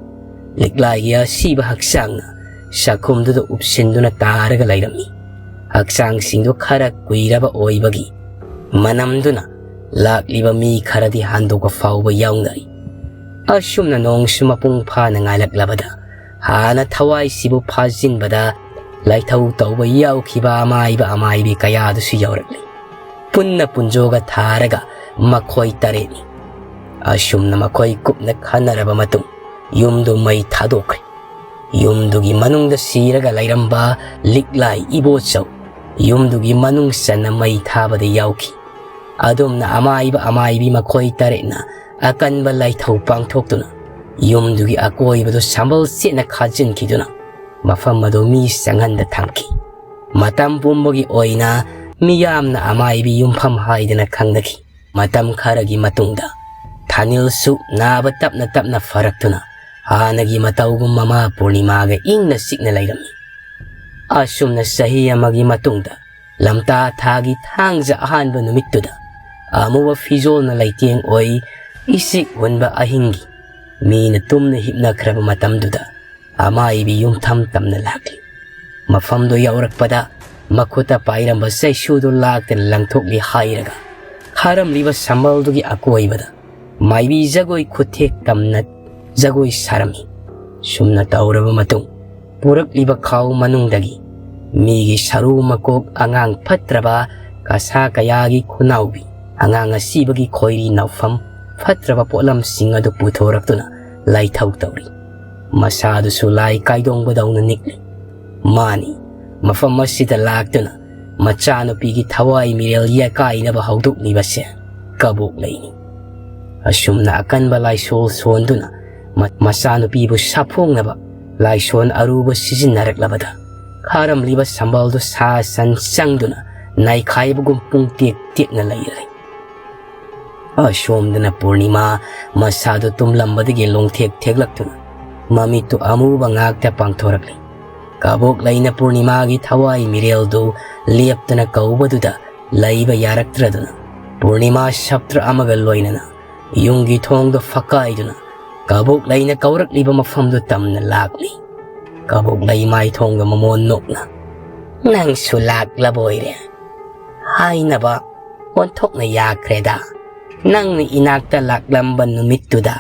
ꯂꯤꯛꯂꯥꯏꯒꯤ ꯑꯁꯤꯕ ꯍꯛꯆꯥꯡꯅ ꯆꯥꯛꯈꯨꯝꯗꯨꯗ ꯎꯞꯁꯤꯟꯗꯨꯅ ꯇꯥꯔꯒ ꯂꯩꯔꯝꯃꯤ꯫ ꯍꯛꯆꯥꯡꯁꯤꯡꯗꯨ ꯈꯔ ꯀꯨꯏꯔꯕ ꯑꯣꯏꯕꯒꯤ ꯃꯅꯝꯗꯨꯅ ꯂꯥꯛꯂꯤꯕ ꯃꯤ ꯈꯔꯗꯤ ꯍꯟꯗꯣꯛꯄ ꯐꯥꯎꯕ ꯌꯥꯎꯅꯔꯤ꯫ ꯑꯁꯨꯝꯅ ꯅꯣꯡꯁꯨ ꯃꯄꯨꯡ ꯐꯥꯅ ꯉꯥꯏꯂꯛꯂꯕꯗ ꯍꯥꯟꯅ ꯊꯋꯥꯏꯁꯤꯕꯨ ꯐꯥꯖꯤꯟꯕꯗ ꯂꯥꯏꯊꯧ ꯇꯧꯕ ꯌꯥꯎꯈꯤꯕ ꯑꯃꯥꯏꯕ ꯑꯃꯥꯏꯕꯤ ꯀꯌꯥꯗꯨꯁꯨ ꯌꯥꯎꯔꯛꯂꯤ꯫ ꯄꯨꯟꯅ ꯄꯨꯟꯖꯣꯒ ꯊꯥꯔꯒ ꯃꯈꯣꯏ ꯇꯔꯦꯠꯅꯤ꯫ ꯑꯁꯨꯝꯅ ꯃꯈꯣꯏ ꯀꯨꯞꯅ ꯈꯟꯅꯔꯕ ꯃꯇꯨꯡ ꯌꯨꯝꯗꯨ ꯃꯩ ꯊꯥꯗꯣꯛꯈ꯭ꯔꯦ꯫ ꯌꯨꯝꯗꯨꯒꯤ ꯃꯅꯨꯡꯗ ꯁꯤꯔꯒ ꯂꯩꯔꯝꯕ ꯂꯤꯛꯂꯥꯏ ꯏꯕꯣꯆꯧ ꯌꯨꯝꯗꯨꯒꯤ ꯃꯅꯨꯡ ꯆꯟꯅ ꯃꯩ ꯊꯥꯕꯗ ꯌꯥꯎꯈꯤ꯫ ꯑꯗꯨꯝꯅ ꯑꯃꯥꯏꯕ ꯑꯃꯥꯏꯕꯤ ꯃꯈꯣꯏ ꯇꯔꯦꯠꯅ ꯑꯀꯟꯕ ꯂꯥꯏꯊꯧ ꯄꯥꯡꯊꯣꯛꯇꯨꯅ ꯌꯨꯝꯗꯨꯒꯤ ꯑꯀꯣꯏꯕꯗꯨ ꯁꯝꯕꯜ ꯆꯦꯠꯅ ꯈꯥꯖꯤꯟꯈꯤꯗꯨꯅ ꯃꯐꯝ ꯑꯗꯨ ꯃꯤ ꯆꯪꯍꯟꯗ ꯊꯝꯈꯤ꯫ ꯃꯇꯝ ꯄꯨꯝꯕꯒꯤ ꯑꯣꯏꯅ ꯃꯤꯌꯥꯝꯅ ꯑꯃꯥꯏꯕꯤ ꯌꯨꯝꯐꯝ ꯍꯥꯏꯗꯅ ꯈꯪꯅꯈꯤ꯫ ꯃꯇꯝ ꯈꯔꯒꯤ ꯃꯇꯨꯡꯗ ꯊꯥꯅꯤꯜꯁꯨ ꯅꯥꯕ ꯇꯞꯅ ꯇꯞꯅ ꯐꯔꯛꯇꯨꯅ ꯍꯥꯟꯅꯒꯤ ꯃꯇꯧꯒꯨꯝ ꯃꯃꯥ ꯄꯨꯔꯅꯤꯃꯥꯒ ꯏꯪꯅ ꯆꯤꯛꯅ ꯂꯩꯔꯝꯃꯤ꯫ ꯑꯁꯨꯝꯅ ꯆꯍꯤ ꯑꯃꯒꯤ ꯃꯇꯨꯡꯗ ꯂꯝꯇꯥ ꯊꯥꯒꯤ ꯊꯥꯡꯖ ꯑꯍꯥꯟꯕ ꯅꯨꯃꯤꯠꯇꯨꯗ ꯑꯃꯨꯕ ꯐꯤꯖꯣꯜꯅ ꯂꯩꯇꯦꯡ ꯑꯣꯏ ꯏꯁꯤꯛ ꯍꯨꯟꯕ ꯑꯍꯤꯡꯒꯤ ꯃꯤꯅ ꯇꯨꯝꯅ ꯍꯤꯞꯅꯈ꯭ꯔꯕ ꯃꯇꯝꯗꯨꯗ ꯑꯃꯥꯏꯕꯤ ꯌꯨꯝꯊꯝ ꯇꯝꯅ ꯂꯥꯛꯂꯤ꯫ ꯃꯐꯝꯗꯨ ꯌꯧꯔꯛꯄꯗ ꯃꯈꯨꯠꯇ ꯄꯥꯏꯔꯝꯕ ꯆꯩꯁꯨꯗꯨ ꯂꯥꯛꯇꯅ ꯂꯪꯊꯣꯛꯂꯤ ꯍꯥꯏꯔꯒ ꯈꯥꯔꯝꯂꯤꯕ ꯁꯝꯕꯜꯗꯨꯒꯤ ꯑꯀꯣꯏꯕꯗ ꯃꯥꯏꯕꯤ ꯖꯒꯣꯏ ꯈꯨꯠꯊꯦꯛ ꯇꯝꯅ ꯖꯒꯣꯏ ꯁꯥꯔꯝꯃꯤ꯫ ꯁꯨꯝꯅ ꯇꯧꯔꯕ ꯃꯇꯨꯡ ꯄꯨꯔꯛꯂꯤꯕ ꯈꯥꯎ ꯃꯅꯨꯡꯗꯒꯤ ꯃꯤꯒꯤ ꯁꯔꯨ ꯃꯀꯣꯛ, ꯑꯉꯥꯡ ꯐꯠꯇ꯭ꯔꯕ ꯀꯁꯥ ꯀꯌꯥꯒꯤ ꯈꯨꯅꯥꯎꯕꯤ, ꯑꯉꯥꯡ ꯑꯁꯤꯕꯒꯤ ꯈꯣꯏꯔꯤ ꯅꯥꯎꯐꯝ, ꯐꯠꯇ꯭ꯔꯕ ꯄꯣꯠꯂꯝꯁꯤꯡ ꯑꯗꯨ ꯄꯨꯊꯣꯔꯛꯇꯨꯅ ꯂꯥꯏꯊꯧ ꯇꯧꯔꯤ꯫ ꯃꯁꯥꯗꯨꯁꯨ ꯂꯥꯏ ꯀꯥꯏꯗꯣꯡꯕꯗꯧꯅ ꯅꯤꯛꯂꯤ꯫ ꯃꯥꯅꯤ, ꯃꯐꯝ ꯑꯁꯤꯗ ꯂꯥꯛꯇꯨꯅ ꯃꯆꯥꯅꯨꯄꯤꯒꯤ ꯊꯋꯥꯏ ꯃꯤꯔꯦꯜ ꯌꯦꯀꯥꯏꯅꯕ ꯍꯧꯗꯣꯛꯂꯤꯕꯁꯦ ꯀꯕꯣꯛꯂꯩꯅꯤ꯫ ꯑꯁꯨꯝꯅ ꯑꯀꯟꯕ ꯂꯥꯏꯁꯣꯜ ꯁꯣꯟꯗꯨꯅ ꯃ-, ꯃꯆꯥꯅꯨꯄꯤꯕꯨ ꯁꯥꯐꯣꯡꯅꯕ ꯂꯥꯏꯁꯣꯟ ꯑꯔꯨꯕ ꯁꯤꯖꯤꯟꯅꯔꯛꯂꯕꯗ ꯈꯥꯔꯝꯂꯤꯕ ꯁꯝꯕꯜꯗꯨ ꯁꯥ ꯁꯟ ꯆꯪꯗꯨꯅ ꯅꯥꯏꯈꯥꯏꯕꯒꯨꯝ ꯄꯨꯡ ꯇꯦꯛ ꯇꯦꯛꯅ ꯂꯩꯔꯦ꯫ ꯑꯁꯣꯝꯗꯅ ꯄꯨꯔꯅꯤꯃꯥ ꯃꯁꯥꯗꯨ ꯇꯨꯝꯂꯝꯕꯗꯒꯤ ꯂꯣꯡꯊꯦꯛ ꯊꯦꯛꯂꯛꯇꯨꯅ ꯃꯃꯤꯠꯇꯨ ꯑꯃꯨꯕ ꯉꯥꯛꯇ ꯄꯥꯡꯊꯣꯔꯛꯂꯤ꯫ ꯀꯕꯣꯛꯂꯩꯅ ꯄꯨꯔꯅꯤꯃꯥꯒꯤ ꯊꯋꯥꯏ ꯃꯤꯔꯦꯜꯗꯨ ꯂꯦꯞꯇꯅ ꯀꯧꯕꯗꯨꯗ ꯂꯩꯕ ꯌꯥꯔꯛꯇ꯭ꯔꯗꯨꯅ ꯄꯨꯔꯅꯤꯃꯥ ꯁꯞꯇ꯭ꯔ ꯑꯃꯒ ꯂꯣꯏꯅꯅ ꯌꯨꯝꯒꯤ ꯊꯣꯡꯗꯨ ꯐꯛꯀꯥꯏꯗꯨꯅ ꯀꯕꯣꯛꯂꯩꯅ ꯀꯧꯔꯛꯂꯤꯕ ꯃꯐꯝꯗꯨ ꯇꯝꯅ ꯂꯥꯛꯂꯤ꯫ ꯀꯕꯣꯛꯂꯩ ꯃꯥꯏꯊꯣꯡꯗ ꯃꯃꯣꯟ ꯅꯣꯛꯅ, "ꯅꯪꯁꯨ ꯂꯥꯛꯂꯕꯣꯏꯔꯦ? ꯍꯥꯏꯅꯕ ꯑꯣꯟꯊꯣꯛꯅ ꯌꯥꯈ꯭ꯔꯦꯗ꯫ ꯅꯪꯅ ꯏꯅꯥꯛꯇ ꯂꯥꯛꯂꯝꯕ ꯅꯨꯃꯤꯠꯇꯨꯗ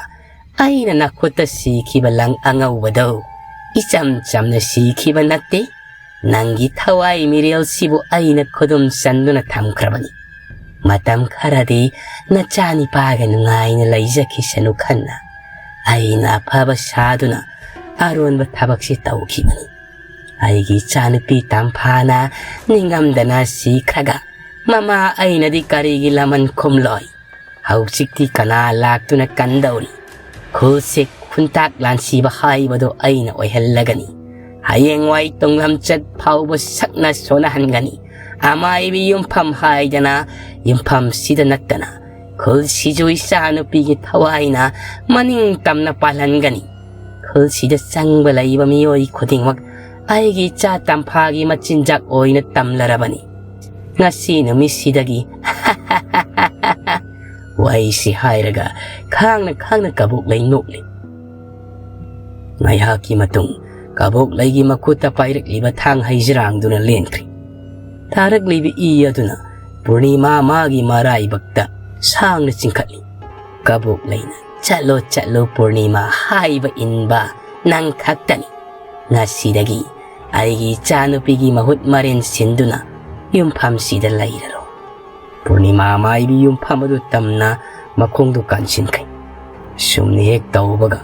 ꯑꯩꯅ ꯅꯈꯨꯠꯇ ꯁꯤꯈꯤꯕ ꯂꯪ ꯑꯉꯧꯕꯗꯧ ꯏꯆꯝ ꯆꯝꯅ ꯁꯤꯈꯤꯕ ꯅꯠꯇꯦ꯫ ꯅꯪꯒꯤ ꯊꯋꯥꯏ ꯃꯤꯔꯦꯜꯁꯤꯕꯨ ꯑꯩꯅ ꯈꯨꯗꯨꯝ ꯆꯟꯗꯨꯅ ꯊꯝꯈ꯭ꯔꯕꯅꯤ꯫ ꯃꯇꯝ ꯈꯔꯗꯤ ꯅꯆꯥꯅꯤꯄꯥꯒ ꯅꯨꯡꯉꯥꯏꯅ ꯂꯩꯖꯈꯤꯁꯅꯨ ꯈꯟꯅ ꯑꯩꯅ ꯑꯐꯕ ꯁꯥꯗꯨꯅ ꯑꯔꯣꯟꯕ ꯊꯕꯛꯁꯤ ꯇꯧꯈꯤꯕꯅꯤ꯫ ꯑꯩꯒꯤ ꯏꯆꯥꯅꯨꯄꯤ ꯇꯝꯐꯥꯅ ꯅꯤꯡꯉꯝꯗꯅ ꯁꯤꯈ꯭ꯔꯒ ꯃꯃꯥ ꯑꯩꯅꯗꯤ ꯀꯔꯤꯒꯤ ꯂꯃꯟ ꯈꯨꯝꯂꯣꯏ? ꯍꯧꯖꯤꯛꯇꯤ ꯀꯅꯥ ꯂꯥꯛꯇꯨꯅ ꯀꯟꯗꯧꯔꯤ? ꯈꯨꯜꯁꯦ ꯈꯨꯟꯇꯥꯛ ꯂꯥꯟꯁꯤꯕ ꯍꯥꯏꯕꯗꯨ ꯑꯩꯅ ꯑꯣꯏꯍꯜꯂꯒꯅꯤ꯫ ꯍꯌꯦꯡꯋꯥꯏ ꯇꯨꯡꯂꯝꯆꯠ ꯐꯥꯎꯕ ꯁꯛꯅ ꯁꯣꯟꯅꯍꯟꯒꯅꯤ꯫ ꯑꯃꯥꯏꯕꯤ ꯌꯨꯝꯐꯝ ꯍꯥꯏꯗꯅ ꯌꯨꯝꯐꯝꯁꯤꯗ ꯅꯠꯇꯅ ꯈꯨꯜꯁꯤꯁꯨ ꯏꯆꯥꯅꯨꯄꯤꯒꯤ ꯊꯋꯥꯏꯅ ꯃꯅꯤꯡ ꯇꯝꯅ ꯄꯥꯜꯍꯟꯒꯅꯤ꯫ ꯈꯨꯜꯁꯤꯗ ꯆꯪꯕ ꯂꯩꯕ ꯃꯤꯑꯣꯏ ꯈꯨꯗꯤꯡꯃꯛ ꯑꯩꯒꯤ ꯏꯆꯥ ꯇꯝꯐꯥꯒꯤ ꯃꯆꯤꯟꯖꯥꯛ ꯑꯣꯏꯅ ꯇꯝꯂꯔꯕꯅꯤ꯫ ꯉꯁꯤ ꯅꯨꯃꯤꯠꯁꯤꯗꯒꯤ" ꯋꯥꯍꯩꯁꯤ ꯍꯥꯏꯔꯒ ꯈꯥꯡꯅ ꯈꯥꯡꯅ ꯀꯕꯣꯛꯂꯩ ꯅꯣꯛꯂꯤ꯫ ꯉꯥꯏꯍꯥꯛꯀꯤ ꯃꯇꯨꯡ ꯀꯕꯣꯛꯂꯩꯒꯤ ꯃꯈꯨꯠꯇ ꯄꯥꯏꯔꯛꯂꯤꯕ ꯊꯥꯡ ꯍꯩꯖꯤꯔꯥꯡꯗꯨꯅ ꯂꯦꯟꯈ꯭ꯔꯤ꯫ ꯇꯥꯔꯛꯂꯤꯕ ꯏ ꯑꯗꯨꯅ ꯄꯨꯔꯅꯤꯃꯥ ꯃꯥꯒꯤ ꯃꯔꯥꯏꯕꯛꯇ ꯁꯥꯡꯅ ꯆꯤꯡꯈꯠꯂꯤ꯫ ꯀꯕꯣꯛꯂꯩꯅ, "ꯆꯠꯂꯣ, ꯆꯠꯂꯣ ꯄꯨꯔꯅꯤꯃꯥ, ꯍꯥꯏꯕ ꯏꯟꯕ ꯅꯪ ꯈꯛꯇꯅꯤ꯫ ꯉꯁꯤꯗꯒꯤ ꯑꯩꯒꯤ ꯏꯆꯥꯅꯨꯄꯤꯒꯤ ꯃꯍꯨꯠ ꯃꯔꯦꯟ ꯁꯤꯟꯗꯨꯅ ꯌꯨꯝꯐꯝꯁꯤꯗ ꯂꯩꯔꯔꯣ꯫" ꯄꯨꯔꯅꯤꯃꯥ ꯃꯥꯏꯕꯤ ꯌꯨꯝꯐꯝ ꯑꯗꯨ ꯇꯝꯅ ꯃꯈꯣꯡꯗꯨ ꯀꯟꯁꯤꯟꯈ꯭ꯔꯦ꯫ ꯁꯨꯝꯅ ꯍꯦꯛ ꯇꯧꯕꯒ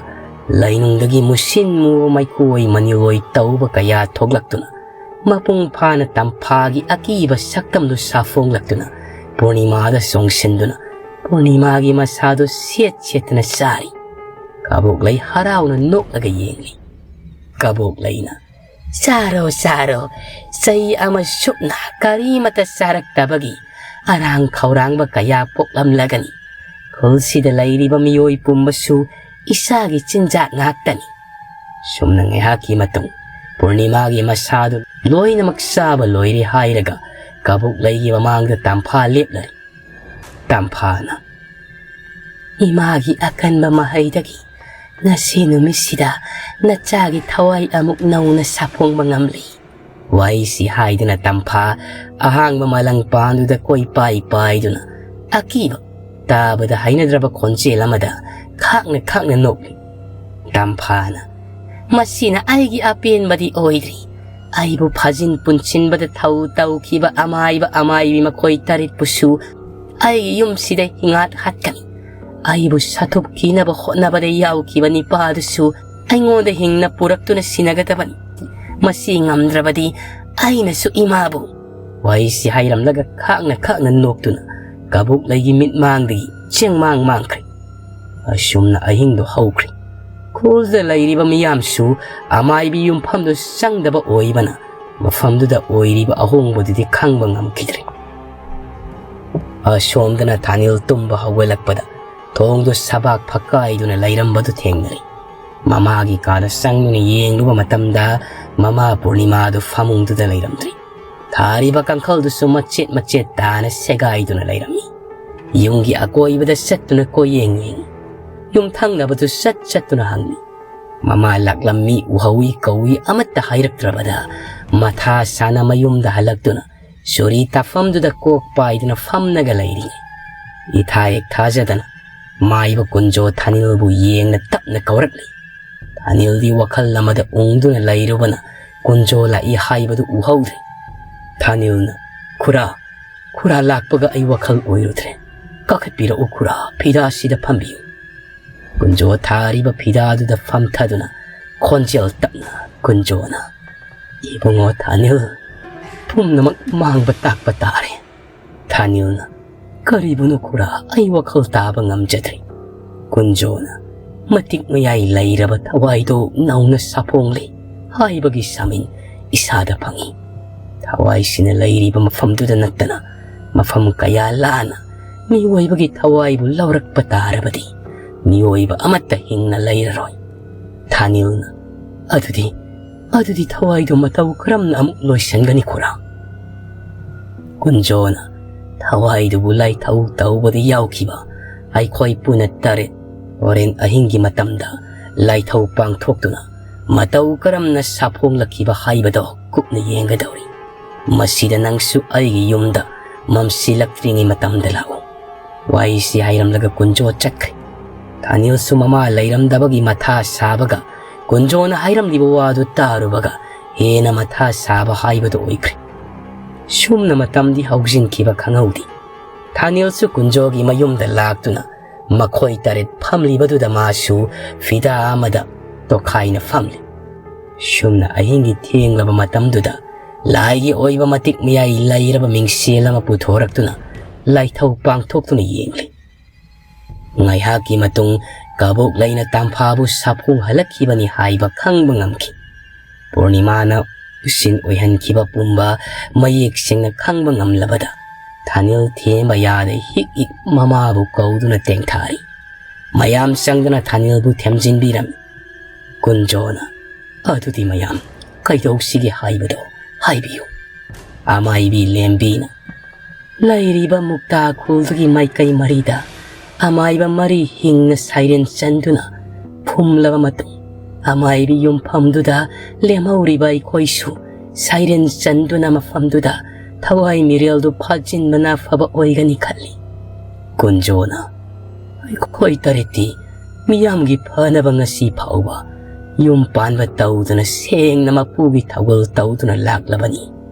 ꯂꯩꯅꯨꯡꯗꯒꯤ ꯃꯨꯁꯤꯟ ꯃꯨꯕ ꯃꯩꯈꯣꯏ ꯃꯅꯤꯂꯣꯏ ꯇꯧꯕ ꯀꯌꯥ ꯊꯣꯛꯂꯛꯇꯨꯅ ꯃꯄꯨꯡ ꯐꯥꯅ ꯇꯝꯐꯥꯒꯤ ꯑꯀꯤꯕ ꯁꯛꯇꯝꯗꯨ ꯁꯥꯐꯣꯡꯂꯛꯇꯨꯅ ꯄꯨꯔꯅꯤꯃꯥꯗ ꯆꯣꯡꯁꯤꯟꯗꯨꯅ ꯄꯨꯔꯅꯤꯃꯥꯒꯤ ꯃꯁꯥꯗꯨ ꯁꯦꯠ ꯁꯦꯠꯇꯅ ꯆꯥꯔꯤ꯫ ꯀꯕꯣꯛꯂꯩ ꯍꯔꯥꯎꯅ ꯅꯣꯛꯂꯒ ꯌꯦꯡꯂꯤ꯫ ꯀꯕꯣꯛꯂꯩꯅ, "ꯆꯥꯔꯣ, ꯆꯥꯔꯣ, ꯆꯍꯤ ꯑꯃ ꯁꯨꯞꯅ ꯀꯔꯤꯃꯇ ꯆꯥꯔꯛꯇꯕꯒꯤ ꯑꯔꯥꯡ ꯈꯧꯔꯥꯡꯕ ꯀꯌꯥ ꯄꯣꯛꯂꯝꯂꯒꯅꯤ꯫ ꯈꯨꯜꯁꯤꯗ ꯂꯩꯔꯤꯕ ꯃꯤꯑꯣꯏ ꯄꯨꯝꯕꯁꯨ ꯏꯆꯥꯒꯤ ꯆꯤꯟꯖꯥꯛ ꯉꯥꯛꯇꯅꯤ"꯫ ꯁꯨꯝꯅ ꯉꯥꯏꯍꯥꯛꯀꯤ ꯃꯇꯨꯡ, ꯄꯨꯔꯅꯤꯃꯥꯒꯤ ꯃꯁꯥꯗꯨ ꯂꯣꯏꯅꯃꯛ ꯆꯥꯕ ꯂꯣꯏꯔꯦ ꯍꯥꯏꯔꯒ ꯀꯕꯣꯛꯂꯩꯒꯤ ꯃꯃꯥꯡꯗ ꯇꯝꯐꯥ ꯂꯦꯞꯂꯔꯦ꯫ ꯇꯝꯐꯥꯅ, "ꯏꯃꯥꯒꯤ ꯑꯀꯟꯕ ꯃꯍꯩꯗꯒꯤ ꯉꯁꯤ ꯅꯨꯃꯤꯠꯁꯤꯗ ꯅꯆꯥꯒꯤ ꯊꯋꯥꯏ ꯑꯃꯨꯛ ꯅꯧꯅ ꯁꯥꯐꯣꯡꯕ ꯉꯝꯂꯤ"꯫ ꯋꯥꯍꯩꯁꯤ ꯍꯥꯏꯗꯨꯅ ꯇꯝꯐꯥ ꯑꯍꯥꯡꯕ ꯃꯂꯪꯄꯥꯟꯗꯨꯗ ꯀꯣꯏꯄꯥꯏ ꯄꯥꯏꯗꯨꯅ ꯑꯀꯤꯕ, ꯇꯥꯕꯗ ꯍꯩꯅꯗ꯭ꯔꯕ ꯈꯣꯟꯖꯦꯜ ꯑꯃꯗ ꯈꯥꯛꯅ ꯈꯥꯛꯅ ꯅꯣꯛꯂꯤ꯫ ꯇꯝꯐꯥꯅ, "ꯃꯁꯤꯅ ꯑꯩꯒꯤ ꯑꯄꯦꯟꯕꯗꯤ ꯑꯣꯏꯗ꯭ꯔꯤ꯫ ꯑꯩꯕꯨ ꯐꯥꯖꯤꯟ ꯄꯨꯟꯁꯤꯟꯕꯗ ꯊꯧ ꯇꯧꯈꯤꯕ ꯑꯃꯥꯏꯕ ꯑꯃꯥꯏꯕꯤ ꯃꯈꯣꯏ ꯇꯔꯦꯠꯄꯨꯁꯨ ꯑꯩꯒꯤ ꯌꯨꯝꯁꯤꯗ ꯍꯤꯡꯉꯥꯠ ꯍꯥꯠꯀꯅꯤ꯫ ꯑꯩꯕꯨ ꯁꯥꯊꯨꯞꯈꯤꯅꯕ ꯍꯣꯠꯅꯕꯗ ꯌꯥꯎꯈꯤꯕ ꯅꯤꯄꯥꯗꯨꯁꯨ ꯑꯩꯉꯣꯟꯗ ꯍꯤꯡꯅ ꯄꯨꯔꯛꯇꯨꯅ ꯁꯤꯟꯅꯒꯗꯕꯅꯤ꯫ ꯃꯁꯤ ꯉꯝꯗ꯭ꯔꯕꯗꯤ ꯑꯩꯅꯁꯨ ꯏꯃꯥꯕꯨ"꯫ ꯋꯥꯍꯩꯁꯤ ꯍꯥꯏꯔꯝꯂꯒ ꯈꯥꯛꯅ ꯈꯥꯛꯅ ꯅꯣꯛꯇꯨꯅ ꯀꯕꯣꯛꯂꯩꯒꯤ ꯃꯤꯠꯃꯥꯡꯗꯒꯤ ꯆꯦꯡꯃꯥꯡ ꯃꯥꯡꯈ꯭ꯔꯦ꯫ ꯑꯁꯨꯝꯅ ꯑꯍꯤꯡꯗꯨ ꯍꯧꯈ꯭ꯔꯦ꯫ ꯈꯨꯜꯗ ꯂꯩꯔꯤꯕ ꯃꯤꯌꯥꯝꯁꯨ ꯑꯃꯥꯏꯕꯤ ꯌꯨꯝꯐꯝꯗꯨ ꯆꯪꯗꯕ ꯑꯣꯏꯕꯅ ꯃꯐꯝꯗꯨꯗ ꯑꯣꯏꯔꯤꯕ ꯑꯍꯣꯡꯕꯗꯨꯗꯤ ꯈꯪꯕ ꯉꯝꯈꯤꯗ꯭ꯔꯦ꯫ ꯑꯁꯣꯝꯗꯅ ꯊꯥꯅꯤꯜ ꯇꯨꯝꯕ ꯍꯧꯒꯠꯂꯛꯄꯗ ꯊꯣꯡꯗꯨ ꯁꯕꯥꯛ ꯐꯛꯀꯥꯏꯗꯨꯅ ꯂꯩꯔꯝꯕꯗꯨ ꯊꯦꯡꯅꯔꯦ꯫ ꯃꯃꯥꯒꯤ ꯀꯥꯗ ꯆꯪꯗꯨꯅ ꯌꯦꯡꯂꯨꯕ ꯃꯇꯝꯗ ꯃꯃꯥ ꯄꯨꯔꯅꯤꯃꯥꯗꯨ ꯐꯃꯨꯡꯗꯨꯗ ꯂꯩꯔꯝꯗ꯭ꯔꯦ꯫ ꯊꯥꯔꯤꯕ ꯀꯥꯡꯈꯜꯗꯨꯁꯨ ꯃꯆꯦꯠ ꯃꯆꯦꯠ ꯇꯥꯅ ꯁꯦꯒꯥꯏꯗꯨꯅ ꯂꯩꯔꯝꯃꯤ꯫ ꯌꯨꯝꯒꯤ ꯑꯀꯣꯏꯕꯗ ꯆꯠꯇꯨꯅ ꯀꯣꯏꯌꯦꯡ ꯌꯦꯡꯉꯤ꯫ ꯌꯨꯝꯊꯪꯅꯕꯗꯨ ꯆꯠ ꯆꯠꯇꯨꯅ ꯍꯪꯉꯤ꯫ ꯃꯃꯥ ꯂꯥꯛꯂꯝꯃꯤ, ꯎꯍꯧꯏ ꯀꯧꯏ, ꯑꯃꯠꯇ ꯍꯥꯏꯔꯛꯇ꯭ꯔꯕꯗ ꯃꯊꯥ ꯁꯥꯅ ꯃꯌꯨꯝꯗ ꯍꯜꯂꯛꯇꯨꯅ ꯆꯨꯔꯤ ꯇꯥꯐꯝꯗꯨꯗ ꯀꯣꯛ ꯄꯥꯏꯗꯨꯅ ꯐꯝꯅꯒ ꯂꯩꯔꯤ꯫ ꯏꯊꯥ ꯍꯦꯛ ꯊꯥꯖꯗꯅ ꯃꯥꯏꯕ ꯀꯨꯟꯖꯣ ꯊꯥꯅꯤꯜꯕꯨ ꯌꯦꯡꯅ ꯇꯞꯅ ꯀꯧꯔꯛꯂꯤ꯫ ꯊꯥꯅꯤꯜꯗꯤ ꯋꯥꯈꯜ ꯑꯃꯗ ꯎꯪꯗꯨꯅ ꯂꯩꯔꯨꯕꯅ ꯀꯨꯟꯖꯣ ꯂꯥꯛꯏ ꯍꯥꯏꯕꯗꯨ ꯎꯍꯧꯗ꯭ꯔꯦ꯫ ꯊꯥꯅꯤꯜꯅ, "ꯈꯨꯔꯥ, ꯈꯨꯔꯥ ꯂꯥꯛꯄꯒ ꯑꯩ ꯋꯥꯈꯜ ꯑꯣꯏꯔꯨꯗ꯭ꯔꯦ꯫ ꯀꯥꯈꯠꯄꯤꯔꯛꯎ ꯈꯨꯔꯥ, ꯐꯤꯔꯥꯁꯤꯗ ꯐꯝꯕꯤꯌꯨ"꯫ ꯀꯨꯟꯖꯣ ꯊꯥꯔꯤꯕ ꯐꯤꯔꯥꯗꯨꯗ ꯐꯝꯊꯗꯨꯅ ꯈꯣꯟꯖꯦꯜ ꯇꯞꯅ ꯀꯨꯟꯖꯣꯅ, "ꯏꯕꯨꯡꯉꯣ ꯊꯥꯅꯤꯜ, ꯄꯨꯝꯅꯃꯛ ꯃꯥꯡꯕ ꯇꯥꯛꯄ ꯇꯥꯔꯦ"꯫ ꯊꯥꯅꯤꯜꯅ, "ꯀꯔꯤꯕꯨꯅꯣ ꯈꯨꯔꯥ, ꯑꯩ ꯋꯥꯈꯜ ꯇꯥꯕ ꯉꯝꯖꯗ꯭ꯔꯦ"꯫ ꯀꯨꯟꯖꯣꯅ, ꯃꯇꯤꯛ ꯃꯌꯥꯏ ꯂꯩꯔꯕ ꯊꯋꯥꯏꯗꯨ ꯅꯧꯅ ꯁꯥꯐꯣꯡꯂꯦ ꯍꯥꯏꯕꯒꯤ ꯁꯥꯃꯤꯟ ꯏꯁꯥꯗ ꯐꯪꯏ꯫ ꯊꯋꯥꯏꯁꯤꯅ ꯂꯩꯔꯤꯕ ꯃꯐꯝꯗꯨꯗ ꯅꯠꯇꯅ ꯃꯐꯝ ꯀꯌꯥ ꯂꯥꯟꯅ ꯃꯤꯑꯣꯏꯕꯒꯤ ꯊꯋꯥꯏꯕꯨ ꯂꯧꯔꯛꯄ ꯇꯥꯔꯕꯗꯤ ꯃꯤꯑꯣꯏꯕ ꯑꯃꯠꯇ ꯍꯤꯡꯅ ꯂꯩꯔꯔꯣꯏ꯫ ꯊꯥꯅꯤꯜꯅ, "ꯑꯗꯨꯗꯤ, ꯑꯗꯨꯗꯤ ꯊꯋꯥꯏꯗꯨ ꯃꯇꯧ ꯀꯔꯝꯅ ꯑꯃꯨꯛ ꯂꯣꯏꯁꯤꯟꯒꯅꯤ ꯈꯨꯔꯥ?" ꯀꯨꯟꯖꯣꯅ, "ꯊꯋꯥꯏꯗꯨꯕꯨ ꯂꯥꯏꯊꯧ ꯇꯧꯕꯗ ꯌꯥꯎꯈꯤꯕ ꯑꯩꯈꯣꯏ ꯄꯨꯟꯅ ꯇꯔꯦꯠ ꯍꯣꯔꯦꯟ ꯑꯍꯤꯡꯒꯤ ꯃꯇꯝꯗ ꯂꯥꯏꯊꯧ ꯄꯥꯡꯊꯣꯛꯇꯨꯅ ꯃꯇꯧ ꯀꯔꯝꯅ ꯁꯥꯐꯣꯡꯂꯛꯈꯤꯕ ꯍꯥꯏꯕꯗꯣ ꯀꯨꯞꯅ ꯌꯦꯡꯒꯗꯧꯔꯤ꯫ ꯃꯁꯤꯗ ꯅꯪꯁꯨ ꯑꯩꯒꯤ ꯌꯨꯝꯗ ꯃꯝꯁꯤꯜꯂꯛꯇ꯭ꯔꯤꯉꯩ ꯃꯇꯝꯗ ꯂꯥꯛꯎ꯫" ꯋꯥꯔꯤꯁꯤ ꯍꯥꯏꯔꯝꯂꯒ ꯀꯨꯟꯖꯣ ꯆꯠꯈ꯭ꯔꯦ꯫ ꯊꯥꯅꯤꯜꯁꯨ ꯃꯃꯥ ꯂꯩꯔꯝꯗꯕꯒꯤ ꯃꯊꯥ ꯁꯥꯕꯒ ꯀꯨꯟꯖꯣꯅ ꯍꯥꯏꯔꯝꯂꯤꯕ ꯋꯥꯗꯨ ꯇꯥꯔꯨꯕꯒ ꯍꯦꯟꯅ ꯃꯊꯥ ꯁꯥꯕ ꯍꯥꯏꯕꯗꯨ ꯑꯣꯏꯈ꯭ꯔꯦ꯫ ꯁꯨꯝꯅ ꯃꯇꯝꯗꯤ ꯍꯧꯖꯤꯟꯈꯤꯕ ꯈꯪꯍꯧꯗꯦ꯫ ꯊꯥꯅꯤꯜꯁꯨ ꯀꯨꯟꯖꯣꯒꯤ ꯃꯌꯨꯝꯗ ꯂꯥꯛꯇꯨꯅ ꯃꯈꯣꯏ ꯇꯔꯦꯠ ꯐꯝꯂꯤꯕꯗꯨꯗ ꯃꯥꯁꯨ ꯐꯤꯗꯥ ꯑꯃꯗ ꯇꯣꯈꯥꯏꯅ ꯐꯝꯂꯤ꯫ ꯁꯨꯝꯅ ꯑꯍꯤꯡꯒꯤ ꯊꯦꯡꯂꯕ ꯃꯇꯝꯗꯨꯗ ꯂꯥꯏꯒꯤ ꯑꯣꯏꯕ ꯃꯇꯤꯛ ꯃꯌꯥꯏ ꯂꯩꯔꯕ ꯃꯤꯡꯁꯦꯜ ꯑꯃ ꯄꯨꯊꯣꯔꯛꯇꯨꯅ ꯂꯥꯏꯊꯧ ꯄꯥꯡꯊꯣꯛꯇꯨꯅ ꯌꯦꯡꯂꯤ꯫ ꯉꯥꯏꯍꯥꯛꯀꯤ ꯃꯇꯨꯡ ꯀꯕꯣꯛ ꯂꯩꯅ ꯇꯝꯐꯥꯕꯨ ꯁꯥꯐꯣꯡꯍꯜꯂꯛꯈꯤꯕꯅꯤ ꯍꯥꯏꯕ ꯈꯪꯕ ꯉꯝꯈꯤ꯫ ꯄꯨꯔꯅꯤꯃꯥꯅ ꯎꯁꯤꯟ ꯑꯣꯏꯍꯟꯈꯤꯕ ꯄꯨꯝꯕ ꯃꯌꯦꯛ ꯁꯦꯡꯅ ꯈꯪꯕ ꯉꯝꯂꯕꯗ ꯊꯥꯅꯤꯜ ꯊꯦꯝꯕ ꯌꯥꯗ ꯍꯤꯛ ꯍꯤꯛ ꯃꯃꯥꯕꯨ ꯀꯧꯗꯨꯅ ꯇꯦꯡꯊꯥꯔꯤ꯫ ꯃꯌꯥꯝ ꯆꯪꯗꯨꯅ ꯊꯥꯅꯤꯜꯕꯨ ꯊꯦꯝꯖꯤꯟꯕꯤꯔꯝꯃꯤ꯫ ꯀꯨꯟꯖꯣꯅ, "ꯑꯗꯨꯗꯤ ꯃꯌꯥꯝ ꯀꯩꯗꯧꯁꯤꯒꯦ ꯍꯥꯏꯕꯗꯣ ꯍꯥꯏꯕꯤꯌꯨ꯫" ꯑꯃꯥꯏꯕꯤ ꯂꯦꯝꯕꯤꯅ, "ꯂꯩꯔꯤꯕ ꯃꯨꯛꯇꯥ ꯈꯨꯜꯗꯨꯒꯤ ꯃꯥꯏꯀꯩ ꯃꯔꯤꯗ ꯑꯃꯥꯏꯕ ꯃꯔꯤ ꯍꯤꯡꯅ ꯁꯥꯏꯔꯦꯟ ꯆꯟꯗꯨꯅ ꯐꯨꯝꯂꯕ ꯃꯇꯨꯡ, ꯑꯃꯥꯏꯕꯤ ꯌꯨꯝꯐꯝꯗꯨꯗ ꯂꯦꯝꯍꯧꯔꯤꯕ ꯑꯩꯈꯣꯏꯁꯨ ꯁꯥꯏꯔꯦꯟ ꯆꯟꯗꯨꯅ ꯃꯐꯝꯗꯨꯗ ꯊꯋꯥꯏ ꯃꯤꯔꯦꯜꯗꯨ ꯐꯥꯖꯤꯟꯕꯅ ꯐꯕ ꯑꯣꯏꯒꯅꯤ ꯈꯜꯂꯤ꯫" ꯀꯨꯟꯖꯣꯅ, "ꯑꯩꯈꯣꯏ ꯇꯔꯦꯠꯇꯤ ꯃꯤꯌꯥꯝꯒꯤ ꯐꯅꯕ ꯉꯁꯤ ꯐꯥꯎꯕ ꯌꯨꯝ ꯄꯥꯟꯕ ꯇꯧꯗꯨꯅ ꯁꯦꯡꯅ ꯃꯄꯨꯒꯤ ꯊꯧꯒꯜ ꯇꯧꯗꯨꯅ ꯂꯥꯛꯂꯕꯅꯤ꯫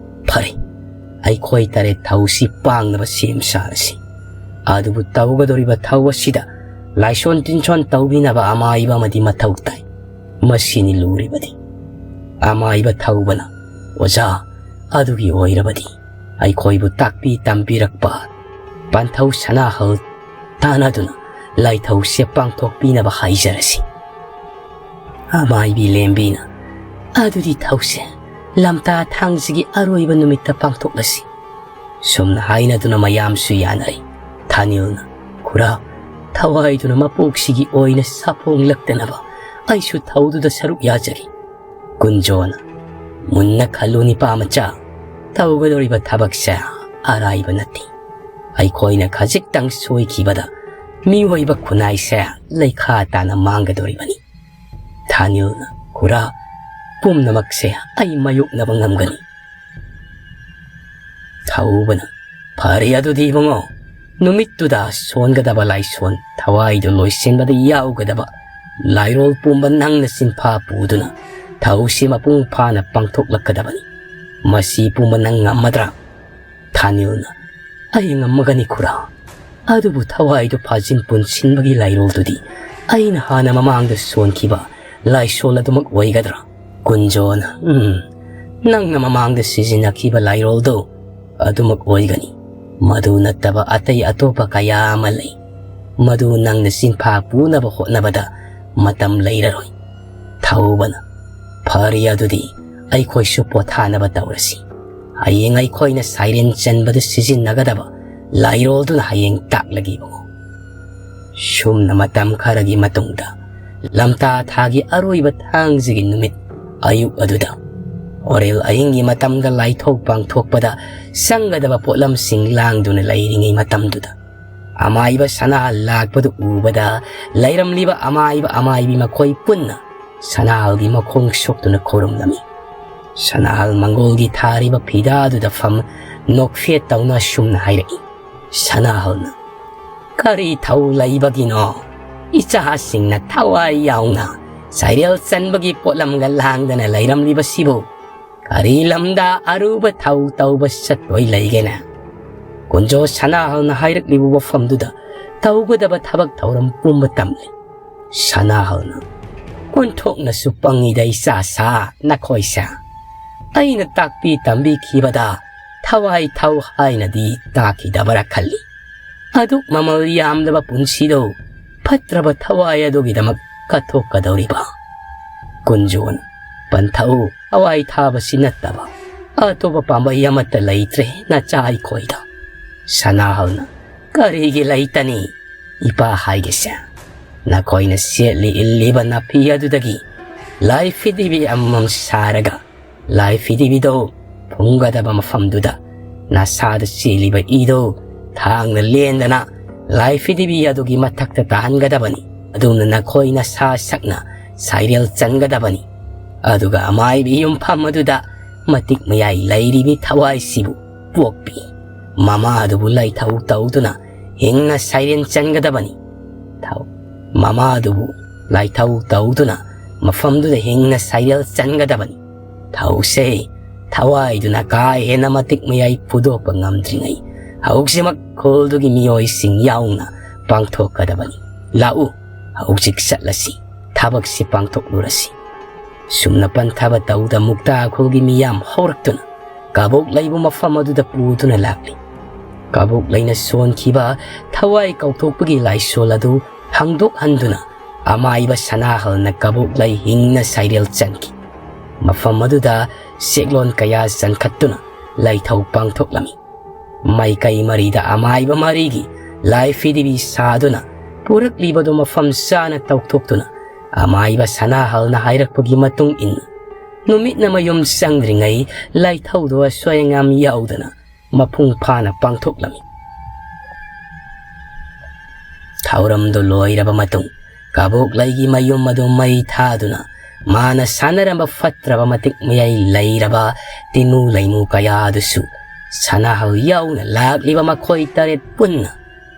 ꯐꯔꯦ, ꯑꯩꯈꯣꯏ ꯇꯔꯦꯠ ꯊꯧꯁꯤ ꯄꯥꯡꯅꯕ ꯁꯦꯝ ꯁꯥꯔꯁꯤ꯫ ꯑꯗꯨꯕꯨ ꯇꯧꯒꯗꯧꯔꯤꯕ ꯊꯧ ꯑꯁꯤꯗ ꯂꯥꯏꯁꯣꯟ ꯇꯤꯟꯁꯣꯟ ꯇꯧꯕꯤꯅꯕ ꯑꯃꯥꯏꯕ ꯑꯃꯗꯤ ꯃꯊꯧ ꯇꯥꯏ꯫ ꯃꯁꯤꯅꯤ ꯂꯨꯔꯤꯕꯗꯤ꯫" ꯑꯃꯥꯏꯕ ꯊꯧꯕꯅ, "ꯑꯣꯖꯥ, ꯑꯗꯨꯒꯤ ꯑꯣꯏꯔꯕꯗꯤ ꯑꯩꯈꯣꯏꯕꯨ ꯇꯥꯛꯄꯤ ꯇꯝꯕꯤꯔꯛꯄ ꯄꯥꯟꯊꯧ ꯁꯅꯥꯍꯜ ꯇꯥꯟꯅꯗꯨꯅ ꯂꯥꯏꯊꯧꯁꯦ ꯄꯥꯡꯊꯣꯛꯄꯤꯅꯕ ꯍꯥꯏꯖꯔꯁꯤ꯫ ꯑꯃꯥꯏꯕꯤ ꯂꯦꯝꯕꯤꯅ, "ꯑꯗꯨꯗꯤ ꯊꯧꯁꯦ, ꯂꯝꯇꯥ ꯊꯥꯡꯖꯒꯤ ꯑꯔꯣꯏꯕ ꯅꯨꯃꯤꯠꯇ ꯄꯥꯡꯊꯣꯛꯂꯁꯤ"꯫ ꯁꯨꯝꯅ ꯍꯥꯏꯅꯗꯨꯅ ꯃꯌꯥꯝꯁꯨ ꯌꯥꯅꯔꯦ꯫ ꯊꯥꯅꯤꯜꯅ, "ꯈꯨꯔꯥ, ꯊꯋꯥꯏꯗꯨꯅ ꯃꯄꯣꯛꯁꯤꯒꯤ ꯑꯣꯏꯅ ꯁꯥꯐꯣꯡꯂꯛꯇꯅꯕ ꯑꯩꯁꯨ ꯊꯧꯗꯨꯗ ꯁꯔꯨꯛ ꯌꯥꯖꯒꯦ"꯫ ꯀꯨꯟꯖꯣꯅ, "ꯃꯨꯟꯅ ꯈꯜꯂꯨ ꯅꯤꯄꯥ ꯃꯆꯥ, ꯇꯧꯒꯗꯧꯔꯤꯕ ꯊꯕꯛꯁꯦ ꯑꯔꯥꯏꯕ ꯅꯠꯇꯦ꯫ ꯑꯩꯈꯣꯏꯅ ꯈꯖꯤꯛꯇꯪ ꯁꯣꯏꯈꯤꯕꯗ ꯃꯤꯑꯣꯏꯕ ꯈꯨꯟꯅꯥꯏꯁꯦ ꯂꯩꯈꯥ ꯇꯥꯅ ꯃꯥꯡꯒꯗꯧꯔꯤꯕꯅꯤ"꯫ ꯊꯥꯅꯤꯜꯅ, "ꯈꯨꯔꯥ, ꯄꯨꯝꯅꯃꯛꯁꯦ ꯑꯩ ꯃꯥꯌꯣꯛꯅꯕ ꯉꯝꯒꯅꯤ"꯫ ꯊꯧꯕꯅ, "ꯐꯔꯦ ꯑꯗꯨꯗꯤ ꯏꯕꯨꯡꯉꯣ, ꯅꯨꯃꯤꯠꯇꯨꯗ ꯁꯣꯟꯒꯗꯕ ꯂꯥꯏꯁꯣꯟ ꯊꯋꯥꯏꯗꯨ ꯂꯣꯏꯁꯤꯟꯕꯗ ꯌꯥꯎꯒꯗꯕ ꯂꯥꯏꯔꯣꯜ ꯄꯨꯝꯕ ꯅꯪꯅ ꯆꯤꯟꯐꯥ ꯄꯨꯗꯨꯅ ꯊꯧꯁꯤ ꯃꯄꯨꯡ ꯐꯥꯅ ꯄꯥꯡꯊꯣꯛꯂꯛꯀꯗꯕꯅꯤ꯫ ꯃꯁꯤ ꯄꯨꯝꯕ ꯅꯪ ꯉꯝꯃꯗ꯭ꯔꯥ?" ꯊꯥꯅꯤꯜꯅ, "ꯑꯩ ꯉꯝꯃꯒꯅꯤ ꯈꯨꯔꯥ꯫ ꯑꯗꯨꯕꯨ ꯊꯋꯥꯏꯗꯨ ꯐꯥꯖꯤꯟ ꯄꯨꯟꯁꯤꯟꯕꯒꯤ ꯂꯥꯏꯔꯣꯜꯗꯨꯗꯤ ꯑꯩꯅ ꯍꯥꯟꯅ ꯃꯃꯥꯡꯗ ꯁꯣꯟꯈꯤꯕ ꯂꯥꯏꯁꯣꯜ ꯑꯗꯨꯃꯛ ꯑꯣꯏꯒꯗ꯭ꯔꯥ?" ꯀꯨꯟꯖꯣꯅ, "ꯎꯝ, ꯅꯪꯅ ꯃꯃꯥꯡꯗ ꯁꯤꯖꯤꯟꯅꯈꯤꯕ ꯂꯥꯏꯔꯣꯜꯗꯣ ꯑꯗꯨꯃꯛ ꯑꯣꯏꯒꯅꯤ꯫ ꯃꯗꯨ ꯅꯠꯇꯕ ꯑꯇꯩ ꯑꯇꯣꯞꯄ ꯀꯌꯥ ꯑꯃ ꯂꯩ꯫ ꯃꯗꯨ ꯅꯪꯅ ꯆꯤꯟꯐꯥ ꯄꯨꯅꯕ ꯍꯣꯠꯅꯕꯗ ꯃꯇꯝ ꯂꯩꯔꯔꯣꯏ"꯫ ꯊꯧꯕꯅ, "ꯐꯔꯦ ꯑꯗꯨꯗꯤ, ꯑꯩꯈꯣꯏꯁꯨ ꯄꯣꯊꯥꯅꯕ ꯇꯧꯔꯁꯤ꯫ ꯍꯌꯦꯡ ꯑꯩꯈꯣꯏꯅ ꯁꯥꯏꯔꯦꯟ ꯆꯟꯕꯗ ꯁꯤꯖꯤꯟꯅꯒꯗꯕ ꯂꯥꯏꯔꯣꯜꯗꯨꯅ ꯍꯌꯦꯡ ꯇꯥꯛꯂꯒꯦ ꯏꯕꯨꯡꯉꯣ"꯫ ꯁꯨꯝꯅ ꯃꯇꯝ ꯈꯔꯒꯤ ꯃꯇꯨꯡꯗ, ꯂꯝꯇꯥ ꯊꯥꯒꯤ ꯑꯔꯣꯏꯕ ꯊꯥꯡꯖꯒꯤ ꯅꯨꯃꯤꯠ ꯑꯌꯨꯛ ꯑꯗꯨꯗ, ꯑꯣꯔꯦꯜ ꯑꯍꯤꯡꯒꯤ ꯃꯇꯝꯗ ꯂꯥꯏꯊꯧ ꯄꯥꯡꯊꯣꯛꯄꯗ ꯆꯪꯒꯗꯕ ꯄꯣꯠꯂꯝꯁꯤꯡ ꯂꯥꯡꯗꯨꯅ ꯂꯩꯔꯤꯉꯩ ꯃꯇꯝꯗꯨꯗ, ꯑꯃꯥꯏꯕ ꯁꯅꯥꯍꯜ ꯂꯥꯛꯄꯗꯨ ꯎꯕꯗ, ꯂꯩꯔꯝꯂꯤꯕ ꯑꯃꯥꯏꯕ ꯑꯃꯥꯏꯕꯤ ꯃꯈꯣꯏ ꯄꯨꯟꯅ ꯁꯅꯥꯍꯜꯒꯤ ꯃꯈꯣꯡ ꯁꯣꯛꯇꯨꯅ ꯈꯨꯔꯨꯝꯂꯝꯃꯤ꯫ ꯁꯅꯥꯍꯜ ꯃꯪꯒꯣꯜꯒꯤ ꯊꯥꯔꯤꯕ ꯐꯤꯗꯥꯗꯨꯗ ꯐꯝ ꯅꯣꯛꯐꯦꯠ ꯇꯧꯅ ꯑꯁꯨꯝꯅ ꯍꯥꯏꯔꯛꯏ꯫ ꯁꯅꯥꯍꯜꯅ, "ꯀꯔꯤ ꯊꯧ ꯂꯩꯕꯒꯤꯅꯣ? ꯏꯆꯥꯁꯤꯡꯅ ꯊꯋꯥꯏ ꯌꯥꯎꯅ ꯁꯥꯏꯔꯦꯜ ꯆꯟꯕꯒꯤ ꯄꯣꯠꯂꯝꯒ ꯂꯥꯡꯗꯅ ꯂꯩꯔꯝꯂꯤꯕꯁꯤꯕꯨ ꯀꯔꯤ ꯂꯝꯗ ꯑꯔꯨꯕ ꯊꯧ ꯇꯧꯕ ꯆꯠꯇꯣꯏ ꯂꯩꯒꯦꯅꯦ?" ꯀꯨꯟꯖꯣ ꯁꯅꯥꯍꯜꯅ ꯍꯥꯏꯔꯛꯂꯤꯕ ꯋꯥꯐꯝꯗꯨꯗ ꯇꯧꯒꯗꯕ ꯊꯕꯛ ꯊꯧꯔꯝ ꯄꯨꯝꯕ ꯇꯝꯂꯤ꯫ ꯁꯅꯥꯍꯜꯅ, "ꯑꯣꯟꯊꯣꯛꯅꯁꯨ ꯄꯪꯉꯤꯗ ꯏꯆꯥ ꯁꯥ ꯅꯈꯣꯏꯁꯦ꯫ ꯑꯩꯅ ꯇꯥꯛꯄꯤ ꯇꯝꯕꯤꯈꯤꯕꯗ ꯊꯋꯥꯏ ꯊꯧ ꯍꯥꯏꯅꯗꯤ ꯇꯥꯈꯤꯗꯕꯔꯥ ꯈꯜꯂꯤ꯫ ꯑꯗꯨꯛ ꯃꯃꯜ ꯌꯥꯝꯂꯕ ꯄꯨꯟꯁꯤꯗꯣ ꯐꯠꯇ꯭ꯔꯕ ꯊꯋꯥꯏ ꯑꯗꯨꯒꯤꯗꯃꯛ ꯀꯠꯊꯣꯛꯀꯗꯧꯔꯤꯕ? ꯀꯨꯟꯖꯣꯅ, ꯄꯟꯊꯧ, ꯊꯋꯥꯏ ꯊꯥꯕꯁꯤ ꯅꯠꯇꯕ ꯑꯇꯣꯞꯄ ꯄꯥꯝꯕꯩ ꯑꯃꯠꯇ ꯂꯩꯇ꯭ꯔꯦ ꯅꯆꯥ ꯑꯩꯈꯣꯏꯗ꯫ ꯁꯅꯥꯍꯜꯅ, ꯀꯔꯤꯒꯤ ꯂꯩꯇꯅꯤ? ꯏꯄꯥ ꯍꯥꯏꯒꯦꯁꯦ, ꯅꯈꯣꯏꯅ ꯁꯦꯠꯂꯤ ꯏꯜꯂꯤꯕ ꯅꯥꯐꯤ ꯑꯗꯨꯗꯒꯤ ꯂꯥꯏ ꯐꯤꯗꯤꯕꯤ ꯑꯃꯃꯝ ꯁꯥꯔꯒ ꯂꯥꯏ ꯐꯤꯗꯤꯕꯤꯗꯣ ꯐꯨꯝꯒꯗꯕ ꯃꯐꯝꯗꯨꯗ ꯅꯁꯥꯗ ꯆꯦꯜꯂꯤꯕ ꯏꯗꯣ ꯊꯥꯡꯅ ꯂꯦꯟꯗꯅ ꯂꯥꯏ ꯐꯤꯗꯤꯕꯤ ꯑꯗꯨꯒꯤ ꯃꯊꯛꯇ ꯇꯥꯍꯟꯒꯗꯕꯅꯤ꯫ ꯑꯗꯨꯝꯅ ꯅꯈꯣꯏ ꯅꯁꯥ ꯁꯛꯅ ꯁꯥꯏꯔꯦꯜ ꯆꯟꯒꯗꯕꯅꯤ꯫ ꯑꯗꯨꯒ ꯑꯃꯥꯏꯕꯤ ꯌꯨꯝꯐꯝ ꯑꯗꯨꯗ ꯃꯇꯤꯛ ꯃꯌꯥꯏ ꯂꯩꯔꯤꯕꯤ ꯊꯋꯥꯏꯁꯤꯕꯨ ꯄꯣꯛꯄꯤ꯫ ꯃꯃꯥ ꯑꯗꯨꯕꯨ ꯂꯥꯏꯊꯧ ꯇꯧꯗꯨꯅ ꯍꯤꯡꯅ ꯁꯥꯏꯔꯦꯜ ꯆꯟꯒꯗꯕꯅꯤ꯫ ꯊꯧ-, ꯃꯃꯥ ꯑꯗꯨꯕꯨ ꯂꯥꯏꯊꯧ ꯇꯧꯗꯨꯅ ꯃꯐꯝꯗꯨꯗ ꯍꯤꯡꯅ ꯁꯥꯏꯔꯦꯜ ꯆꯟꯒꯗꯕꯅꯤ꯫ ꯊꯧꯁꯦ, ꯊꯋꯥꯏꯗꯨꯅ ꯀꯥ ꯍꯦꯟꯅ ꯃꯇꯤꯛ ꯃꯌꯥꯏ ꯐꯨꯗꯣꯛꯄ ꯉꯝꯗ꯭ꯔꯤꯉꯩ ꯍꯧꯖꯤꯛꯃꯛ ꯈꯨꯜꯗꯨꯒꯤ ꯃꯤꯑꯣꯏꯁꯤꯡ ꯌꯥꯎꯅ ꯄꯥꯡꯊꯣꯛꯀꯗꯕꯅꯤ꯫ ꯂꯥꯛꯎ, ꯍꯧꯖꯤꯛ ꯆꯠꯂꯁꯤ, ꯊꯕꯛꯁꯤ ꯄꯥꯡꯊꯣꯛꯂꯨꯔꯁꯤ꯫ ꯁꯨꯝꯅ ꯄꯟꯊꯕ ꯇꯧꯗ ꯃꯨꯛꯇꯥ ꯈꯨꯜꯒꯤ ꯃꯤꯌꯥꯝ ꯍꯧꯔꯛꯇꯨꯅ ꯀꯕꯣꯛ ꯂꯩꯕꯨ ꯃꯐꯝ ꯑꯗꯨꯗ ꯄꯨꯗꯨꯅ ꯂꯥꯛꯂꯤ꯫ ꯀꯕꯣꯛ ꯂꯩꯅ ꯁꯣꯟꯈꯤꯕ ꯊꯋꯥꯏ ꯀꯥꯎꯊꯣꯛꯄꯒꯤ ꯂꯥꯏꯁꯣꯜ ꯑꯗꯨ ꯍꯪꯗꯣꯛꯍꯟꯗꯨꯅ ꯑꯃꯥꯏꯕ ꯁꯅꯥꯍꯜꯅ ꯀꯕꯣꯛ ꯂꯩ ꯍꯤꯡꯅ ꯁꯥꯏꯔꯦꯜ ꯆꯟꯈꯤ꯫ ꯃꯐꯝ ꯑꯗꯨꯗ ꯆꯦꯛꯂꯣꯟ ꯀꯌꯥ ꯆꯟꯈꯠꯇꯨꯅ ꯂꯥꯏꯊꯧ ꯄꯥꯡꯊꯣꯛꯂꯝꯃꯤ꯫ ꯃꯥꯏꯀꯩ ꯃꯔꯤꯗ ꯑꯃꯥꯏꯕ ꯃꯔꯤꯒꯤ ꯂꯥꯏ ꯐꯤꯗꯤꯕꯤ ꯁꯥꯗꯨꯅ ꯄꯨꯔꯛꯂꯤꯕꯗꯨ ꯃꯐꯝ ꯆꯥꯅ ꯇꯧꯊꯣꯛꯇꯨꯅ ꯑꯃꯥꯏꯕ ꯁꯅꯥꯍꯜꯅ ꯍꯥꯏꯔꯛꯄꯒꯤ ꯃꯇꯨꯡ ꯏꯟꯅ ꯅꯨꯃꯤꯠꯅ ꯃꯌꯨꯝ ꯆꯪꯗ꯭ꯔꯤꯉꯩ ꯂꯥꯏꯊꯧꯗꯨ ꯑꯁꯣꯏ ꯑꯉꯥꯝ ꯌꯥꯎꯗꯅ ꯃꯄꯨꯡ ꯐꯥꯅ ꯄꯥꯡꯊꯣꯛꯂꯝꯃꯤ꯫ ꯊꯧꯔꯝꯗꯨ ꯂꯣꯏꯔꯕ ꯃꯇꯨꯡ ꯀꯕꯣꯛꯂꯩꯒꯤ ꯃꯌꯨꯝ ꯑꯗꯨ ꯃꯩ ꯊꯥꯗꯨꯅ ꯃꯥꯅ ꯁꯥꯟꯅꯔꯝꯕ ꯐꯠꯇ꯭ꯔꯕ ꯃꯇꯤꯛ ꯃꯌꯥꯏ ꯂꯩꯔꯕ ꯇꯤꯃꯨ ꯂꯩꯃꯨ ꯀꯌꯥ ꯑꯗꯨꯁꯨ ꯁꯅꯥꯍꯜ ꯌꯥꯎꯅ ꯂꯥꯛꯂꯤꯕ ꯃꯈꯣꯏ ꯇꯔꯦꯠ ꯄꯨꯟꯅ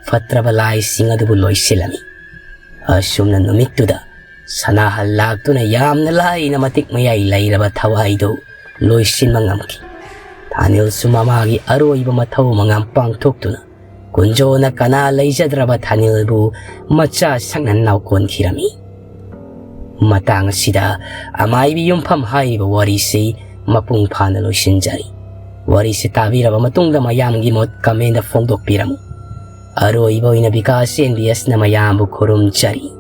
ꯐꯠꯇ꯭ꯔꯕ ꯂꯥꯏꯁꯤꯡ ꯑꯗꯨꯕꯨ ꯂꯣꯏꯁꯤꯜꯂꯝꯃꯤ꯫ ꯑꯁꯨꯝꯅ ꯅꯨꯃꯤꯠꯇꯨꯗ ꯁꯅꯥꯍꯜ ꯂꯥꯛꯇꯨꯅ ꯌꯥꯝꯅ ꯂꯥꯏꯅ ꯃꯇꯤꯛ ꯃꯌꯥꯏ ꯂꯩꯔꯕ ꯊꯋꯥꯏꯗꯨ ꯂꯣꯏꯁꯤꯟꯕ ꯉꯝꯈꯤ꯫ ꯊꯥꯅꯤꯜꯁꯨ ꯃꯃꯥꯒꯤ ꯑꯔꯣꯏꯕ ꯃꯊꯧ ꯃꯉꯥꯝ ꯄꯥꯡꯊꯣꯛꯇꯨꯅ ꯀꯨꯟꯖꯣꯅ ꯀꯅꯥ ꯂꯩꯖꯗ꯭ꯔꯕ ꯊꯥꯅꯤꯜꯕꯨ ꯃꯆꯥ ꯁꯛꯅ ꯅꯥꯎꯀꯣꯟꯈꯤꯔꯝꯃꯤ꯫ ꯃꯇꯥꯡ ꯑꯁꯤꯗ ꯑꯃꯥꯏꯕꯤ ꯌꯨꯝꯐꯝ ꯍꯥꯏꯔꯤꯕ ꯋꯥꯔꯤꯁꯤ ꯃꯄꯨꯡ ꯐꯥꯅ ꯂꯣꯏꯁꯤꯟꯖꯔꯤ꯫ ꯋꯥꯔꯤꯁꯤ ꯇꯥꯕꯤꯔꯕ ꯃꯇꯨꯡꯗ ꯃꯌꯥꯝꯒꯤ ꯃꯣꯠ comment ꯐꯣꯡꯗꯣꯛꯄꯤꯔꯝꯃꯨ꯫ ꯑꯔꯣꯏꯕ ꯑꯣꯏꯅ ꯕꯤꯀꯥꯁ ꯑꯦꯝ ꯕꯤ ꯑꯦꯁꯅ ꯃꯌꯥꯝꯕꯨ ꯈꯨꯔꯨꯝꯖꯔꯤ꯫